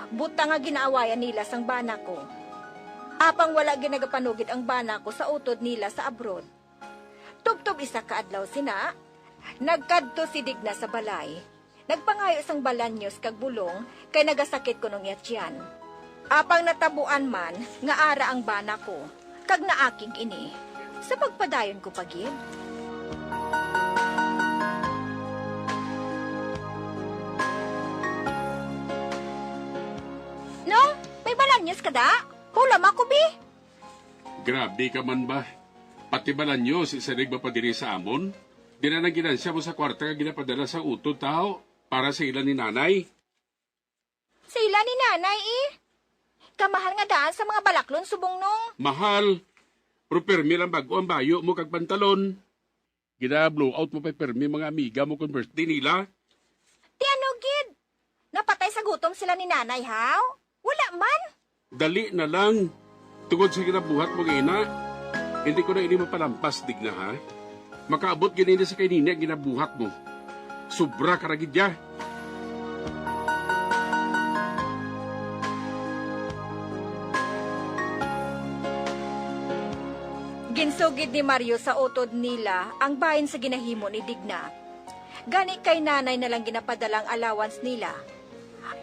Butang nga ginaawayan nila sang bana ko. Apang wala gid nagapanugid ang bana ko sa utod nila sa abroad. Tubtob isa ka adlaw sina, nagkadto si Digna sa balay. Nagpangayo sang balanyos kag bulong kay nagasakit kuno ang iya tiyan. Apang natabuan man nga ara ang bana ko, kag naakig ini. Sa pagpadayon ko pa gid. No? May balanyos ka da? Hulam ako, bi. Grabe ka man ba? Pati balanyos, isa rig mapadiri sa amon? Di na nang ginansya mo sa kwarta nga ginapadala sa utod, tawo, para sa ila ni nanay? Sa ila ni nanay, eh. Kamahal nga daan sa mga balaklon subong nung. Mahal. Pero permi lang bag-o ang bayo mo kag pantalon. Gina-blow out mo pa permi mga amiga mo kung birthday nila. Ti ano gid? Napatay sa gutom sila ni nanay, haw? Wala man. Dali na lang. Tungod sa ginabuhat mo nga ina, hindi ko na ini mapalampas, Digna, ha? Makaabot gid ini sa kay nini ang ginabuhat mo. Sobra ka ra gid, ya. Ginsugid ni Mario sa utod nila ang bahin sa ginahimo ni Digna. Gani kay nanay na lang ginapadala ang allowance nila.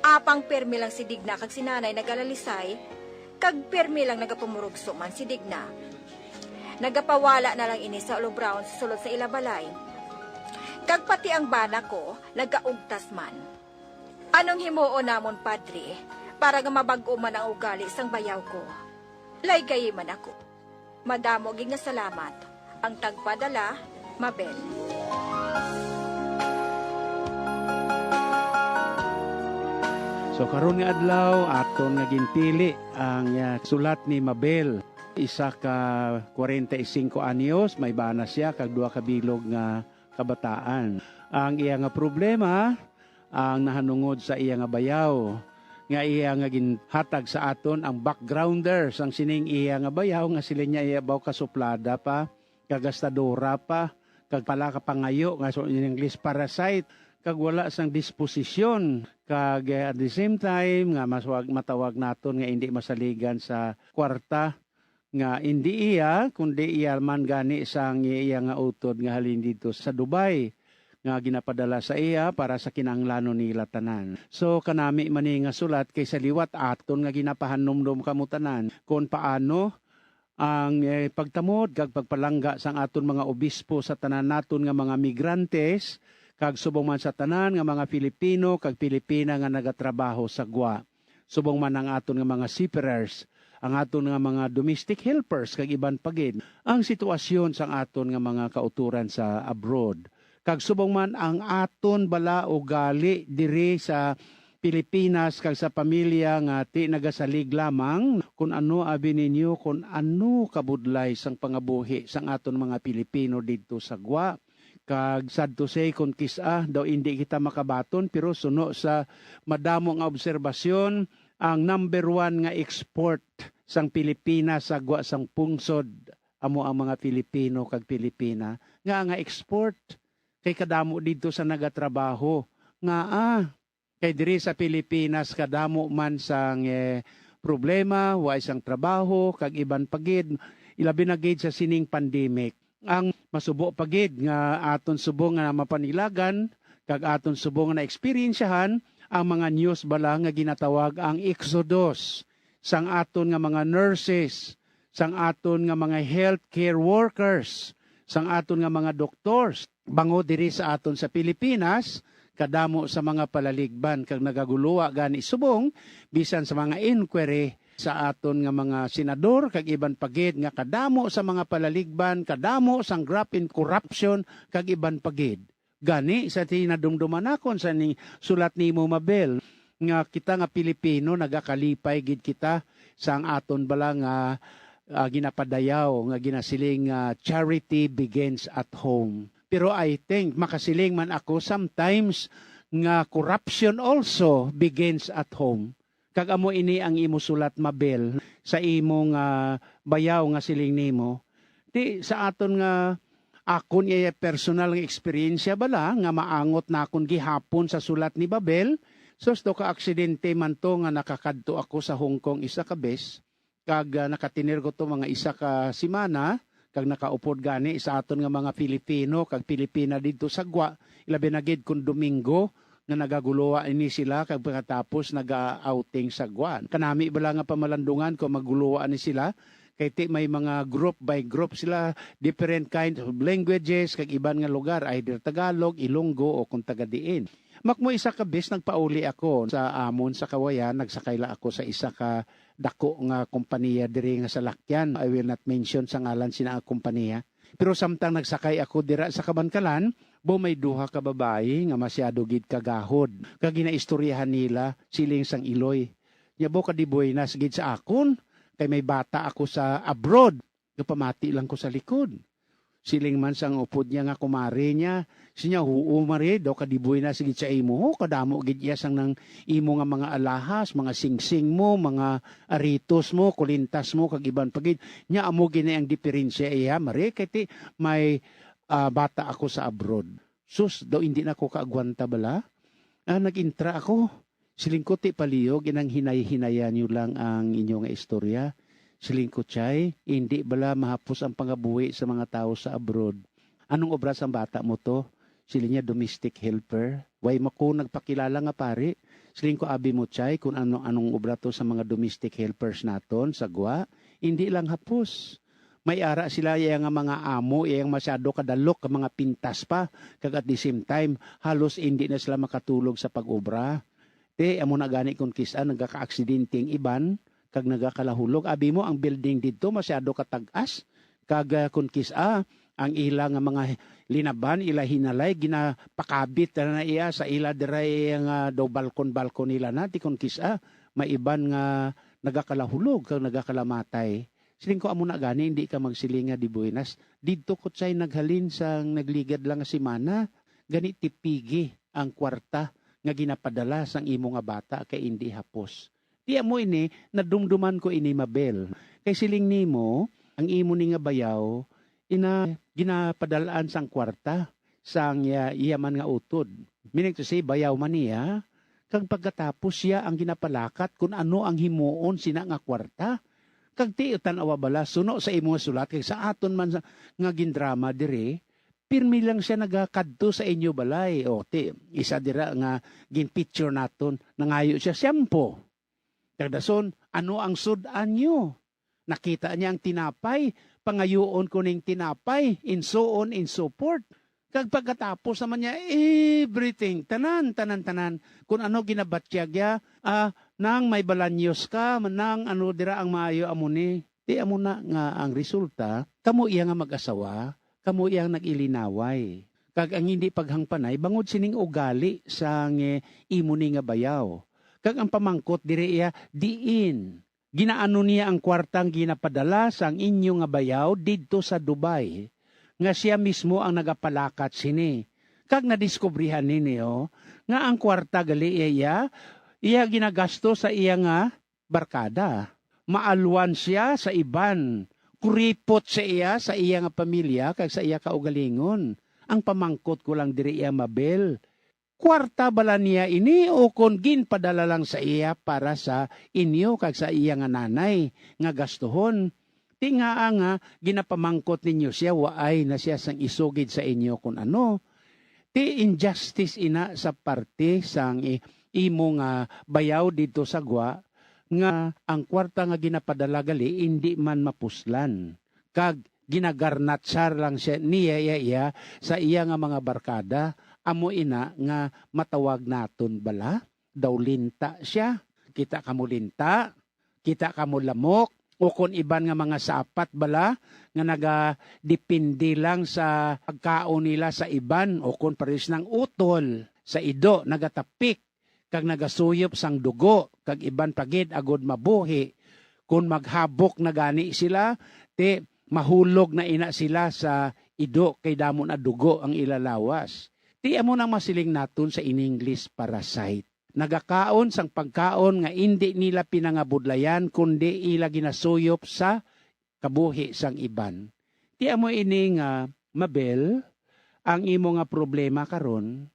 Apang pirmi lang si Digna kag si nanay nagalalisay, kag pirmi lang nagapamurugso man si Digna. Nagapawala na lang ini sa ulubraon sa sulod sa ila balay. Kag pati ang bana ko nagaugtas man. Anong himuon namon, Padre, para nga mabag-o man ang ugali sang bayaw ko? Laygayi man ako. Madamo gid nga salamat. Ang tagpadala, Mabel. So, karon nga adlaw, aton nga ginpili ang, ah, sulat ni Mabel. Isa ka kwarenta y singko anyos, may bana siya, kag duha ka bilog nga kabataan. Ang iya nga problema, ang nahanungod sa iya nga bayaw, nga iya nga ginhatag sa aton ang backgrounder sang sining iya nga bayaw, nga sila niya iya baw kasuplada pa, kagastadora pa, kag pala kapangayo nga so in English parasite, kag wala sang disposisyon, kag, eh, at the same time nga maswag, matawag naton nga indi masaligan sa kwarta nga indi iya, kundi iya man gani sang iya nga utod nga halin didto sa Dubai. nga ginapadala sa iya para sa kinahanglanon nila tanan. So, kanami man ni nga sulat kay sa liwat aton nga ginapahanumdom kamo tanan kon paano ang, eh, pagtamod kag pagpalangga sang aton mga obispo sa tanan naton nga mga migrantes, kag subong man sa tanan nga mga Filipino kag Pilipina nga nagatrabaho sa gwa. Subong man ang aton nga mga seafarers, ang aton nga mga domestic helpers, kag iban pa gid, ang sitwasyon sang aton nga mga kautoran sa abroad. Kag subong man ang aton bala ugali diri sa Pilipinas kag sa pamilya nga ti nagasalig lamang kun ano abi ninyo, kun ano kabudlay sang pangabuhi sang aton mga Pilipino didto sa gwa. Kag sad to say, kun kis-a daw indi kita makabaton, pero suno sa madamo nga obserbasyon, ang number one nga export sang Pilipinas sa gwa sang pungsod amo ang mga Filipino kag Pilipina nga nga export kay kadamo didto sa nagatrabaho nga ah, kay diri sa Pilipinas kadamo man sang, eh, problema, wa sang trabaho, kag iban pa gid, ilabi na gid sa sining pandemic. Ang masubo pa gid nga aton subong nga mapanilagan kag aton subong nga naeksperyensyahan ang mga news bala nga ginatawag ang exodus sang aton nga mga nurses, sang aton nga mga healthcare workers, sang aton nga mga doctors, bangod diri sa aton sa Pilipinas, kadamo sa mga palaligban kag nagagulowa gani subong bisan sa mga inquiry sa aton nga mga senador kag iban pa gid nga kadamo sa mga palaligban, kadamo sang graft and corruption kag iban pa gid. Gani sa tinadumduman nakon sa ni sulat nimo, Mabel, nga kita nga Pilipino nagakalipay gid kita sang aton bala nga, ah, ginapadayaw nga ginasiling nga charity begins at home. Pero I think makasiling man ako sometimes nga corruption also begins at home. Kag amo ini ang imo sulat, Mabel, sa imo nga bayaw nga siling nimo. Ti sa aton nga akon iya personal nga eksperyensya bala nga maangot nakon gihapon sa sulat ni Babel, sus, daw ka aksidente man to nga nakakadto ako sa Hong Kong isa ka bes, kag, ah, nakatinir ko to mga isa ka semana, kag nakaupod gani sa aton nga mga Filipino kag Pilipina didto sa gwa, ilabi na gid kon Domingo, nga nagagulowa ini sila kag pagkatapos naga-outing sa gwa. Kanami bala nga pamalandungan kung magulowa ni sila, kay ti may mga group by group sila, different kinds of languages, kag iban nga lugar, either Tagalog, Ilonggo, o kung taga diin. Makmo isa ka bes nagpauli ako sa amon sa Kawayan, nagsakay la ako sa isa ka dako nga kompanya diri nga salakyan. I will not mention sa ngalan sina nga kompanya. Pero samtang nagsakay ako dira sa kabankalan, bo may duha ka babayi nga masyado gid kagahod, kag ginaistoryahan nila siling sang iloy. Nya bo kadibuenas gid sa akon, kay may bata ako sa abroad. Gapamati lang ko sa likod. Siling man sang upod niya nga kumare niya, sinya, "Huo, mare, daw kadibuenas gid sa imo, ho, kadamo gid iya sang nang imo nga mga alahas, mga singsing mo, mga aritos mo, kulintas mo, kag iban pa gid." Nya amo gini ang diferensya iya, mare, kay ti may, ah, bata ako sa abroad. Sus, daw indi na ko kaagwanta bala. Ah, nag-intra ako. Siling ko, "Ti palihog, inang hinay-hinaya niyo lang ang inyo nga istorya." Siling ko, "Chay, indi bala mahapos ang pangabuhi sa mga tawo sa abroad?" "Anong obra sang bata mo to?" Siling niya, "Domestic helper." "Way mo ko nagpakilala nga pari." Siling ko, "Abi mo, Chay, kung ano, anong obra to sa mga domestic helpers naton sa gwa? Indi lang hapos. May ara sila iya nga mga amo, iya nga masyado kadalok ka mga pintas pa, kag at the same time, halos indi na sila makatulog sa pag-obra. Ti, amo na gani kung kis-a nagakaaksidente ang iban, kag nagakalahulog. Abi mo, ang building didto masyado katag-as, kag, ah, kung kis-a ang ila nga mga linaban, ila hinalay, ginapakabit na, na iya sa ila diray nga daw balkon-balkon nila na, ti kung kis-a may iban nga nagakalahulog kag nagakalamatay." Siling ko, "Amo na gani, hindi ka magsiling nga di buenas. Didto ko, Chay, naghalin sang nagligad lang nga semana. Gani tipigi ang kwarta nga ginapadala sang imo nga bata kay indi hapos." Ti amo ini, nadumduman ko ini, Mabel. Kay siling nimo, ang imo ni nga bayaw, ina, ginapadalaan sang kwarta sang iya, iya man nga utod. Meaning to say, bayaw man niya, kag pagkatapos siya ang ginapalakat kun ano ang himuon sina nga kwarta. Kag ti, tan-awa bala, suno sa imo nga sulat, kag sa aton man sa, nga gindrama diri, pirmi lang siya nagakadto sa inyo balay. O, ti, isa dira nga gin-picture naton, nangayo siya siyampo. Kag dason, "Ano ang sud-an niyo?" Nakita niya ang tinapay, "Pangayuon ko ning tinapay," and so on and so forth. Kag pagkatapos naman niya, everything, tanan, tanan, tanan, kung ano ginabatyag niya, ah, "Nang may balanyos ka, nang ano dira ang maayo amo ni." Ti amo na nga ang resulta, kamo iya nga mag-asawa, kamo iya nag-ilinaway. Kag ang hindi paghangpanay bangod sining ugali sang, eh, imo ni nga bayaw. Kag ang pamangkot diri iya, diin ginaano niya ang kwartang ginapadala sang inyo nga bayaw didto sa Dubai, nga sia mismo ang nagapalakat sini. Kag nadiskubrihan ninyo nga ang kwarta gali iya, iya ginagasto sa iya nga barkada. Maalwan sia sa iban. Kuripot sia iya sa iya nga pamilya kag sa iya kaugalingon. Ang pamangkot ko lang diri iya, Mabel, kwarta bala niya ini, o kon ginpadala lang sa iya para sa inyo kag sa iya nga nanay nga gastuhon? Ti ngaa nga ginapamangkot ninyo sia, waay na sia sang isugid sa inyo kon ano? Ti injustice ina sa parte sang i-, imo nga bayaw didto sa gwa, nga ang kwarta nga ginapadala gali indi man mapuslan, kag ginagarnatsar lang siya, niya iya, iya sa iya nga mga barkada. Amo ina nga matawag naton bala daw linta siya. Kita kamo linta, kita kamo lamok, o kon iban nga mga sapat bala nga nagadepende lang sa pagkaon nila sa iban, o kon pares nang utol sa ido, nagatapik kag nagasuyop sang dugo kag iban pa gid agod mabuhi. Kon maghabok na gani sila, ti mahulog na ina sila sa ido, kay damo na dugo ang ila lawas. Ti amo nang masiling naton sa in English, parasite. Nagakaon sang pagkaon nga indi nila pinangabudlayan, kundi ila ginasuyop sa kabuhi sang iban. Ti amo ini nga, Mabel, ang imo nga problema karon,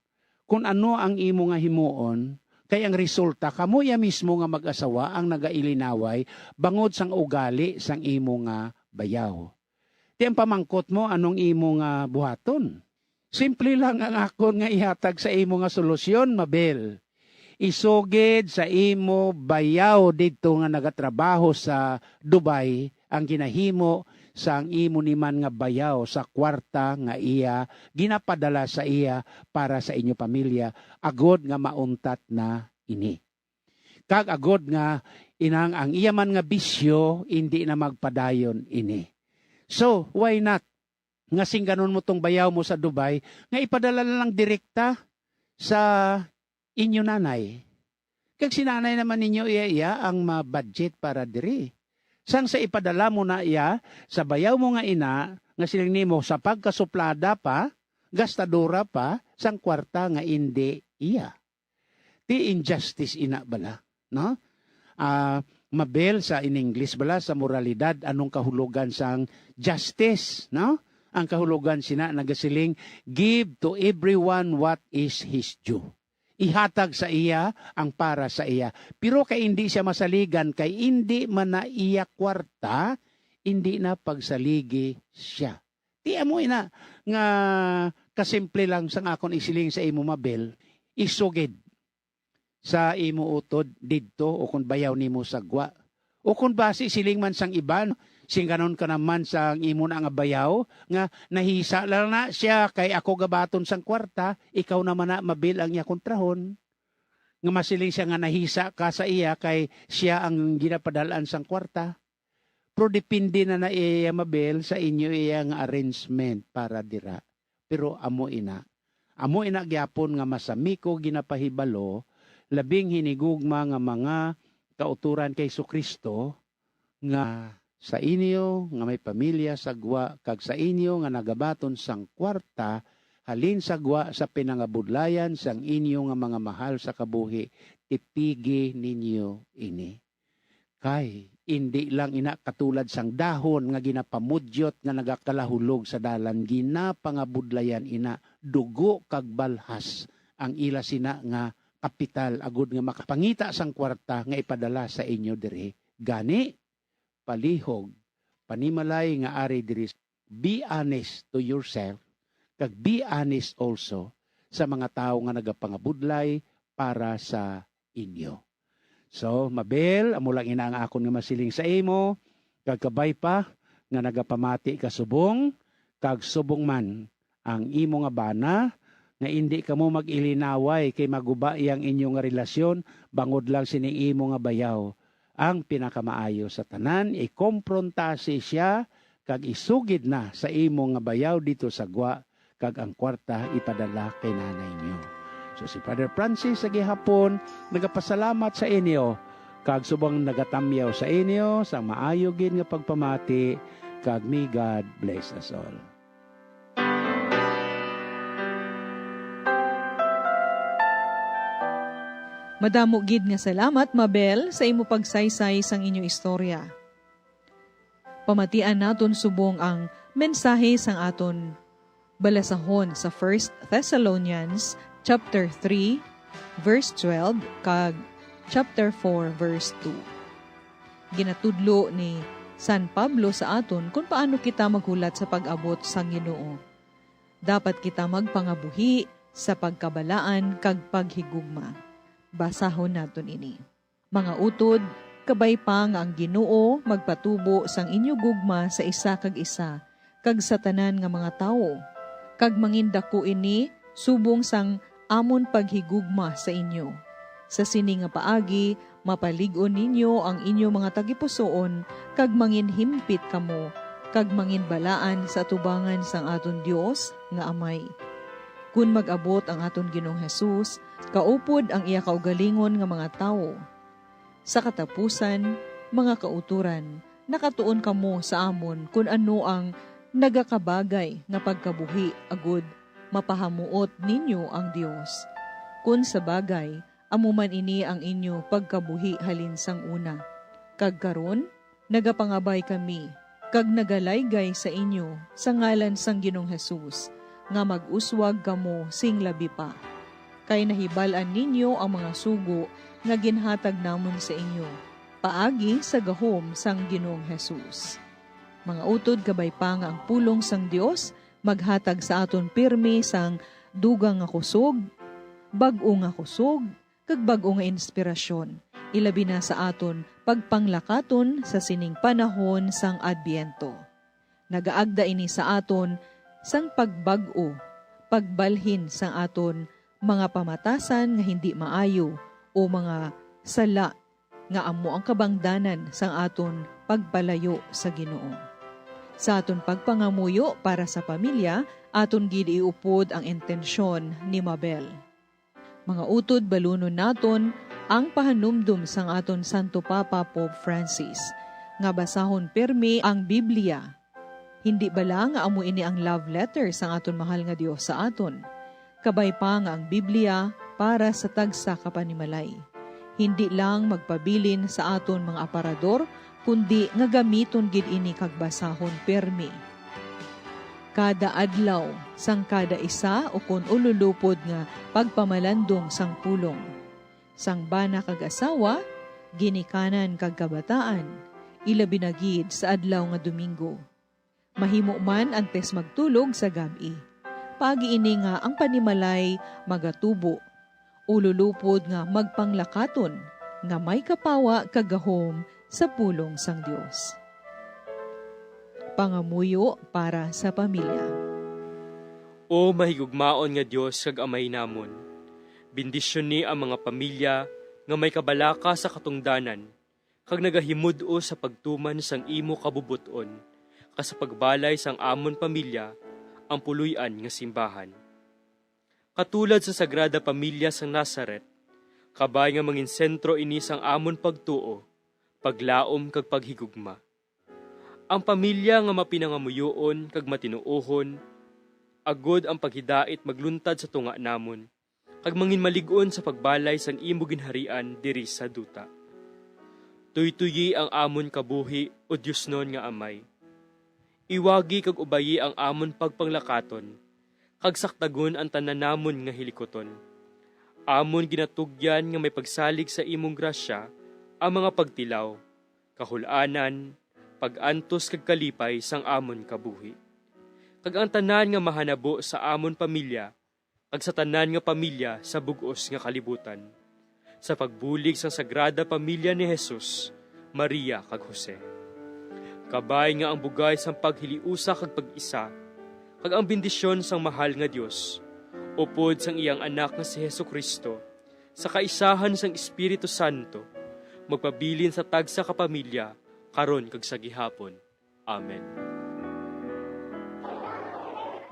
kun ano ang imo nga himuon, kay ang resulta, kamo iya mismo nga mag-asawa ang nagailinaway bangod sang ugali sang imo nga bayaw. Ti ang pamangkot mo, anong imo nga buhaton? Simple lang ang akon nga ihatag sa imo nga solusyon, Mabel. Isugid sa imo bayaw didto nga nagatrabaho sa Dubai ang ginahimo sang imo ni man nga bayaw sa kwarta nga iya ginapadala sa iya para sa inyo pamilya, agod nga mauntat na ini. Kag agod nga inang ang iya man nga bisyo indi na magpadayon ini. So, why not nga singganon mo tong bayaw mo sa Dubai nga ipadala na lang direkta sa inyo nanay? Kag si nanay naman ninyo iya, iya ang ma-budget para diri. Sang sa ipadala mo na iya sa bayaw mo nga ina, nga siling nimo sa pagkasuplada pa, gastadora pa sang kwarta nga indi iya. Ti injustice ina bala, no? Ah, Mabel, sa in English bala, sa moralidad, anong kahulogan sang justice, no? Ang kahulogan sina nagasiling, "Give to everyone what is his due." Ihatag sa iya ang para sa iya. Pero kay indi siya masaligan, kay indi man na iya kwarta, indi na pagsaligi siya. Ti amo ina nga kasimple lang sang akon isiling sa imo, Mabel, isugid sa imo utod didto, o kon bayaw nimo sa gwa. O kon basi siling man sang iban, singganon ka naman sang imo na nga bayaw, nga nahisa lang na siya kay ako gabaton sang kwarta, ikaw naman na, Mabel, ang iya kontrahon. Nga masiling siya nga nahisa ka sa iya kay siya ang ginapadalaan sang kwarta. Pero depende na na iya, Mabel, sa inyo iya nga arrangement para dira. Pero amo ina. Amo ina gyapon nga masami ko ginapahibalo, labing hinigugma nga mga kautoran kay Jesu-Cristo, nga sa inyo nga may pamilya sa gwa kag sa inyo nga nagabaton sang kwarta halin sa gwa sa pinangabudlayan sang inyo nga mga mahal sa kabuhi, tipigi ninyo ini. Kay indi lang ina katulad sang dahon nga ginapamudyot nga nagakalahulog sa dalan, ginapangabudlayan ina, dugo kag balhas ang ila sina nga kapital, agud nga makapangita sang kwarta nga ipadala sa inyo diri. Gani, palihog, panimalay nga ari diri, be honest to yourself, kag be honest also sa mga tawo nga nagapangabudlay para sa inyo. So, Mabel, amo lang ina ang akon nga masiling sa imo, kag kabay pa nga nagapamati ka subong, kag subong man ang imo nga bana, nga indi kamo mag-ilinaway kay maguba iya ang inyo nga relasyon bangod lang sining imo nga bayaw. Ang pinakamaayo sa tanan, ikompronta si siya kag isugid na sa imo nga bayaw dito sa gwa, kag ang kwarta ipadala kay nanay niyo. So si Father Francis sa gihapon nagapasalamat sa inyo kag subong nagatamyaw sa inyo sang maayo gid nga pagpamati, kag may God bless us all. Madamo gid nga salamat, Mabel, sa imo pagsaysay sang inyo istorya. Pamatian naton subong ang mensahe sang aton balasahon sa First Thessalonians chapter three, verse twelve, kag chapter four, verse two. Ginatudlo ni San Pablo sa aton kon paano kita maghulat sa pag-abot sang Ginoo. Dapat kita magpangabuhi sa pagkabalaan kag paghigugma. Basahon naton ini. Mga utod, kabay pa nga ang Ginoo magpatubo sang inyo gugma sa isa kag isa kag sa tanan nga mga tawo, kag mangindako ini subong sang amon paghigugma sa inyo. Sa sini nga paagi, mapalig-on ninyo ang inyo mga tagipusoon kag manginhimpit kamo kag manginbalaan sa atubangan sang aton Dios nga Amay. Kon mag-abot ang aton Ginoong Hesus, kaupod ang iya kaugalingon nga mga tawo. Sa katapusan, mga kautoran, nakatuon kamo sa amon kon ano ang nagakabagay nga pagkabuhi, agud mapahamuot ninyo ang Dios. Kon sa bagay, amo man ini ang inyo pagkabuhi halin sang una. Kag karon, nagapangabay kami kag nagalaygay sa inyo sa ngalan sang Ginoong Hesus, nga mag-uswag kamo sing labi pa. Kay nahibal-an ninyo ang mga sugo nga ginhatag namon sa inyo paagi sa gahom sang Ginoong Hesus. Mga utod, kabay pa nga ang pulong sang Dios maghatag sa aton pirmi sang dugang nga kusog, bag-o nga kusog, kag bag-o nga inspirasyon, ilabi na sa aton pagpanglakaton sa sining panahon sang Adbyento. Nagaagda ini sa aton sang pagbag-o, pagbalhin sang aton mga pamatasan nga hindi maayo o mga sala nga amo ang kabangdanan sang aton pagpalayo sa Ginoo. Sa aton pagpangamuyo para sa pamilya, aton gid iupod ang intensyon ni Mabel. Mga utod, balunon naton ang pahanumdom sang aton Santo Papa, Pope Francis, nga basahon pirmi ang Biblia. Hindi bala nga amo ini ang love letter sang aton mahal nga Dios sa aton? Kabay pa nga ang Biblia para sa tagsa ka panimalay. Hindi lang magpabilin sa aton mga aparador, kundi nga gamiton gid ini kag basahon pirmi. Kada adlaw, sang kada isa ukon ululupod nga pagpamalandong sang pulong. Sang bana kag asawa, ginikanan kag kabataan, ilabi na gid sa adlaw nga Domingo. Mahimo man antes magtulog sa gab-i. Paagi ini nga ang panimalay magatubo, ululupod nga magpanglakaton nga may kapawa kag gahom sa pulong sang Dios. Pangamuyo para sa pamilya. O mahigugmaon nga Dios kag Amay namon, bendisyoni ang mga pamilya nga may kabalaka sa katungdanan kag nagahimud-os sa pagtuman sang imo kabubot-on, kag sa pagbalay sang amon pamilya ang puloy-an nga simbahan. Katulad sa Sagrada Pamilya sang Nazaret, kabay nga manginsentro ini sang amon pagtuo, paglaom kag paghigugma. Ang pamilya nga mapinangamuyoon kag matinuohon, agod ang paghidait magluntad sa tunga namon, kag manginmalig-on sa pagbalay sang imo ginharian diri sa duta. Tuytoyi ang amon kabuhi, O Diosnon nga Amay. Iwagi kag ubayi ang amon pagpanglakaton, kag sakdagon ang tanan namon nga hilikuton. Amon ginatugyan nga may pagsalig sa imong grasya ang mga pagtilaw, kahul-anan, pag-antos kag kalipay sang amon kabuhi. kag ang tanan nga mahanabo sa amon pamilya, kag sa tanan nga pamilya sa bug-os nga kalibutan, sa pagbulig sang Sagrada Pamilya ni Jesus, Maria, kag Jose. Kabay nga ang bugay sang paghiliusa kag pag-isa, kag ang bendisyon sang mahal nga Dios, upod sang iyang Anak nga si Jesu-Cristo, sa kaisahan sang Espiritu Santo, magpabilin sa tagsa ka pamilya, karon kag sa gihapon. Amen.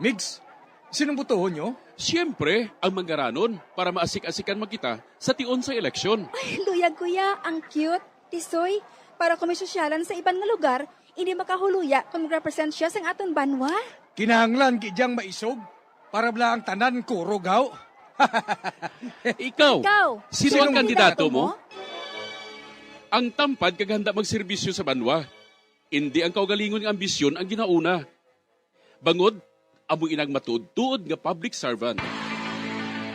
Migs, sinong botohon nyo? Siyempre, ang Mangaranon, para maasik-asikan man kita sa tion sa eleksyon. Ay, luyag, kuya. Ang cute. Tisoy, para kung may sosyalan sa iban nga lugar, hindi makahuluya kung mag-represent siya sang aton banwa. Kinahanglan gid yang maisog para bala ang tanan kurog, haw. Ikaw, Ikaw, sino ang sinong kandidato kandidato mo? Mo? Ang tampad kag handa magserbisyo sa banwa. Indi ang kaugalingon nga ambisyon ang ginauna. Bangod, amo inang matuod-tuod nga public servant.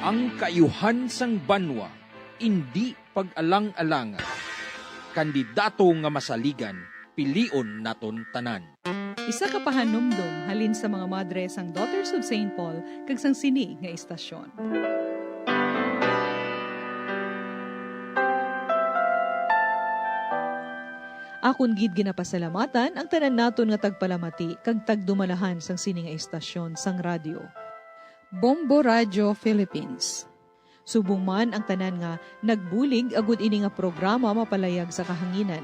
Ang kaayuhan sang banwa indi pag-alang-alangan. Kandidato nga masaligan, pilion naton tanan. Isa ka pahanumdom halin sa mga madre sang Daughters of Saint Paul kag sang sini nga istasyon. Akon gid ginapasalamatan ang tanan naton nga tagpalamati kag tagdumalahan sang sini nga istasyon sang radyo, Bombo Radio Philippines. Subong man ang tanan nga nagbulig agud ini nga programa mapalayag sa kahanginan,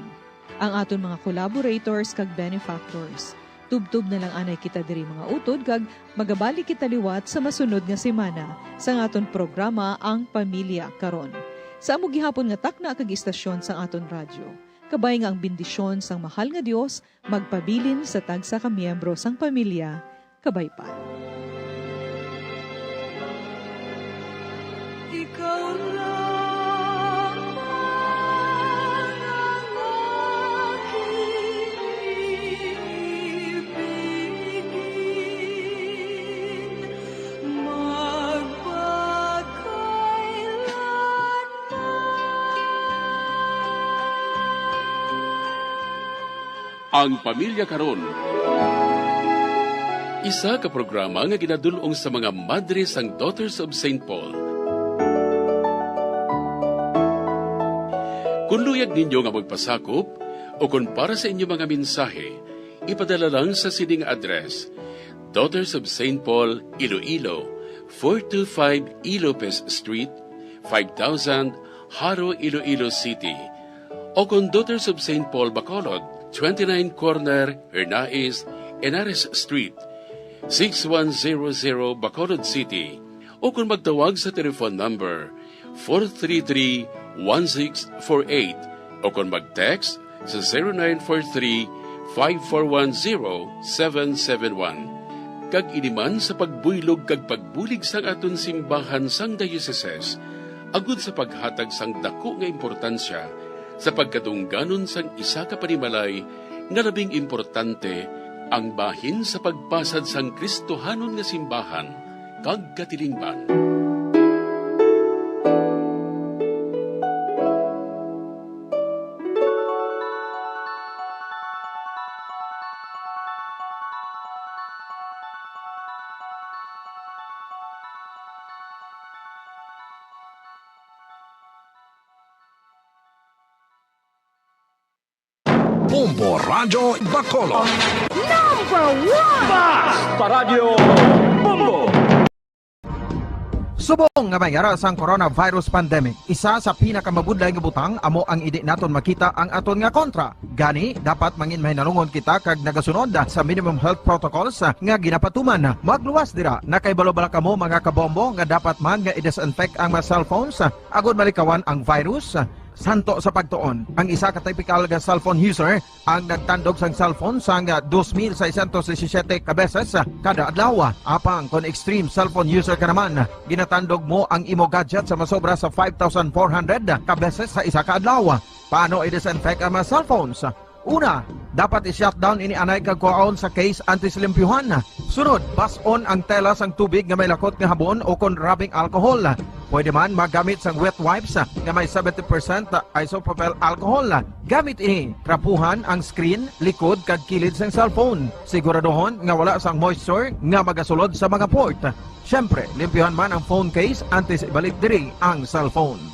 ang aton mga collaborators kag benefactors. Tubtob na lang anay kita diri, mga utod, kag magabalik kita liwat sa masunod nga semana sa aton programa, Ang Pamilya Karon. Sa amo gihapon nga takna kag istasyon sang aton radyo, kabay nga ang bendisyon sang mahal nga Dios magpabilin sa tagsa ka miyembro sang pamilya. Kabay pa. Ikaw lang ang aking ibigin magpakailanman. Ang Pamilya Karon. Isa ka programa nga ginadul-ong sa mga madre sang Daughters of Saint Paul. Kung luyag ninyo nga magpasakop o kung para sa inyo mga mensahe, ipadala lang sa sining address: Daughters of Saint Paul, Iloilo, four two five Ilopez Street, five thousand, Jaro, Iloilo City. O kon Daughters of Saint Paul Bacolod, twenty-nine corner Hernais, Henares Street, six one zero zero, Bacolod City. O kon magtawag sa telephone number four three three, one six four eight, o kon mag-text sa zero nine four three, five four one, zero seven seven one. Kag ini man sa pagbuylog kag pagbulig sang aton simbahan sang dioceses, agud sa paghatag sang daku nga importansya sa pagkadungganon sang isa ka panimalay nga labing importante, ang bahin sa pagpasad sang Kristohanon nga simbahan kag katilingban. Bombo Radyo Bacolod. Number one! Basta Radyo Bombo! Subong nga may ara sang coronavirus pandemic, isa sa pinakamabudlay nga butang amo ang indi naton makita ang aton nga kontra. Gani, dapat mangin mahinalungon kita kag nagasunod sa minimum health protocols nga ginapatuman. Magluwas dira, nakahibalo bala kamo, mga kabombo, nga dapat man nga i-disinfect ang mga cellphones agud malikawan ang virus? Santo sa pagtuon, ang isa ka typical nga cellphone user ang nagtandog sang cellphone sang dos mil seiscientos disisiete ka beses kada adlaw. Apang kon extreme cellphone user ka naman, ginatandog mo ang imo gadget sa masobra sa five thousand four hundred ka beses sa isa ka adlaw. Paano i-disinfect ang mga cellphones? Una, dapat i-shutdown ini anay kag kuhaon sa case antes limpyuhan. Sunod, bas-on ang tela sang tubig nga may lakot nga habon o kon rubbing alcohol. Pwede man magamit sang wet wipes nga may seventy percent isopropyl alcohol. Gamit ini, trapuhan ang screen, likod, kag kilid sang cellphone. Siguraduhon nga wala sang moisture nga magasulod sa mga port. Siyempre, limpyuhan man ang phone case antes ibalik diri ang cellphone.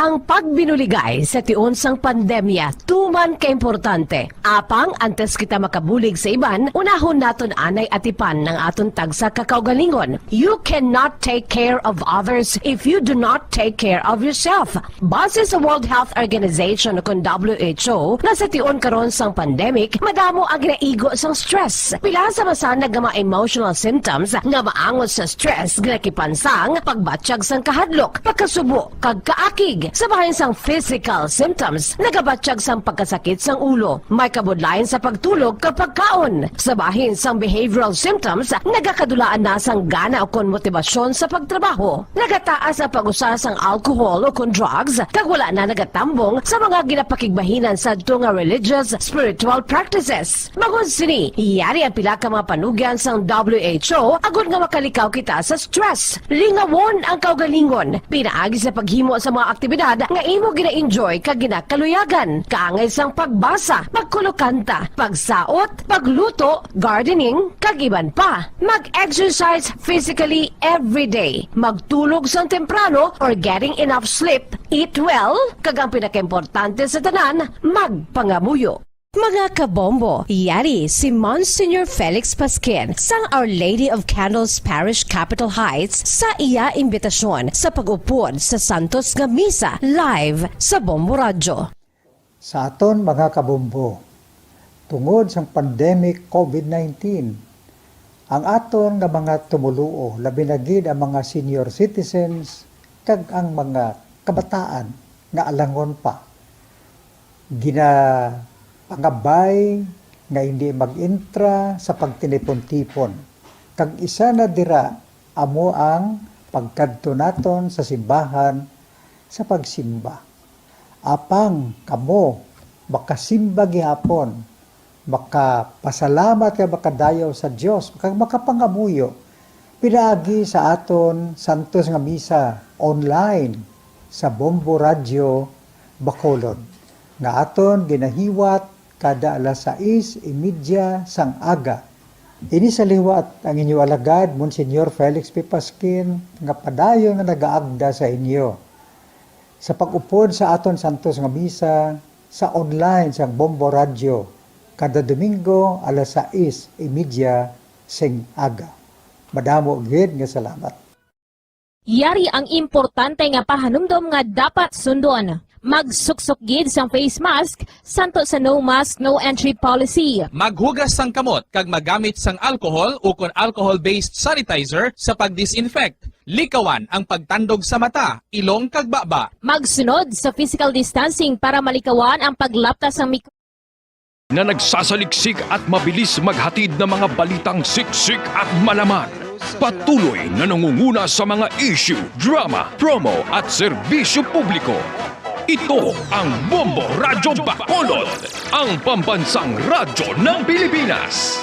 Ang pagbinuligay sa tion sang pandemya tuman ka importante. Apang antes kita makabulig sa iban, unahon naton anay atipan ang aton tagsa ka kaugalingon. You cannot take care of others if you do not take care of yourself. Base sa World Health Organization, ukon W H O, nga sa tion karon sang pandemic, madamo ang ginaigo sang stress. Pila sa masanag nga mga emotional symptoms nga maangot sa stress, ginakipansang, pagbatyag sang kahadlok, pagkasubo, kag kaakig. Sa bahin sang physical symptoms, nagabatyag sang pagkasakit sang ulo, may kabudlayan sa pagtulog kag pagkaon. Sa bahin sang behavioral symptoms, nagakadulaan na sang gana ukon motibasyon sa pagtrabaho. Nagataas ang pag-usa sang alcohol ukon drugs, kag wala na nagatambong sa mga ginapakigbahinan sadto nga religious, spiritual practices. Bangod sini, yari ang pila ka mga panugyan sang W H O agod nga makalikaw kita sa stress. Lingawon ang kaugalingon pinaagi sa paghimo sa mga aktibidad nga imo gina-enjoy kag ginakaluyagan, kaangay sang pagbasa, pagkulokanta, pagsaot, pagluto, gardening, kag iban pa. Mag-exercise physically every day. Magtulog sang temprano or getting enough sleep. Eat well, kag ang pinakaimportante sa tanan, magpangamuyo. Mga kabombo, yari si Monsignor Felix Pasquin sang Our Lady of Candles Parish, Capitol Heights, sa iya imbitasyon sa pag-upod sa santos nga misa live sa Bombo Radyo. Sa aton mga kabombo, tungod sang pandemic covid nineteen, ang aton nga mga tumoluo, labi na gid ang mga senior citizens kag ang mga kabataan nga alangon pa, ginapangabay nga hindi mag-intra sa pagtinipon-tipon, kag isa na dira amo ang pagkadto naton sa simbahan sa pagsimba. Apang kamo makasimba gihapon, makapasalamat kag makadayaw sa Dios, kag makapangamuyo pinaagi sa aton santos nga misa online sa Bombo Radyo Bacolod, nga aton ginahiwat kada alas sais y media sang aga. Ini sa liwat ang inyo alagad, Monsignor Felix P. Pasquin, nga padayon nga nagaagda sa inyo sa pag-upod sa aton santos nga misa sa online sang Bombo Radyo kada Domingo alas sais y media sing aga. Madamo gid nga salamat. Yari ang importante nga pahanumdom nga dapat sundon. Magsuksok gid sang face mask, santo sa no mask, no entry policy. Maghugas sang kamot kag magamit sang alcohol ukon alcohol-based sanitizer sa pag-disinfect. Likawan ang pagtandog sa mata, ilong kag baba. Magsunod sa physical distancing para malikawan ang paglapta sang mik- Na nagsasaliksik at mabilis maghatid ng mga balitang siksik at malaman. Patuloy na nangunguna sa mga issue, drama, promo at serbisyo publiko. Ito ang Bombo Radyo Bacolod, ang pambansang radyo ng Pilipinas.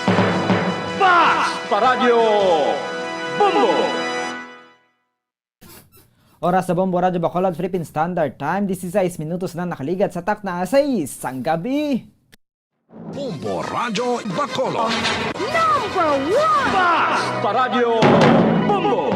Fast Paradyo Bombo! Oras sa Bombo Radyo Bacolod, Philippine Standard Time, dieciséis minutos na nakaligat sa takna nga sais sang gabi. Bombo Radyo Bacolod. Number one! Fast Paradyo Bombo!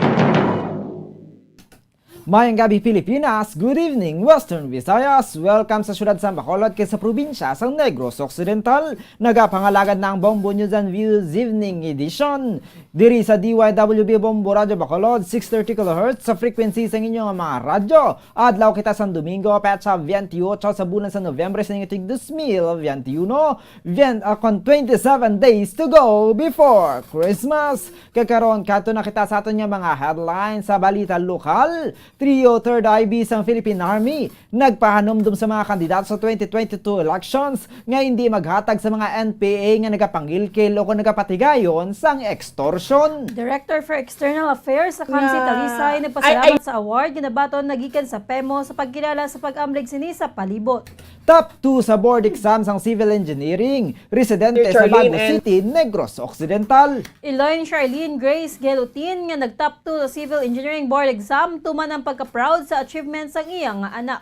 Mayong gabi, Pilipinas. Good evening, Western Visayas. Welcome sa siyudad sang Bacolod kag sa probinsya sang Negros Occidental. Nagapangalagad na ang Bombo News and Views Evening Edition diri sa D Y W B Bombo Radyo Bacolod, six thirty kilohertz sa frequency sang inyo nga mga radyo. Adlaw kita sang Domingo, petsa veintiocho sa bulan sa Nobyembre sa tig dos mil veintiuno, vien-, ah, kon twenty-seven days to go before Christmas. Kag karon, kadto na kita sa aton nga mga headlines sa balita lokal. Trio Third I B sang Philippine Army nagpahanumdom sa mga kandidato sa twenty twenty-two elections nga hindi maghatag sa mga N P A nga nagapangilkil o kon nagapatigayon sang extortion. Director for External Affairs sa Kamsi Nga- Talisay nagpasalamat Ay, ay- sa award nga nabaton nagikan sa PEMO sa pagkilala sa pag-amlig sini sa palibot. Top two sa board exam sang Civil Engineering, residente sa Charlene Bago and City, Negros Occidental. Eloine Charlene Grace Gelutin nga nag-top two sa Civil Engineering Board exam tuman ang pagka-proud sa achievement sang iya nga anak.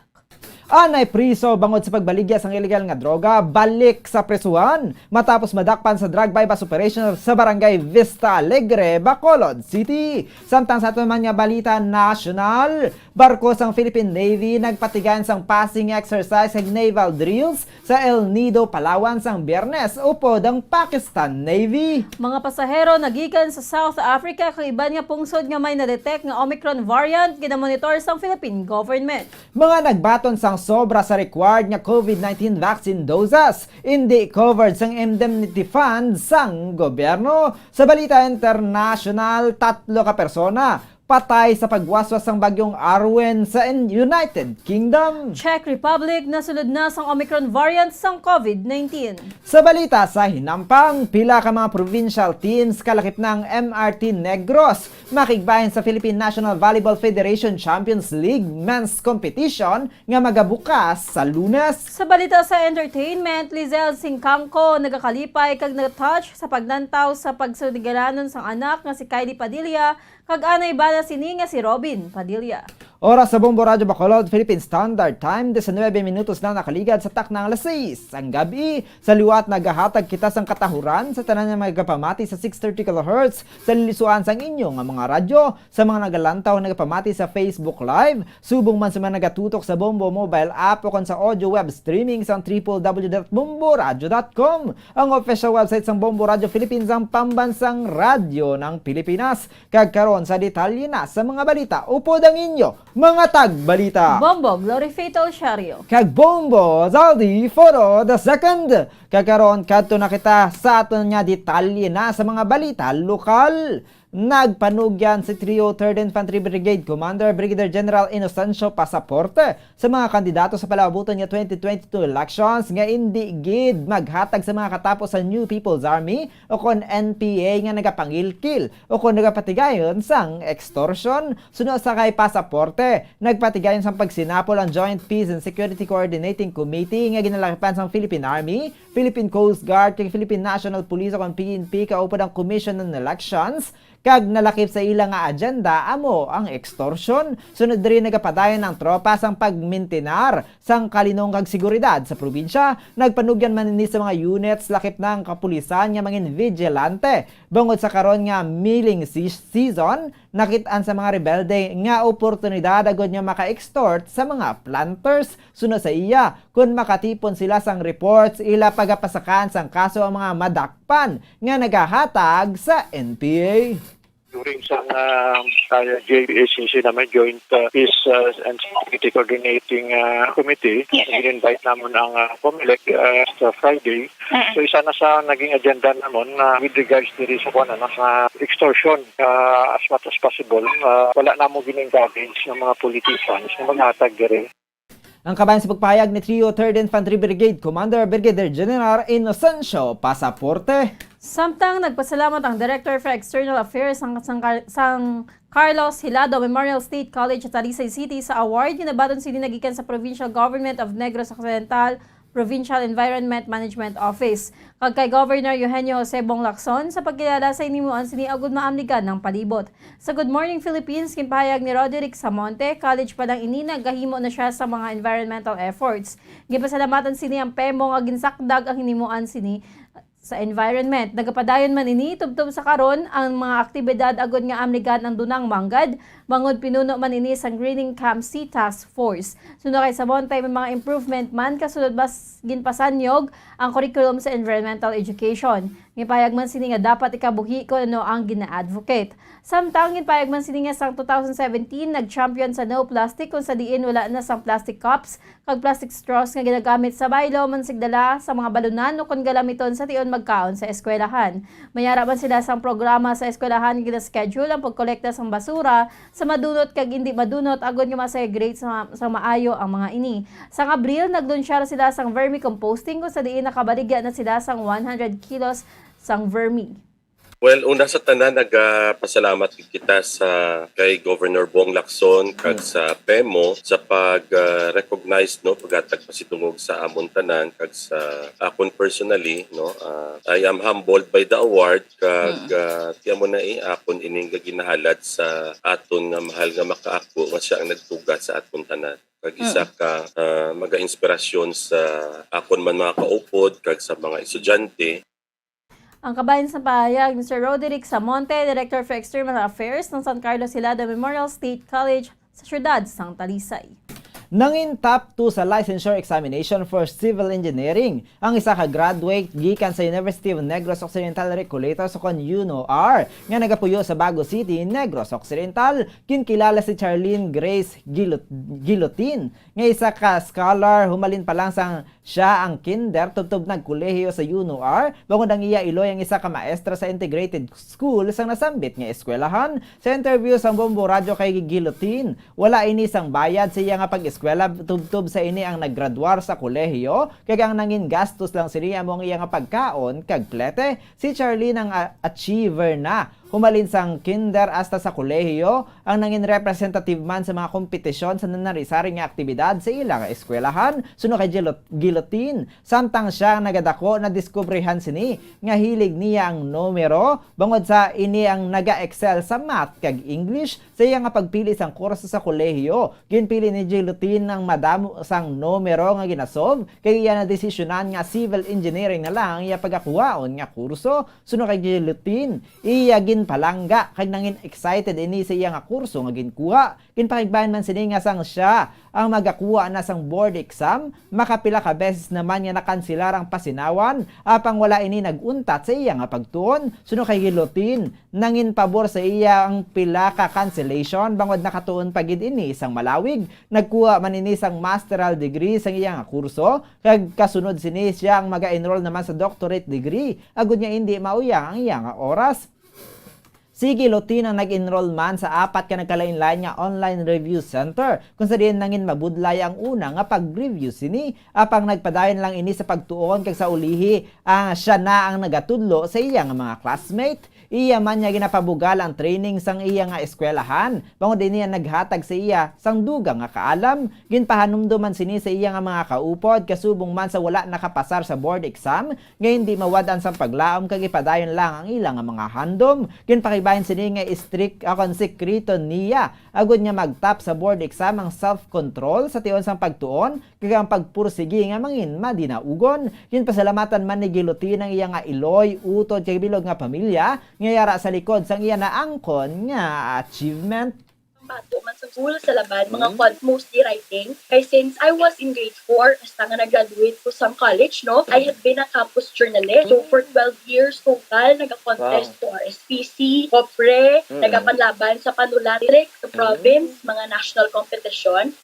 Anay priso bangod sa pagbaligya sang illegal nga droga, balik sa prisuhan matapos madakpan sa drug buy-bust operation sa Barangay Vista Alegre, Bacolod City. Samtang sa aton man nga balita nasyonal, barko sang Philippine Navy nagpatigayon sang passing exercise kag naval drills sa El Nido, Palawan sang Biyernes upod ang Pakistan Navy. Mga pasahero nagikan sa South Africa kag iban nga pungsod nga may na-detect nga Omicron variant ginamonitor sang Philippine government. Mga nagbaton sang sobra sa required nga COVID nineteen vaccine doses, indi covered sang indemnity fund sang gobyerno. Sa balita internasyonal, tatlo ka persona patay sa pagwaswas sang Bagyong Arwen sa in-, United Kingdom. Czech Republic nasulod na sang Omicron variant sang COVID nineteen. Sa balita sa hinampang, pila ka mga provincial teams kalakip na ang M R T Negros makigbahin sa Philippine National Volleyball Federation Champions League Men's Competition nga magabukas sa Lunes. Sa balita sa entertainment, Lizelle Singkangco nagakalipay kag na-touch sa paglantaw sa pagsuligalanon sang anak nga si Kylie Padilla kag anay bana sini nga si Robin Padilla. Oras sa Bombo Radyo Bacolod, Philippine Standard Time, diecinuebe minutos na nakaligad sa takna nga alas sais ang gab-i. Sa liwat, nagahatag kita sang katahuran sa tanan nga magapamati sa six thirty kilohertz sa lilisuan sang inyo nga mga radyo, sa mga nagalantaw nga nagapamati sa Facebook Live, subong man sa mga nagatutok sa Bombo mobile app o kon sa audio web streaming sang triple W dot bombo radyo dot com, ang official website sang Bombo Radyo Philippines, ang pambansang radyo ng Pilipinas. Kag karon sa detalye na sa mga balita, upod ang inyo mga tagbalita. Bombo Glory Fatal Shario. Kag Bombo Zaldi Foro the second. Kag karon, kadto na kita sa aton nga detalye na sa mga balita lokal. Nagpanugyan si Trio Third Infantry Brigade Commander Brigadier General Inocencio Pasaporte sa mga kandidato sa palaabuton nga twenty twenty-two elections nga indi gid maghatag sa mga katapo sa New People's Army o kon N P A nga nagapangilkil o kon nagapatigayon sang extortion. Suno sa kay Pasaporte, nagpatigayon sang pagsinapol ang Joint Peace and Security Coordinating Committee nga ginalakipan sang Philippine Army, Philippine Coast Guard, kag Philippine National Police o kon P N P kaupod ang Commission on Elections, kag nalakip sa ila nga agenda amo ang extortion. Sunod diri, nagapadayon ang tropa sang pagmintinar sang kalinong kag seguridad sa probinsya. Nagpanugyan man ini sa mga units lakip na ang kapulisan nga mangin vigilante bangod sa karon nga milling se-, season. Nakit-an sa mga rebelde nga oportunidad agud nga maka-extort sa mga planters. Suno sa iya, kun makatipon sila sang reports, ila pagapasakaan sang kaso ang mga madakpan nga nagahatag sa N P A. During sa, ah, kaya J B S C C naman, Joint, ah, Peace, ah, and Security Coordinating, ah, Committee, Yes, sir. Gin-invite namon ang, ah, Comelec, ah, sa Friday. Mm-mm. So, isa na sa naging agenda namon na with regards diri sa kuwan, ano, sa extortion, ah, as much as possible, ah, wala namo gin-encourage ng mga politicians na maghatag diri. Ang kabahin sa pagpahayag ni Trio Third Infantry Brigade Commander Brigadier General Inocencio Pasaporte. Samtang nagpasalamat ang Director for External Affairs sang, sang, sang Carlos Hilado Memorial State College sa Talisay City sa award nga nabaton sini nagikan sa Provincial Government of Negros Occidental Provincial Environment Management Office kag kay Governor Eugenio Jose Bong Lacson sa pagkilala sa hinimuan sini agud maamligan ang palibot. Sa Good Morning Philippines, ginpahayag ni Roderick Samonte, college pa lang ini nagahimo na siya sa mga environmental efforts. Ginpasalamatan sini ang PEMO nga ginsakdag ang hinimuan sini sa environment. Nagapadayon man ini tubtob sa karon ang mga aktibidad agud nga amligan ang dunang manggad, bangod pinuno man ini sang Greening Camp C Task Force. Suno kay Samonte, may mga improvement man kasulod mas ginpasanyog ang curriculum sa environmental education. Gipahayag man sini nga dapat ikabuhi kon ano ang gina-advocate. Samtang ginpahayag man sini nga sang two thousand seventeen nag-champion sa No Plastic, kung sa diin wala na sang plastic cups kag plastic straws nga ginagamit sa baylo man sigdala sa mga balunan o kon galamiton sa tion magkaon sa eskwelahan. May ara man sila sang programa sa eskwelahan nga gina-schedule ang pagkolekta sang basura sa madunot kag indi madunot agod nga ma-segregate sa, sa maayo ang mga ini. Sang Abril, naglunsyar sila sang vermicomposting kung sa diin nakabaligya na sila sang one hundred kilos sang vermi. Well, una sa tanan, nagapasalamat gid kita sa kay Governor Bong Lacson kag Mm. sa PEMO sa pag-recognize, no, paghatag pasidungog sa amon tanan kag sa akon personally, no. Ah, I am humbled by the award kag Mm. ah, ti amo na, eh, akon ining ginahalad sa aton nga mahal nga makaako nga siya ang nagtuga sa aton tanan. Kag isa Mm. ka ah, maga-inspirasyon sa akon man mga kaupod kag sa mga estudyante. Ang kabahin sa pahayag ni Sir Roderick Samonte, Director for External Affairs ng San Carlos Hilada Memorial State College sa siyudad sang Talisay. Nangin top two sa licensure examination for civil engineering ang isa ka graduate gikan sa University of Negros Occidental Recoletos, ukon UNOR, nga nagapuyo sa Bago City, Negros Occidental. Ginkilala si Charlene Grace Guilot- Guillotin, nga isa ka scholar humalin pa lang sang siya ang kinder tubtob nagkolehiyo sa UNOR, bangod ang iya iloy ang isa ka maestra sa integrated school sang nasambit nga eskwelahan. Sa interview sang Bombo Radyo kay Guillotin, wala ini sang bayad sa iya nga pag-eskwela tubtob sa ini ang naggraduar sa kolehiyo, kag ang nangin gastos lang sini amo ang iya nga pagkaon kag plete. Si Charlene ang a- achiever na. Humalin sang kinder hasta sa kolehiyo, ang nangin representative man sa mga kompetisyon sa nanari-sari nga aktibidad sa ila nga eskwelahan, suno kay Gilot- Guillotin. Samtang siya ang nagadako, nadiskubrihan sini nga hilig niya ang numero, bangod sa ini ang naga-excel sa math kag English. Sa iya nga pagpili sang kurso sa kolehiyo, ginpili ni Guillotin ang madamo sang numero nga ginasolve, kag iya nadesisyonan nga civil engineering na lang ang iya pagakuhaon nga kurso. Suno kay Guillotin, iya ginpalangga kag nangin excited ini sa iya nga kurso nga ginkuha. Ginpakigbayan man sini nga sang siya ang magakuha na sang board exam, makapila ka beses naman nga nakansilar ang pasinawan, apang wala ini nag-untat sa iya nga pagtuon. Suno kay Guillotin, nangin pabor sa iya ang pila ka cancellation bangod nakatuon pa gid ini sang malawig. Nagkuha man ini sang masteral degree sang iya nga kurso, kag kasunod sini siya ang maga-enroll naman sa doctorate degree, agud nga indi mauyang ang iya nga oras. Si Guillotin ang nag-enroll man sa apat ka nagkalain-lain nga online review center, kung sa diin nangin mabudlay ang una nga pag-review sini, apang nagpadayon lang ini sa pagtuon kag sa ulihi, ah, siya na ang nagatudlo sa iya nga mga classmate. Iya man niya ginapabugal ang training sang iya nga eskwelahan, bangod ini ang naghatag sa iya sang dugang nga kaalam. Ginpahanumdom man sini sa iya nga mga kaupod, kasubong man sa wala nakapasar sa board exam, nga hindi mawad-an sang paglaom kag ipadayon lang ang ila nga mga handom. Ginpakigbayan sini nga strict, ah, kon sikreto niya, agud nga mag-top sa board exam ang self-control sa tion sang pagtuon kag ang pagpursigi nga mangin madinaugon. Ginpasalamatan man ni Guillotin ang iya nga iloy, utod kag bilog nga pamilya nga yara sa likod sang iya naangkon nga achievement. Bato man sa school, sa laban, mga font, mostly writing. Kay since I was in grade four, hasta nga nag-graduate ko sa college, no, I had been a campus journalist. So, for twelve years total, nag-contest Wow. ko R S P C, COPRE, Mm-mm. nag-panlaban sa Panulat, Trick, sa Mm. province, mga national competition.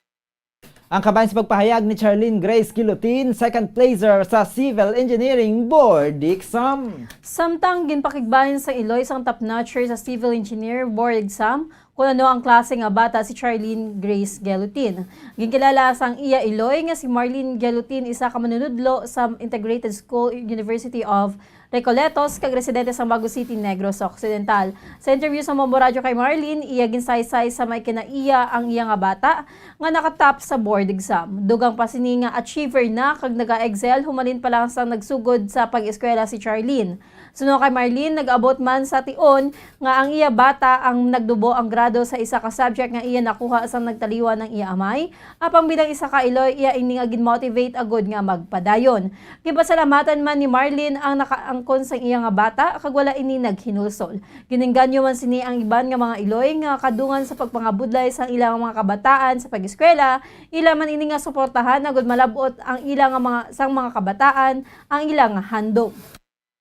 Ang kabahin sa pagpahayag ni Charlene Grace Guillotin, second placer sa Civil Engineering Board Exam. Samtang ginpakigbayan sa iloy sang top notcher sa civil engineer board exam, kung ano ang klase nga bata si Charlene Grace Guillotin. Ginkilala sang iya iloy nga si Marlene Guillotin, isa ka manunudlo sa Integrated School University of Recoletos kag residente sa Bago City, Negros Occidental. Sa interview sa Bombo Radyo kay Marlene, iya ginsaysay sa may kinaiya ang iya nga bata nga nakatop sa board exam. Dugang pa sini nga achiever na kag naga-excel humalin pa lang sang nagsugod sa pag-eskwela si Charlene. Suno kay Marlene, nag-abot man sa tion nga ang iya bata ang nagdubo ang grado sa isa ka subject nga iya nakuha sang nagtaliwan ang iya amay, apang bilang isa ka iloy, iya ini nga gin-motivate agud nga magpadayon. Ginpasalamatan man ni Marlene ang nakaangkon sang iya nga bata, kag wala ini naghinulsol. Ginengganyo man sini ang iban nga mga iloy nga kadungan sa pagpangabudlay sang ilang mga kabataan sa pag-eskwela, ila man ini nga suportahan agud malab-ot ang ila nga mga, sang mga kabataan ang ila nga handom.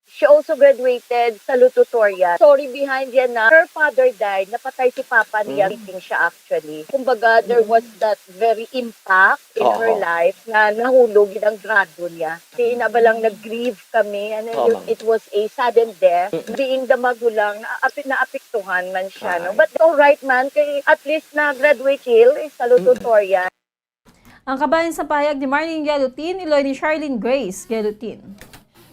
She also graduated salutatorian. Story behind yan na her father died, napatay si papa niya, Mm. meeting siya actually. Kumbaga, there was that very impact in her Oo. life na nahulog yun ang grado niya. Kaya ina ba lang nag-grieve kami, and then Tama. it was a sudden death. Mm. Being the magulang, naapi-, naapektuhan man siya, no? Ay. But all right man, kay at least na-graduate siya, eh, salutatorian. Ang kabahin sa pahayag ni Marlene Galutin, iloy ni Charlene Grace Galutin.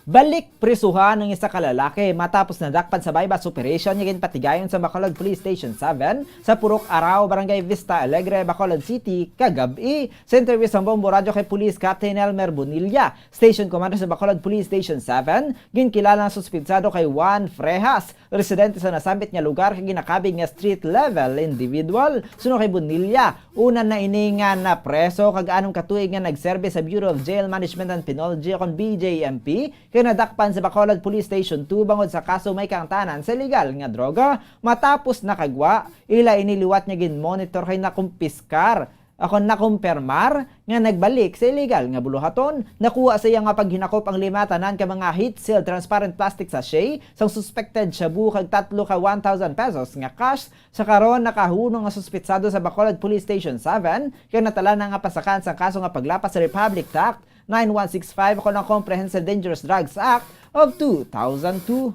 Balik prisuhan ang isa ka lalaki matapos nadakpan sa buy-bust operation nga ginpatigayon sa Bacolod Police Station seven sa Purok Arao, Barangay Vista Alegre, Bacolod City, kagab-i. Sa interview sa Bombo Radyo kay Police Captain Elmer Bonilla, Station Commander sa Bacolod Police Station seven, ginkilala ang suspitsado kay Juan Frejas, residente sa nasambit nga lugar kag ginakabig nga street level individual. Suno kay Bonilla, una na ini nga napreso kag anom ka tuig nga nagserbi sa Bureau of Jail Management and Penology o kon B J M P, kay nadakpan sa Bacolod Police Station two bangod sa kaso may kaangtanan sa illegal nga droga. Matapos nakagwa, ila ini liwat nga ginmonitor kay nakumpiskar, o kon nakumpirmar nga nagbalik sa illegal nga buluhaton. Nakuha sa iya nga paghinakop ang lima tanan ka mga heat-sealed transparent plastic sachet sang suspected shabu kag tatlo ka one thousand pesos nga cash. Sa karon, nakahunong ang suspitsado sa Bacolod Police Station seven kag natala na nga pasakan sang kaso nga paglapas sa Republic Act nine one six five o kon ang Comprehensive Dangerous Drugs Act of two thousand two.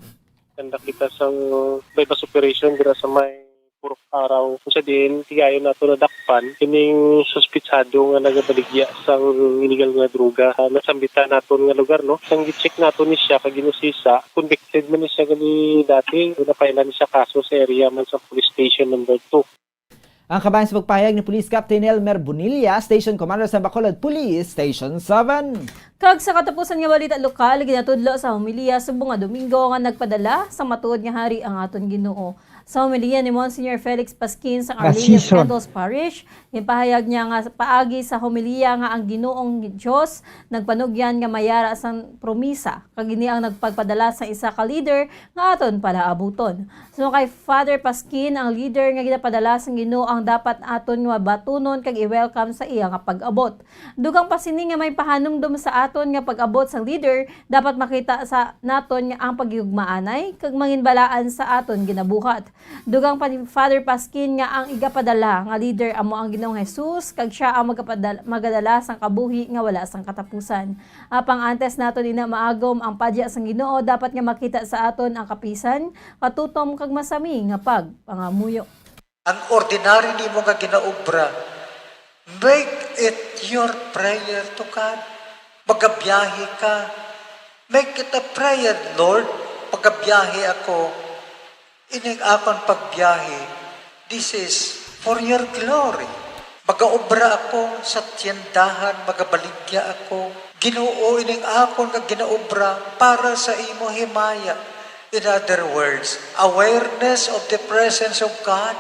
Nagkita sang buy-bust operation dira sa may Purok Araw. Kung sa diin, tigayon nato nadakpan kining suspitsado nga nagabaligya sang illegal nga droga. Ah, nasambitan naton nga lugar, no? Sang gi-check nato ni siya kag ginusisa, convicted man ni siya gani dati. Napailan ni siya kaso sa area man sa police station number two. Ang kabahin sa pagpahayag ni Police Captain Elmer Bonilla, Station Commander sa Bacolod Police Station seven. Kag sa katapusan nga balita lokal, ginatudlo sa homilya subong nga Domingo nga nagpadala sa matuod nga hari ang aton Ginoo. Sa homilya ni Monsignor Felix Pasquin sa Our Lady of Candles Parish, ginpahayag niya nga paagi sa homilya nga ang Ginoong Dios nagpanugyan nga mayara sang promisa, kag ini ang nagpagpadala sa isa ka leader nga aton palaabuton. Suno kay Father Pasquin, ang leader nga ginapadala sang Ginoo ang dapat aton nga batunon kag i-welcome sa iya nga pag-abot. Dugang pa sini nga may pahanumdom sa aton nga pag-abot sang leader, dapat makita sa naton nga ang paghigugmaanay kag manginbalaan sa aton ginabuhat. Dugang pa ni Father Pasquin nga ang igapadala nga leader amo ang Ginoong Jesus, kag siya ang magapadal-, magadala sang kabuhi nga wala sang katapusan. Apang antes naton ina maagom ang padya sang Ginoo, dapat nga makita sa aton ang kapisan, katutom kag masami nga pagpangamuyo. Ang ordinary nimo nga ginaobra, make it your prayer to God. Magabiyahe ka, make it a prayer, "Lord, magabiyahe ako. Ining akon pagbiyahe, this is for your glory." Magaobra ako sa tiyandahan, magabaligya ako. Ginoo, ining akon nga ginaobra para sa imo himaya. In other words, awareness of the presence of God.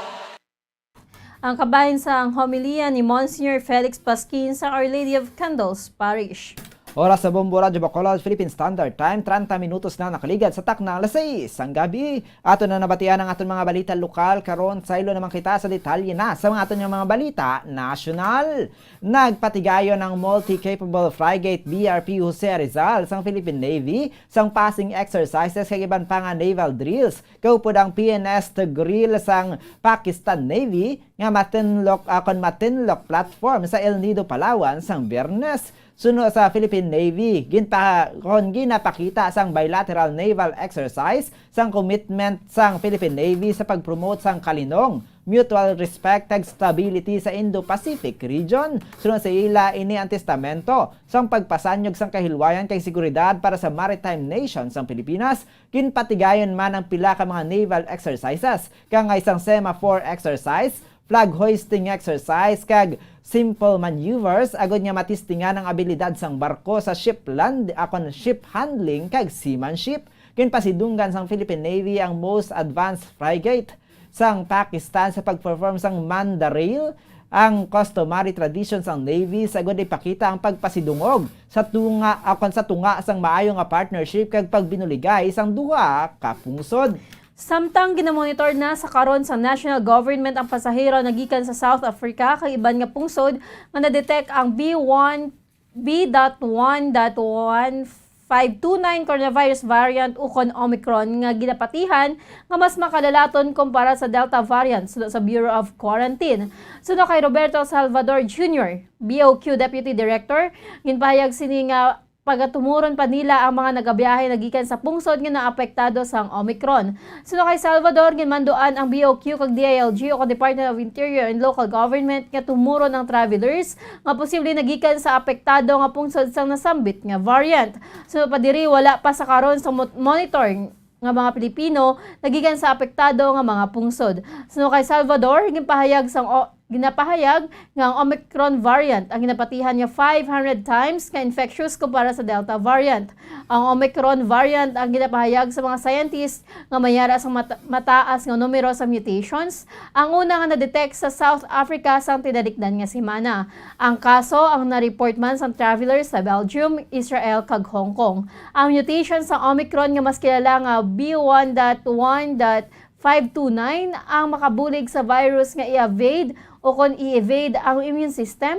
Ang kabahin sang homilya ni Monsignor Felix Pasquin sa Our Lady of Candles Parish. Oras sa Bombo Radyo Bacolod, Philippine Standard Time, treinta minutos na nakaligad sa takna alas sais sang gabi. Ato na nabatian ang aton mga balita lokal. Karon, saylo naman kita sa detalye na sa mga aton nga mga balita nasyonal. Nagpatigayon ang Multi-Capable Frigate B R P Jose Rizal sang Philippine Navy sang passing exercises kag iban pa nga naval drills kaupod ang P N S Togril sang Pakistan Navy nga matinlok, ah, kon matinlok platform sa El Nido, Palawan sang Biyernes. Suno sa Philippine Navy, ginpa-, kon ginapakita sang bilateral naval exercise sang commitment sang Philippine Navy sa pag-promote sang kalinong, mutual respect, kag stability sa Indo-Pacific region. Suno sa ila, ini ang testamento sang pagpasanyog sang kahilwayan kag seguridad para sa maritime nation sang Pilipinas. Ginpatigayon man ang pila ka mga naval exercises, kangay sang semaphore exercise, flag hoisting exercise, kag simple maneuvers, agod nga matistingan ang abilidad sang barko sa ship land-, akon ship handling kag seamanship. Ginpasidunggan sang Philippine Navy ang most advanced frigate sang Pakistan sa pag-perform sang Mandarail, ang customary tradition sang Navy, sa agod ipakita ang pagpasidungog sa tunga, akon sa tunga sang maayo nga partnership kag pagbinuligay sang duha ka pungsod. Samtang ginamonitor na sa karon sang national government ang pasahero nagikan sa South Africa kag iban nga pungsod nga na-detect ang B one, B dot one dot one five two nine coronavirus variant ukon Omicron nga ginapatihan nga mas makalalaton kumpara sa Delta variant, suno sa Bureau of Quarantine. Suno kay Roberto Salvador Junior, B O Q Deputy Director, ginpahayag sini nga pagatumuron pa nila ang mga nagabiyahe nagikan sa pungsod nga naapektado sang Omicron. Suno kay Salvador, ginmanduan ang B O Q kag D I L G o Department of Interior and Local Government nga tumuron ang travelers nga posible nagikan sa apektado nga pungsod sang nasambit nga variant. Suno pa diri, wala pa sa karon sa mo-, monitor nga mga Pilipino nagikan sa apektado nga mga pungsod. Suno kay Salvador, ginpahayag sang o-, ginapahayag nga ang Omicron variant ang ginapatihan nga five hundred times ka infectious kumpara sa Delta variant. Ang Omicron variant ang ginapahayag sa mga scientist nga may ara sang mata-, mataas nga numero sa mutations, ang una nga na-detect sa South Africa sang tinalikdan nga semana. Ang kaso ang na-report man sang travelers sa Belgium, Israel, kag Hong Kong. Ang mutation sa Omicron nga mas kilala nga B one dot one dot five two nine ang makabulig sa virus nga i-evade o kon i-evade ang immune system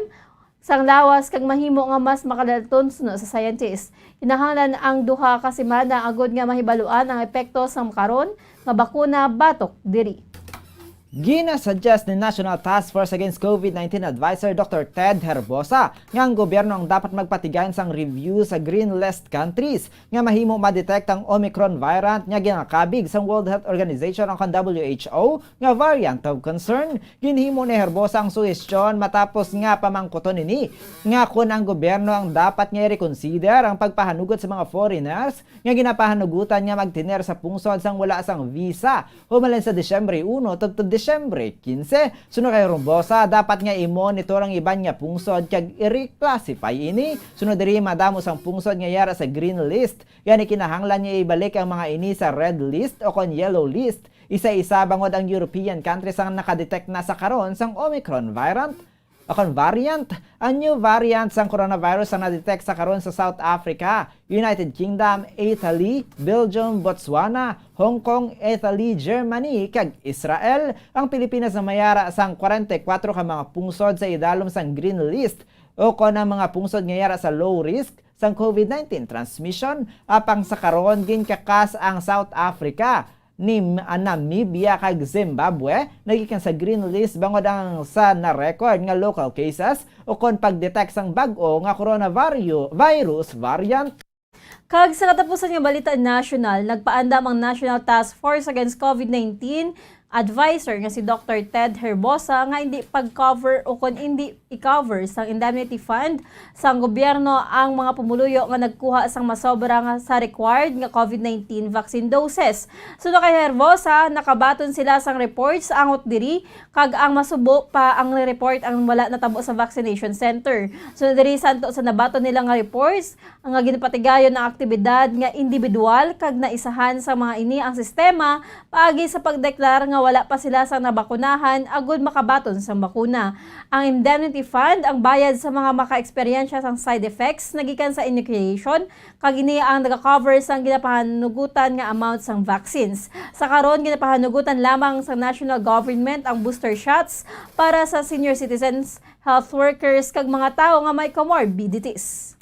sang lawas kag mahimo nga mas makalaton, suno sa scientist. Kinahanglan ang duha ka semana agud nga mahibaluan ang epekto sang karon nga bakuna batok diri. Ginasuggest ni National Task Force Against COVID nineteen Advisor Doctor Ted Herbosa nga ang gobyerno ang dapat magpatigayon sang review sa green list countries nga mahimo ma-detect ang Omicron variant nga ginakabig sang World Health Organization o kon W H O nga variant of concern. Ginhimo ni Herbosa ang suhestyon matapos nga pamangkuton ini nga kon ang gobyerno ang dapat nga i-reconsider ang pagpahanugot sa mga foreigners nga ginapahanugutan nga magtener sa pungsod sang wala sang visa humalin sa Disyembre uno tubtob Disyembre quince. Suno kay Herbosa, dapat nga i-monitor ang iban nga pungsod kag i-reclassify ini. Suno diri, madamo sang pungsod nga yara sa green list. Gani, kinahanglan nga ibalik ang mga ini sa red list o kon yellow list. Isa-isa bangod ang European countries ang nakadetect na sa karon sang Omicron variant o kon variant. Ang new variant sang coronavirus ang na-detect sa karon sa South Africa, United Kingdom, Italy, Belgium, Botswana, Hong Kong, Italy, Germany, kag Israel. Ang Pilipinas na may ara sang kwarenta y kuwatro ka mga pungsod sa idalom sang green list o kon ang mga pungsod nga yara sa low risk sang COVID nineteen transmission, apang sa karon ginkakas ang South Africa, ni, ah, Namibia kag Zimbabwe nagikan sa green list bangod ang sa na-record nga local cases o kon pag-detect sang bag-o nga coronavirus virus variant. Kag sa katapusan nga balita nasyonal, nagpaandam ang National Task Force Against COVID nineteen Advisor nga si Doctor Ted Herbosa nga hindi pag-cover o kon hindi i-cover sang indemnity fund sang gobyerno ang mga pumuluyo nga nagkuha sang masobra nga sa required nga COVID nineteen vaccine doses. Suno kay Herbosa, nakabaton sila sang reports angot diri, kag ang masubo pa ang report ang wala natabo sa vaccination center. Suno diri, santo sa nabaton nila nga reports, nga ginapatigayon ang aktibidad nga individual kag naisahan sa mga ini ang sistema paagi sa pagdeklar nga wala pa sila sang nabakunahan agud makabaton sang bakuna. Ang indemnity fund ang bayad sa mga makaeksperyensya sang side effects nagikan sa inoculation, kag ini ang nagakover sang ginapahanugutan nga amount sang vaccines. Sa karon, ginapahanugutan lamang sa national government ang booster shots para sa senior citizens, health workers, kag mga tawo nga may comorbidities.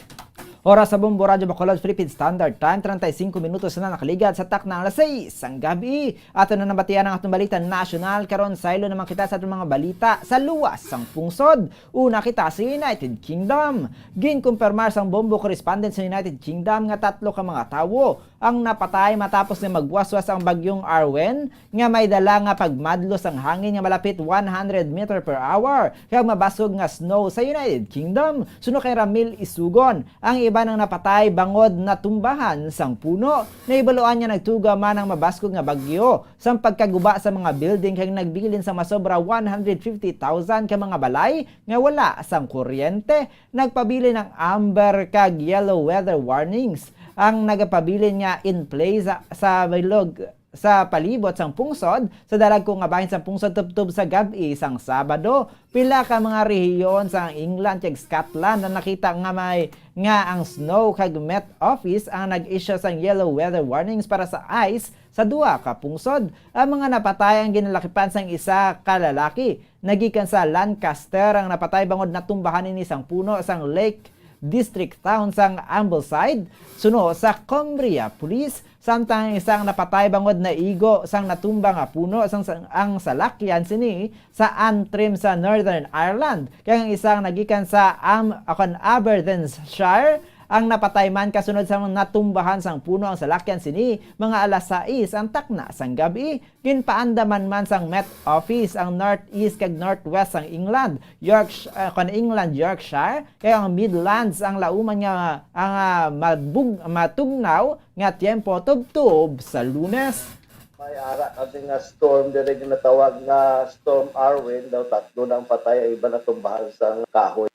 Oras sa Bombo Radyo Bacolod, Philippine Standard Time, treinta y cinco minutos na nakaligad sa takna alas sais sang gabi. Ato na nabatian ang atong balita nasyonal. Karon, saylo naman kita sa atong mga balita sa luwas sang pungsod. Una kita sa United Kingdom. Ginkumpirmar sang Bombo correspondent sa United Kingdom nga tatlo ka mga tawo ang napatay matapos nga magwaswas ang Bagyong Arwen, nga may dala nga pagmadlo sang hangin nga malapit one hundred meter per hour kag mabasog nga snow sa United Kingdom. Suno kay Ramil Isugon, ang iban ang napatay bangod natumbahan sang puno. Nahibaluan nga nagtuga man ang mabaskog nga bagyo sang pagkaguba sa mga building kag nagbilin sa masobra one hundred fifty thousand ka mga balay nga wala sang kuryente. Nagpabilin ang amber kag yellow weather warnings ang nagapabilin nga in place sa, sa bilog sa palibot sang pungsod, sa dalagko nga bahin sang pungsod tubtob sa gab-i sang Sabado. Pila ka mga rehiyon sa England kag Scotland ang nakita nga may, nga ang Snow kag Met Office ang nag-issue sang yellow weather warnings para sa ice sa duha ka pungsod. Ang mga napatay ang ginalakipan sang isa ka lalaki. Nagikan sa Lancaster ang napatay bangod natumbahan ini sang puno sang Lake district town sang Ambleside, suno sa Cumbria Police, samtang isang napatay bangod naigo sang natumba nga puno sang, sang ang salakyan sini sa Antrim sa Northern Ireland, kag ang isang nagikan sa Am-, kon Aberdeenshire. Ang napatay man kasunod sa natumbahan sang puno ang salakyan sini mga alas sais ang takna sang gab-i. Ginpaandaman man sang Met Office ang Northeast kag Northwest sang England, Yorksh-, ah, kon England, Yorkshire, kag ang Midlands ang lauman nga, ang, ah, mabug-, matugnaw nga tiyempo tubtob sa Lunes. May ara kami nga storm diri ginatawag nga Storm Arwen, daw tatlo na ang patay, ang iba natumbahan sang kahoy.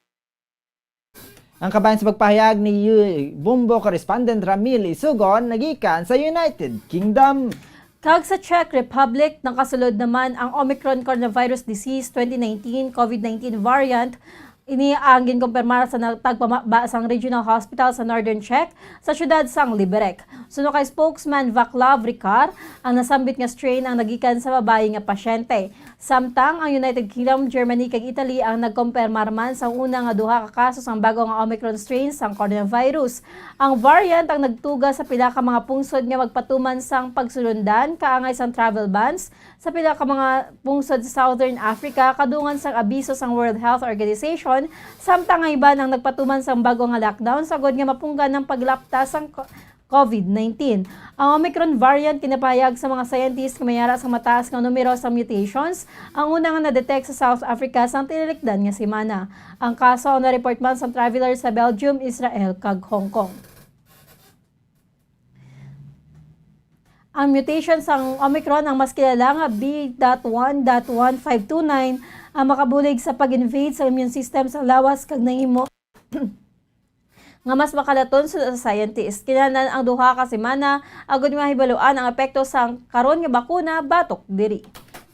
Ang kabahin sa pagpahayag ni Yu-, Bombo correspondent Ramil Isugon nagikan sa United Kingdom. Kag sa Czech Republic, nakasulod naman ang Omicron coronavirus disease twenty nineteen COVID nineteen variant. Ini ang ginkumpirmar sa nagtagpamaba sang Regional Hospital sa Northern Czech sa siyudad sang Liberec. Suno kay spokesman Vaclav Ricard, ang nasambit nga strain ang nagikan sa babayi nga pasyente. Samtang ang United Kingdom, Germany, kag Italy ang nagkompirmar man sa una nga duha ka kaso sang bago nga Omicron strain sang coronavirus. Ang variant ang nagtuga sa pila ka mga pungsod nga magpatuman sang pagsulundan kaangay sang travel bans sa pila ka mga pungsod sa Southern Africa, kadungan sang abiso sang World Health Organization, samtang ang iban ang nagpatuman sang bago nga lockdown sa agod nga mapunggan ang paglapta sang co-, COVID nineteen. Ang Omicron variant ginapahayag sa mga scientist nga may ara sang mataas nga numero sa mutations, ang una nga na-detect sa South Africa sang tinilikdan nga semana. Ang kaso ang na-report man sang traveler sa Belgium, Israel, kag Hong Kong. Ang mutation sang Omicron, ang mas kilala nga B dot one dot one five two nine, ang makabulig sa pag-invade sa immune system sa lawas kag nahimo nga mas makalaton sa, sa scientist. Kinahanglan ang duha ka semana agod mahibaluan ang epekto sang karon nga bakuna batok diri.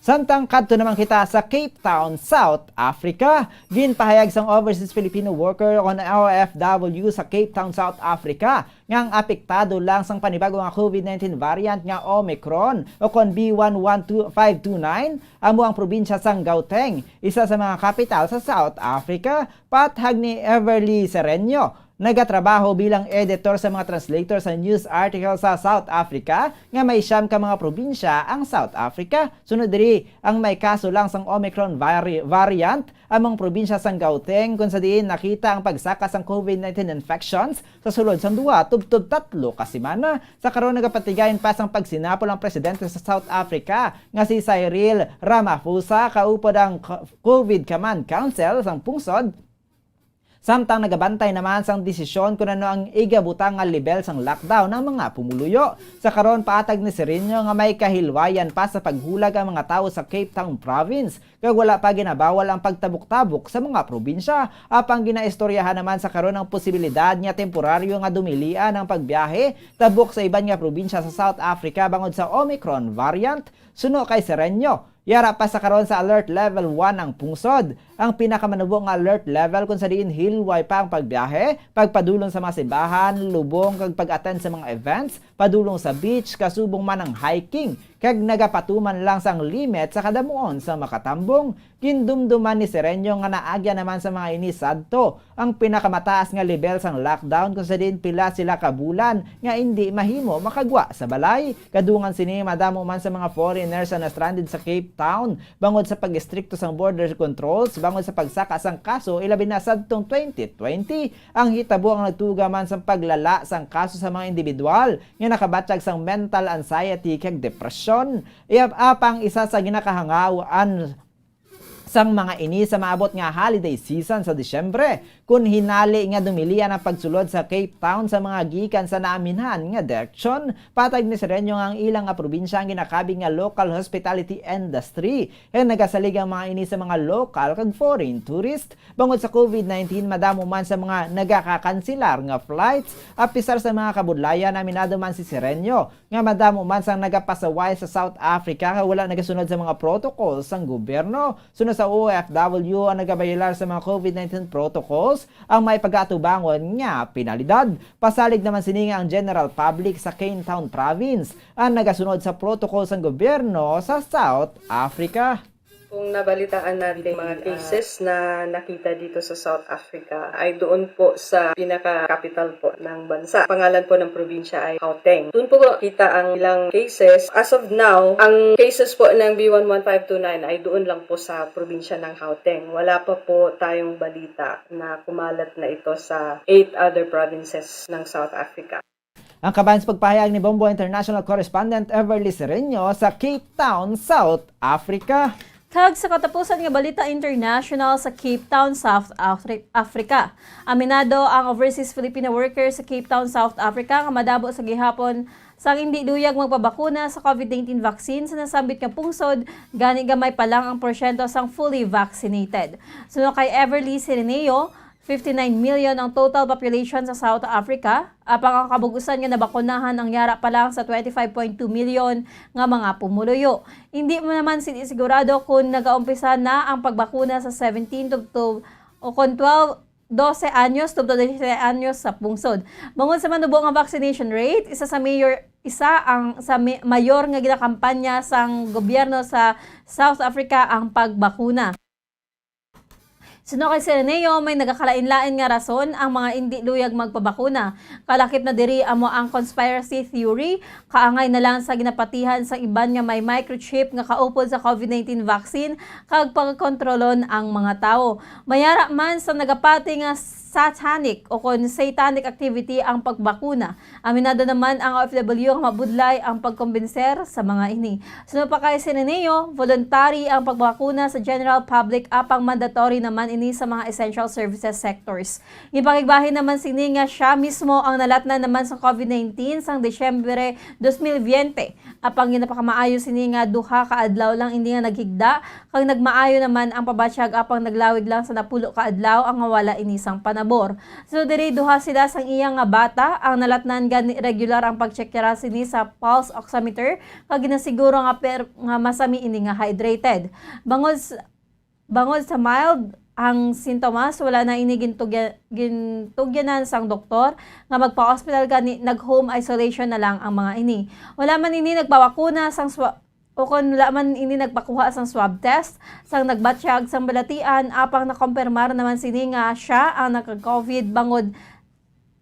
Samtang kadto naman kita sa Cape Town, South Africa. Ginpahayag sang overseas Filipino worker o kon O F W sa Cape Town, South Africa, nga ang apektado lang sang panibago nga COVID nineteen variant nga Omicron o kon B one one two five two nine amo ang probinsya sang Gauteng, isa sa mga kapital sa South Africa. Pahayag ni Everly Sereno, nagatrabaho bilang editor sa mga translator sa news article sa South Africa, nga may siyam ka mga probinsya ang South Africa. Sunod diri, ang may kaso lang sang Omicron vari-, variant among probinsya sang Gauteng, kung sa diin nakita ang pagsaka sang COVID nineteen infections sa sulod sang duha tubtob tatlo ka semana. Sa karon, nagapatigayon pa sang pagsinapol ang presidente sa South Africa nga si Cyril Ramaphosa kaupod ang co-, COVID Command Council sang pungsod, samtang nagabantay naman sang desisyon kon ano ang igabutang nga lebel sang lockdown ang mga pumuluyo. Sa karon, pahayag ni Sereno nga may kahilwayan pa sa paghulag ang mga tawo sa Cape Town Province, kag wala pa ginabawal ang pagtabok-tabok sa mga probinsya. Apang ginaistoryahan naman sa karon ang posibilidad nga temporaryo nga dumilian ang pagbiyahe tabok sa iban nga probinsya sa South Africa bangod sa Omicron variant. Suno kay Sereno, yara pa sa karon sa Alert Level one ang pungsod. Ang pinakamanubo nga alert level kung sa diin hilway pa ang pagbiyahe, pagpadulong sa mga simbahan, lubong kag pag-attend sa mga events, padulong sa beach, kasubong man ang hiking, kag nagapatuman lang sang limit sa kadamuon sa makatambong. Gindumduman ni Sereno nga naagyan naman sa mga ini sadto ang pinakamataas nga lebel sang lockdown kung sa diin pila sila ka bulan nga indi mahimo makagwa sa balay. Kadungan sini, madamo man sa mga foreigners ang na-stranded sa Cape Town bangod sa pag-estrikto sang border controls, bangod sa pagsaka sang kaso, ilabi na sadtong twenty twenty. Ang hitabo ang nagtuga man sang paglala sang kaso sa mga individual nga nakabatyag sang mental anxiety kag depresyon. Iya, apang isa sa ginakahangawaan sang mga ini sa maabot nga holiday season sa Disyembre, kun hinali nga dumilian ang pagsulod sa Cape Town sa mga gikan sa naaminhan nga direksyon. Pahayag ni Sereno nga ang ilang nga probinsya ang ginakabig nga local hospitality industry, kag nagasalig ang mga ini sa mga lokal kag foreign tourist. Bangod sa COVID nineteen, madamo man sa mga nagakakanselar nga flights. Apisar sa mga kabudlayan, aminado man si Sereno nga madamo man sang nagapasaway sa South Africa kag wala nagasunod sa mga protocol sang gobyerno. Suno sa O F W, ang nagabayolar sa mga COVID nineteen protocols ang may pagatubangon nga penalidad. Pasalig naman sini nga ang general public sa Cape Town Province ang nagasunod sa protocol sang gobyerno sa South Africa. Kung nabalitaan natin mga cases na nakita dito sa South Africa ay doon po sa pinaka-capital po ng bansa. Pangalan po ng probinsya ay Gauteng. Doon po kita ang ilang cases. As of now, ang cases po ng B one one five two nine ay doon lang po sa probinsya ng Gauteng. Wala pa po tayong balita na kumalat na ito sa eight other provinces ng South Africa. Ang kabahin sa pagpahayag ni Bombo International Correspondent Everly Sereno sa Cape Town, South Africa. Kag sa katapusan nga balita international sa Cape Town, South Afri- Africa. Aminado ang overseas Filipino worker sa Cape Town, South Africa nga madabo sa gihapon sang indi luyag magpabakuna sa COVID nineteen vaccine sa nasambit nga pungsod, gani gamay pa lang ang porsyento sang fully vaccinated. Suno kay Everly Sireneo, fifty-nine million ang total population sa South Africa, apang ang kabug-usan nga nabakunahan ang yara pa lang sa twenty-five point two million nga mga pumuluyo. Hindi mo naman sini sigurado kung nagaumpisa na ang pagbakuna sa seventeen to, to o kon twelve, dose anyos tubtob dose anyos sa pungsod. Bangod sa manubo nga vaccination rate, isa sa mayor isa ang sa mi- mayor nga ginakampanya sang gobyerno sa South Africa ang pagbakuna. Suno kay Sireneo, may nagakalain-lain nga rason ang mga indi luyag magpabakuna. Kalakip na diri amo ang conspiracy theory, kaangay na lang sa ginapatihan sa iban nga may microchip nga kaupod sa COVID nineteen vaccine kag pagkontrolon ang mga tawo. Mayara man sa nagapati nga satanic o kon satanic activity ang pagbakuna. Aminado naman ang O F W nga mabudlay ang pagkumbinser sa mga ini. Suno pa kay Sireneo, voluntary ang pagbakuna sa general public apang mandatory naman ini sa mga essential services sectors. Ginpakigbahin naman sini nga sia mismo ang nalatnan naman sa COVID nineteen sang Disyembre dos mil biyente. Apang ginapakamaayo sini nga duha ka adlaw lang ini nga naghigda, kag nagmaayo naman ang pabatyag apang naglawig lang sa napulo ka adlaw ang nawala ini sang panabor. So diri duha sila sang iya nga bata ang nalatnan gani regular ang pagtsekyara sini sa pulse oximeter kag ginasiguro nga per, nga masami ini nga hydrated. Bangod s- bangod sa mild ang sintomas, wala na ini gintugya, gintugyanan sang doktor nga magpa-ospital gani nag-home isolation na lang ang mga ini. Wala man ini nagpabakuna sang swa- o kon wala man ini nagpakuha sang swab test, sang nagbatyag sang balatian, apang nakompirmar naman sini nga sia ang nagka-COVID bangod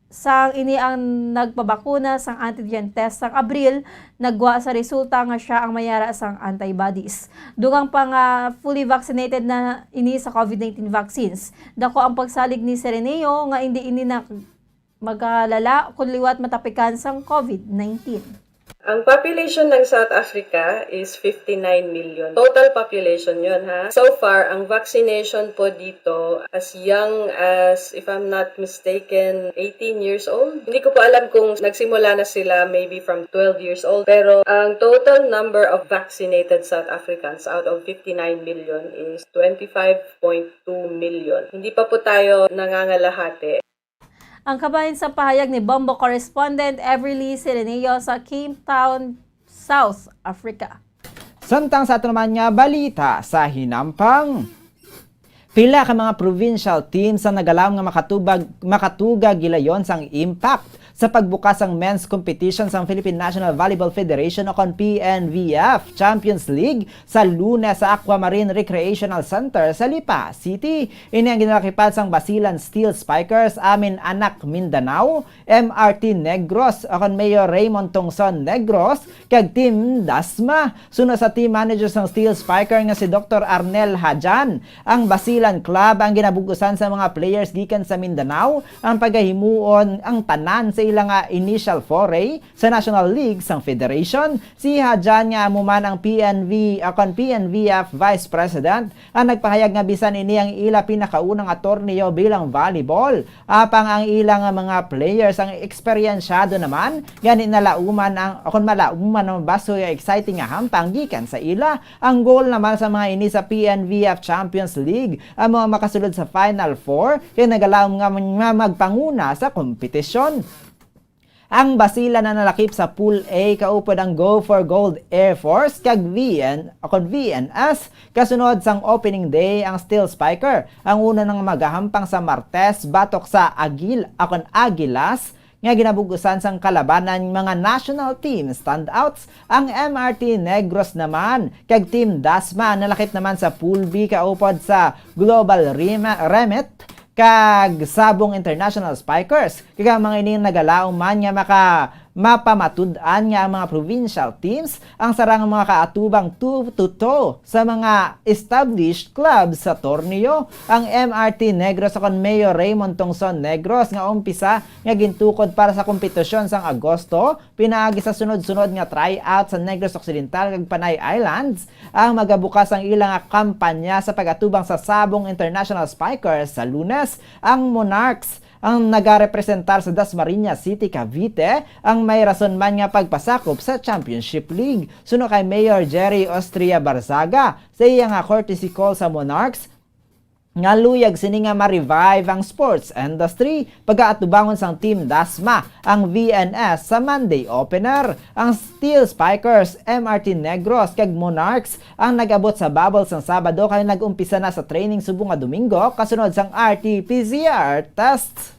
sang ini ang nagpabakuna sang antigen test sang Abril, naggwa sa resulta nga sia ang mayara sang antibodies. Dugang pa nga fully vaccinated na ini sa COVID nineteen vaccines. Dako ang pagsalig ni Sereneo nga indi ini na magalala kon liwat matapikan sang COVID nineteen. Ang population ng South Africa is fifty-nine million. Total population yun, ha? So far, ang vaccination po dito, as young as, if I'm not mistaken, eighteen years old. Hindi ko po alam kung nagsimula na sila maybe from twelve years old. Pero ang total number of vaccinated South Africans out of fifty-nine million is twenty-five point two million. Hindi pa po tayo nangangalahati. Ang kabahin sa pahayag ni Bombo correspondent Everly Sirenio sa Cape Town, South Africa. Samtang sa ato naman nga balita sa hinampang, pila ka mga provincial teams ang nagalaom nga makatubag, makatugag gilayon sang impact sa pagbukas sang men's competition sang Philippine National Volleyball Federation o kon P N V F Champions League sa Lunes sa Aquamarine Recreational Center sa Lipa City. Ini ang ginalakipan sang Basilan Steel Spikers, Amin Anak Mindanao, M R T Negros, o kon Mayor Raymond Tongson Negros, kag Team Dasma. Suno sa team manager sang Steel Spiker nga si Doktor Arnel Hajan, ang Basilan Club ang ginabug-usan sa mga players gikan sa Mindanao ang pagahimuon ang tanan sa ila nga initial foray sa National League sang Federation. Si Hajan nga amo man ang P N V, o kon P N V F Vice President, ang nagpahayag nga bisan ini ang ila pinakaunang nga torneo bilang volleyball, apang ang ila nga mga players ang eksperyensyado naman, gani nalauman ang, o kon malauman ang baso nga exciting nga hampang gikan sa ila. Ang goal naman sa mga ini sa P N V F Champions League amo ang makasulod sa Final Four kay nagalaom nga, nga magpanguna sa kompetisyon. Ang Basilan na nalakip sa Pool A kaupod ang Go for Gold Air Force kag V N o kon V N S. Kasunod sang opening day ang Steel Spiker, ang una nga magahampang sa Martes batok sa Agil o kon Agilas nga ginabug-usan sang kalabanan mga national team standouts ang M R T Negros naman, kag Team Dasma nalakip naman sa Pool B kaupod sa Global Rema-, Remit kag Sabong International Spikers, kag ang mga ini nagalaom man nga maka-, mapamatud-an nga ang mga provincial teams ang sarang mga kaatubang toe-to-toe sa mga established clubs sa torneo. Ang M R T Negros kon Mayor Raymond Tongson Negros nga umpisa nga gintukod para sa kompetisyon sang Agosto, pinaagi sa sunod-sunod nga tryout sa Negros Occidental kag Panay Islands, ang magabukas ang ila nga kampanya sa pag-atubang sa Sabong International Spikers sa Lunes. Ang Monarchs ang nagarepresentar sa Dasmariñas City, Cavite, ang may rason man nga pagpasakop sa Championship League. Suno kay Mayor Jerry Austria Barzaga, sa iya nga courtesy call sa Monarchs, nga luyag sini nga ma-revive ang sports industry pag-aatubangon sang Team Dasma ang V N S sa Monday opener. Ang Steel Spikers, M R T Negros, kag Monarchs ang nag-abot sa bubble sang Sabado kay nag-umpisa na sa training subong nga Domingo kasunod sang R T P C R test.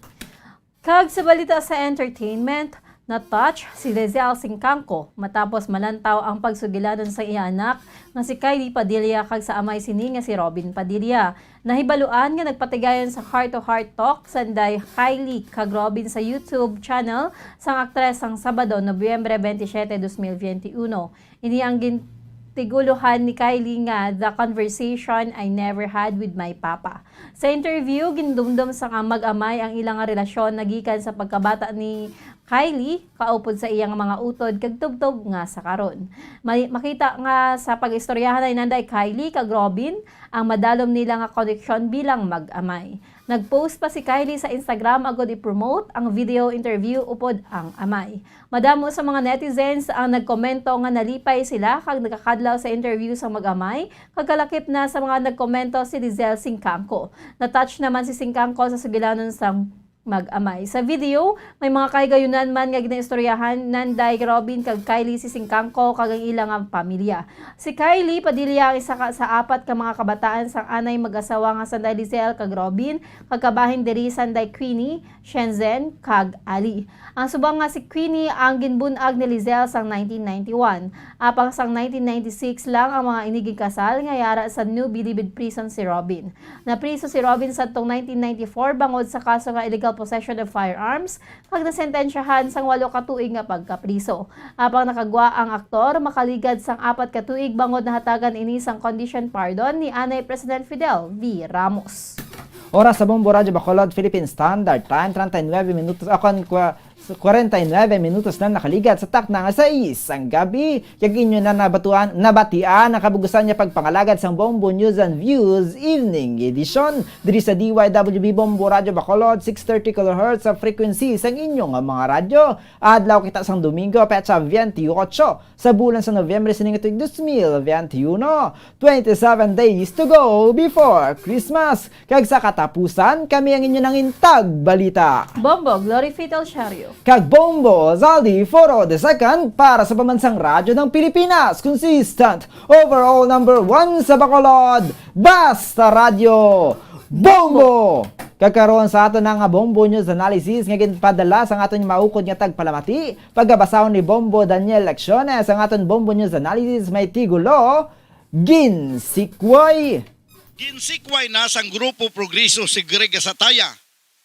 Kag sa balita sa entertainment, na-touch si Lizelle Singcangco matapos malantaw ang pagsugilanon sa iya anak nga si Kylie Padilla kag sa amay sini nga si Robin Padilla. Nahibaluan nga nagpatigayon sa heart-to-heart talk sanday Kylie kag Robin sa YouTube channel sang aktres sang Sabado, Nobyembre twenty-seven, dos mil veintiuno. Ini ang gintigulohan ni Kylie nga The Conversation I Never Had With My Papa. Sa interview, gindumdom sang mag-amay ang ila nga relasyon nagikan sa pagkabata ni Kylie, kaupod sa iya nga mga utod kag tubtob nga sa karon. May makita nga sa pag-istoryahan ni nanday Kylie kag Robin ang madalom nila nga koneksyon bilang mag-amay. Nag-post pa si Kylie sa Instagram agud i-promote ang video interview upod ang amay. Madamo sa mga netizens ang nagkomento nga nalipay sila kag nakakadlaw sa interview sang mag-amay, kag kalakip na sa mga nagkomento si Lizelle Singcangco. Na-touch naman si Singcangco sa sugilanon sang mag-amay. Sa video, may mga kahigayunan man nga ginaistoryahan nanday Robin kag Kylie si Singcangco kag ang ila nga pamilya. Si Kylie Padilla ang isa ka sa apat ka mga kabataan sang anay mag-asawa nga sanday Lizelle kag Robin, kag kabahin diri sanday Queenie, Shenzhen, kag Ali. Ang subang nga si Queenie ang ginbun-ag ni Lizelle sang nineteen ninety-one. Apang sang nineteen ninety-six lang ang mga ini ginkasal nga yara sa New Bilibid Prison si Robin. Napriso si Robin sadtong nineteen ninety-four bangod sa kaso nga illegal possession of firearms, kag nasentensyahan sang walo ka tuig nga pagkapriso. Apang nakagwa ang aktor makaligad sang apat ka tuig bangod nahatagan ini sang condition pardon ni anay President Fidel V. Ramos. Oras sa Bombo Radyo Bacolod, Philippine Standard Time, treinta y nueve minutos, ah, kon kwa-, kwarenta y nuebe minutos na nakaligat sa takna nga sais sang gabi. Kag inyo na nabatuan, nabatian ang kabug-usan nga pagpangalagad sang Bombo News and Views Evening Edition diri sa D Y W B Bombo Radyo Bacolod, six thirty kilohertz sa frequency sang inyo nga mga radyo. Adlaw kita sang Domingo, petsa twenty-eight sa bulan sa Nobyembre sining tuig dos mil veintiuno. Twenty-seven days to go before Christmas. Kag sa katapusan, kami ang inyo nangintag balita. Bombo, Glory Faith El Shario. Kag Bombo, Zaldi Foro the second para sa Pambansang Radyo ng Pilipinas. Consistent, overall number one sa Bacolod. Basta Radyo. Bombo! Kag karon sa aton na nga Bombo News Analysis nga ginpadala sang aton maukod nga tagpalamati, pagabasahon ni Bombo Daniel Lecciones ang aton Bombo News Analysis may tigulo, Ginsikway. Ginsikway na sang Grupo Progreso si Greg Gasataya.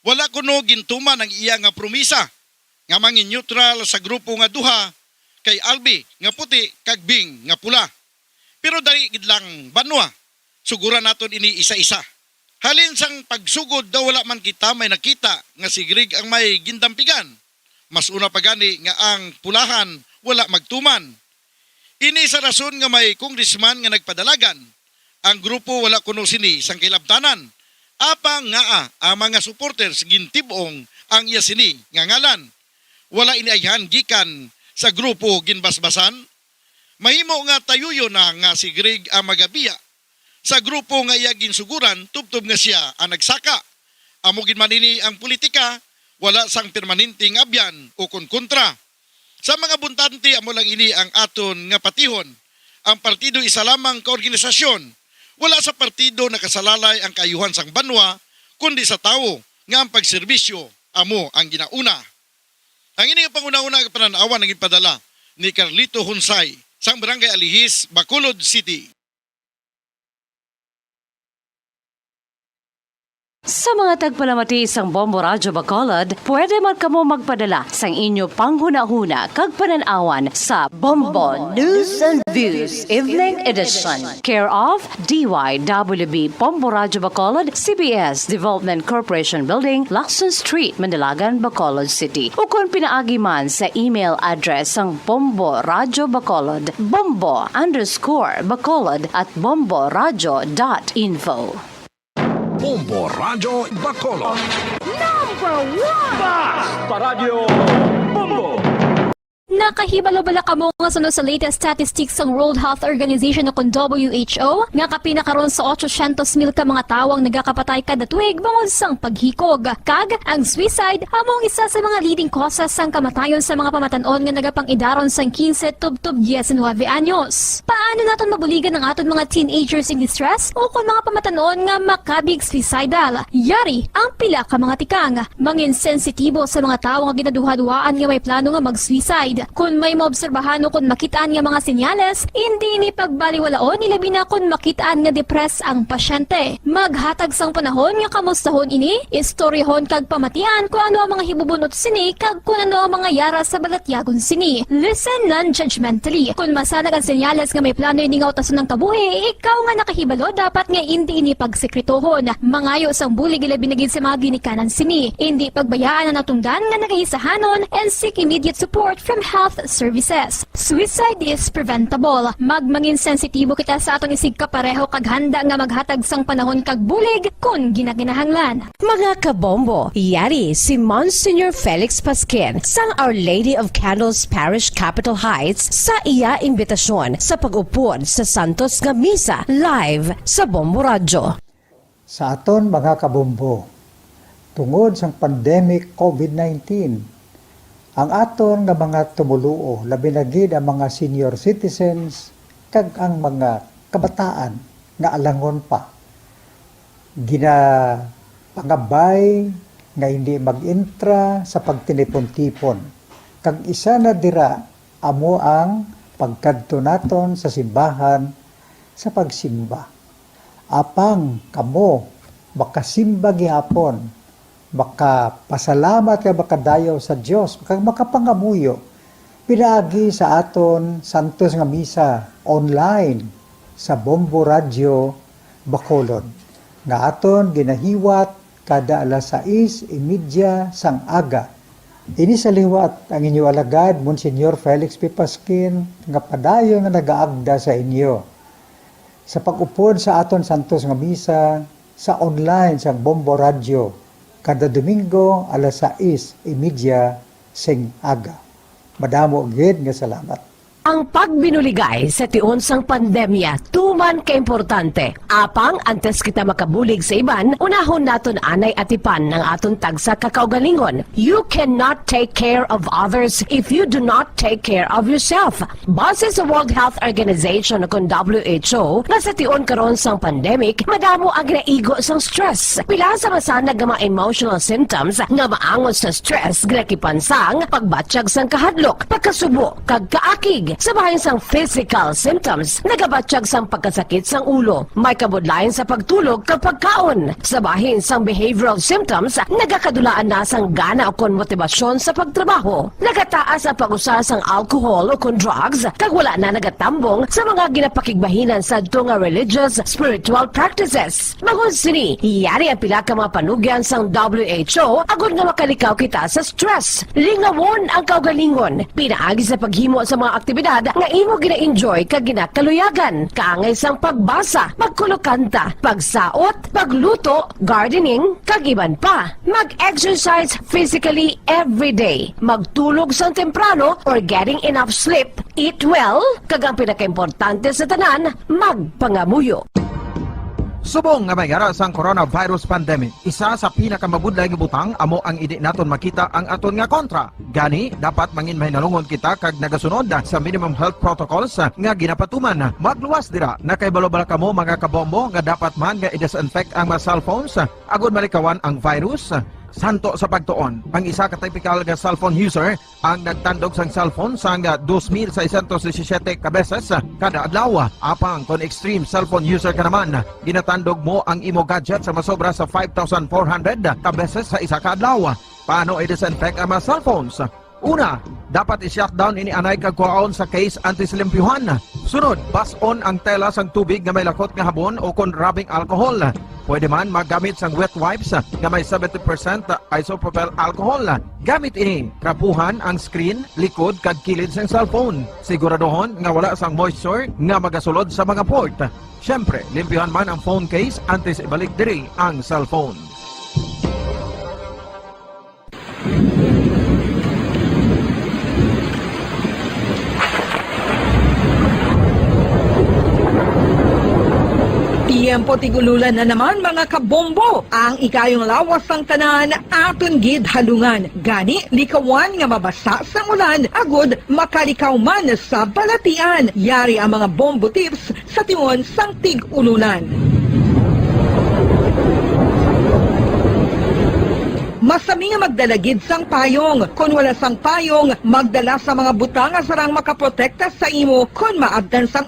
Wala kuno gintuman ang iya nga promisa nga manginneutral sa grupo nga duha kay Albi nga puti kag Bing nga pula. Pero dali gid lang banwa, suguran naton ini isa-isa. Halin sang pagsugod daw wala man kita may nakita nga si Greg ang may gindampigan. Mas una pa gani nga ang pulahan wala magtuman. Ini sa rason nga may congressman nga nagpadalagan. Ang grupo wala kuno sini sang kailabtanan. Apang ngaa ang mga supporters gintib-ong ang iya sini nga ngalan? Wala ini ayhan gikan sa grupo ginbasbasan? Mahimo nga tayuyon na nga si Greg ang magabiya sa grupo nga iya ginsuguran tubtob nga sia ang nagsaka. Amo gid man ini ang politika, wala sang permanente nga abyan o kon kontra. Sa mga buntante, amo lang ini ang aton nga patihon. Ang partido isa lamang ka organisasyon. Wala sa partido nakasalalay ang kaayuhan sang banwa, kundi sa tawo nga ang pagserbisyo amo ang ginauna. Ang ini nga panghunahuna nga panan-awan ang ipadala ni Carlito Hunsay sang Barangay Alihis, Bacolod City. Sa mga tagpalamati sang Bombo Radyo Bacolod, pwede man kamo magpadala sang inyo panghunahuna kag panan-awan sa Bombo News and Views Evening Edition, care of D Y W B Bombo Radyo Bacolod, C B S Development Corporation Building, Lacson Street, Manalagan, Bacolod City. Ukon pinaagi man sa email address sang Bombo Radyo Bacolod, bombo underscore bacolod at bomboradyo dot info. Bombo Radyo Bacolod. Number one! Basta Radyo Bombo! Nakahibalo bala kamo nga suno sa latest statistics sang World Health Organization o kon W H O nga kapin na karon sa otso syentos mil ka mga tawo ang nagakapatay kada tuig bangod sang paghikog? Kag ang suicide amo ang isa sa mga leading causes sang kamatayon sa mga pamatan-on nga nagapang-idaron sang quince tubtob diecinuebe anyos. Paano naton mabuligan ang aton mga teenagers in distress o kon mga pamatan-on nga makabig suicidal? Yari ang pila ka mga tikang. Mangin sensitibo sa mga tawo nga ginaduhaduhaan nga may plano nga mag-suicide. Kon may maobserbahan o kon makit-an nga mga senyales, indi ini pagbaliwalaon, ilabi na kon makit-an nga depressed ang pasyente. Maghatag sang panahon nga kamustahon ini, istoryahon kag pamatian kon ano ang mga hibubunot sini kag kon ano ang mga yara sa balatyagon sini. Listen non-judgmentally. Kon masanag ang senyales nga may plano ini nga utason ang kabuhi, ikaw nga nakahibalo dapat nga indi ini pagsekretohon. Mangayo sang bulig ilabi na gid sa mga ginikanan sini. Indi pagbayaan ang natungdan nga nagahisahanon and seek immediate support from health services. Suicide is preventable. Magmangin sensitibo kita sa aton isigkapareho kag handa nga maghatag sang panahon kag bulig kon ginakinahanglan. Mga kabombo, yari si Monsignor Felix Pasquin sang Our Lady of Candles Parish, Capitol Heights, sa iya imbitasyon sa pag-upod sa Santos nga Misa live sa Bombo Radyo. Sa aton mga kabombo, tungod sang pandemic covid nineteen, ang aton nga mga tumoluo, labi na gid ang mga senior citizens kag ang mga kabataan nga alangon pa, ginapangabay nga hindi mag-intra sa pagtinipon-tipon, kag isa na dira amo ang pagkadto naton sa simbahan sa pagsimba. Apang kamo makasimba gihapon, makapasalamat kag makadayaw sa Dios, kag makapangamuyo pinaagi sa aton santos nga misa online sa Bombo Radyo Bacolod, nga aton ginahiwat kada alas sais y media sang aga. Ini sa liwat ang inyo alagad, Monsignor Felix P. Pasquin, nga padayon nga nagaagda sa inyo sa pag-upod sa aton santos nga misa sa online sang Bombo Radyo kada Domingo alas sais y media sing aga. Madamo gid nga salamat. Ang pagbinuligay sa tion sang pandemya tuman ka importante. Apang antes kita makabulig sa iban, unahon naton anay atipan ang aton tagsa ka kaugalingon. You cannot take care of others if you do not take care of yourself. Base sa World Health Organization o kon W H O, nga sa tion karon sang pandemic, madamo ang ginaigo sang stress. Pila sa masanag nga mga emotional symptoms nga maangot sa stress ginakipan sang pagbatyag sang kahadlok, pagkasubo, kag kaakig. Sa bahin sang physical symptoms, nagabatyag sang pagkasakit sang ulo, may kabudlayan sa pagtulog kag pagkaon. Sa bahin sang behavioral symptoms, nagakadulaan na sang gana ukon motibasyon sa pagtrabaho. Nagataas ang pag-usa sang alcohol ukon drugs, kag wala na nagatambong sa mga ginapakigbahinan sadto nga religious, spiritual practices. Bangod sini, yari ang pila ka mga panugyan sang W H O agod nga makalikaw kita sa stress. Lingawon ang kaugalingon pinaagi sa paghimo sa mga aktibidad nga imo gina-enjoy kag ginakaluyagan, kaangay sang pagbasa, pagkulokanta, pagsaot, pagluto, gardening, kag iban pa. Mag-exercise physically every day. Magtulog sang temprano or getting enough sleep. Eat well, kag ang pinakaimportante sa tanan, magpangamuyo. Subong nga may yara sang coronavirus pandemic, isa sa pinakamabudlay nga butang amo ang indi naton makita ang aton nga kontra. Gani, dapat mangin mahinalungon kita kag nagasunod sa minimum health protocols nga ginapatuman. Magluwas dira, nakahibalo bala kamo, mga kabombo, nga dapat man nga i-disinfect ang mga cellphones agod malikawan ang virus? Santo sa pagtuon, ang isa ka typical nga cellphone user ang nagtandog sang cellphone sang dos mil seiscientos disisiyete ka beses kada adlaw. Apang kon extreme cellphone user ka naman, ginatandog mo ang imo gadget sa masobra sa five thousand four hundred ka beses sa isa ka adlaw. Paano i-disinfect ang mga cellphones? Una, dapat i-shutdown ini anay kag kuhaon sa case antes limpyuhan. Sunod, bas-on ang tela sang tubig nga may lakot nga habon o kon rubbing alcohol. Pwede man maggamit sang wet wipes nga may seventy percent isopropyl alcohol. Gamit ini, trapuhan ang screen, likod kag kilid sang cellphone. Siguraduhon nga wala sang moisture nga magasulod sa mga port. Siyempre, limpyuhan man ang phone case antes ibalik diri ang cellphone. Tiyempo tig-ululan na naman, mga kabombo. Ang ikayong lawas sang tanan aton gid halungan. Gani, likawan nga mabasa sang ulan agud makalikaw man sa balatian. Yari ang mga bombo tips sa tion sang tig-ululan. Masami nga magdala gid sang payong. Kon wala sang payong, magdala sa mga butang nga sarang makaprotekta sa imo kon maabtan sang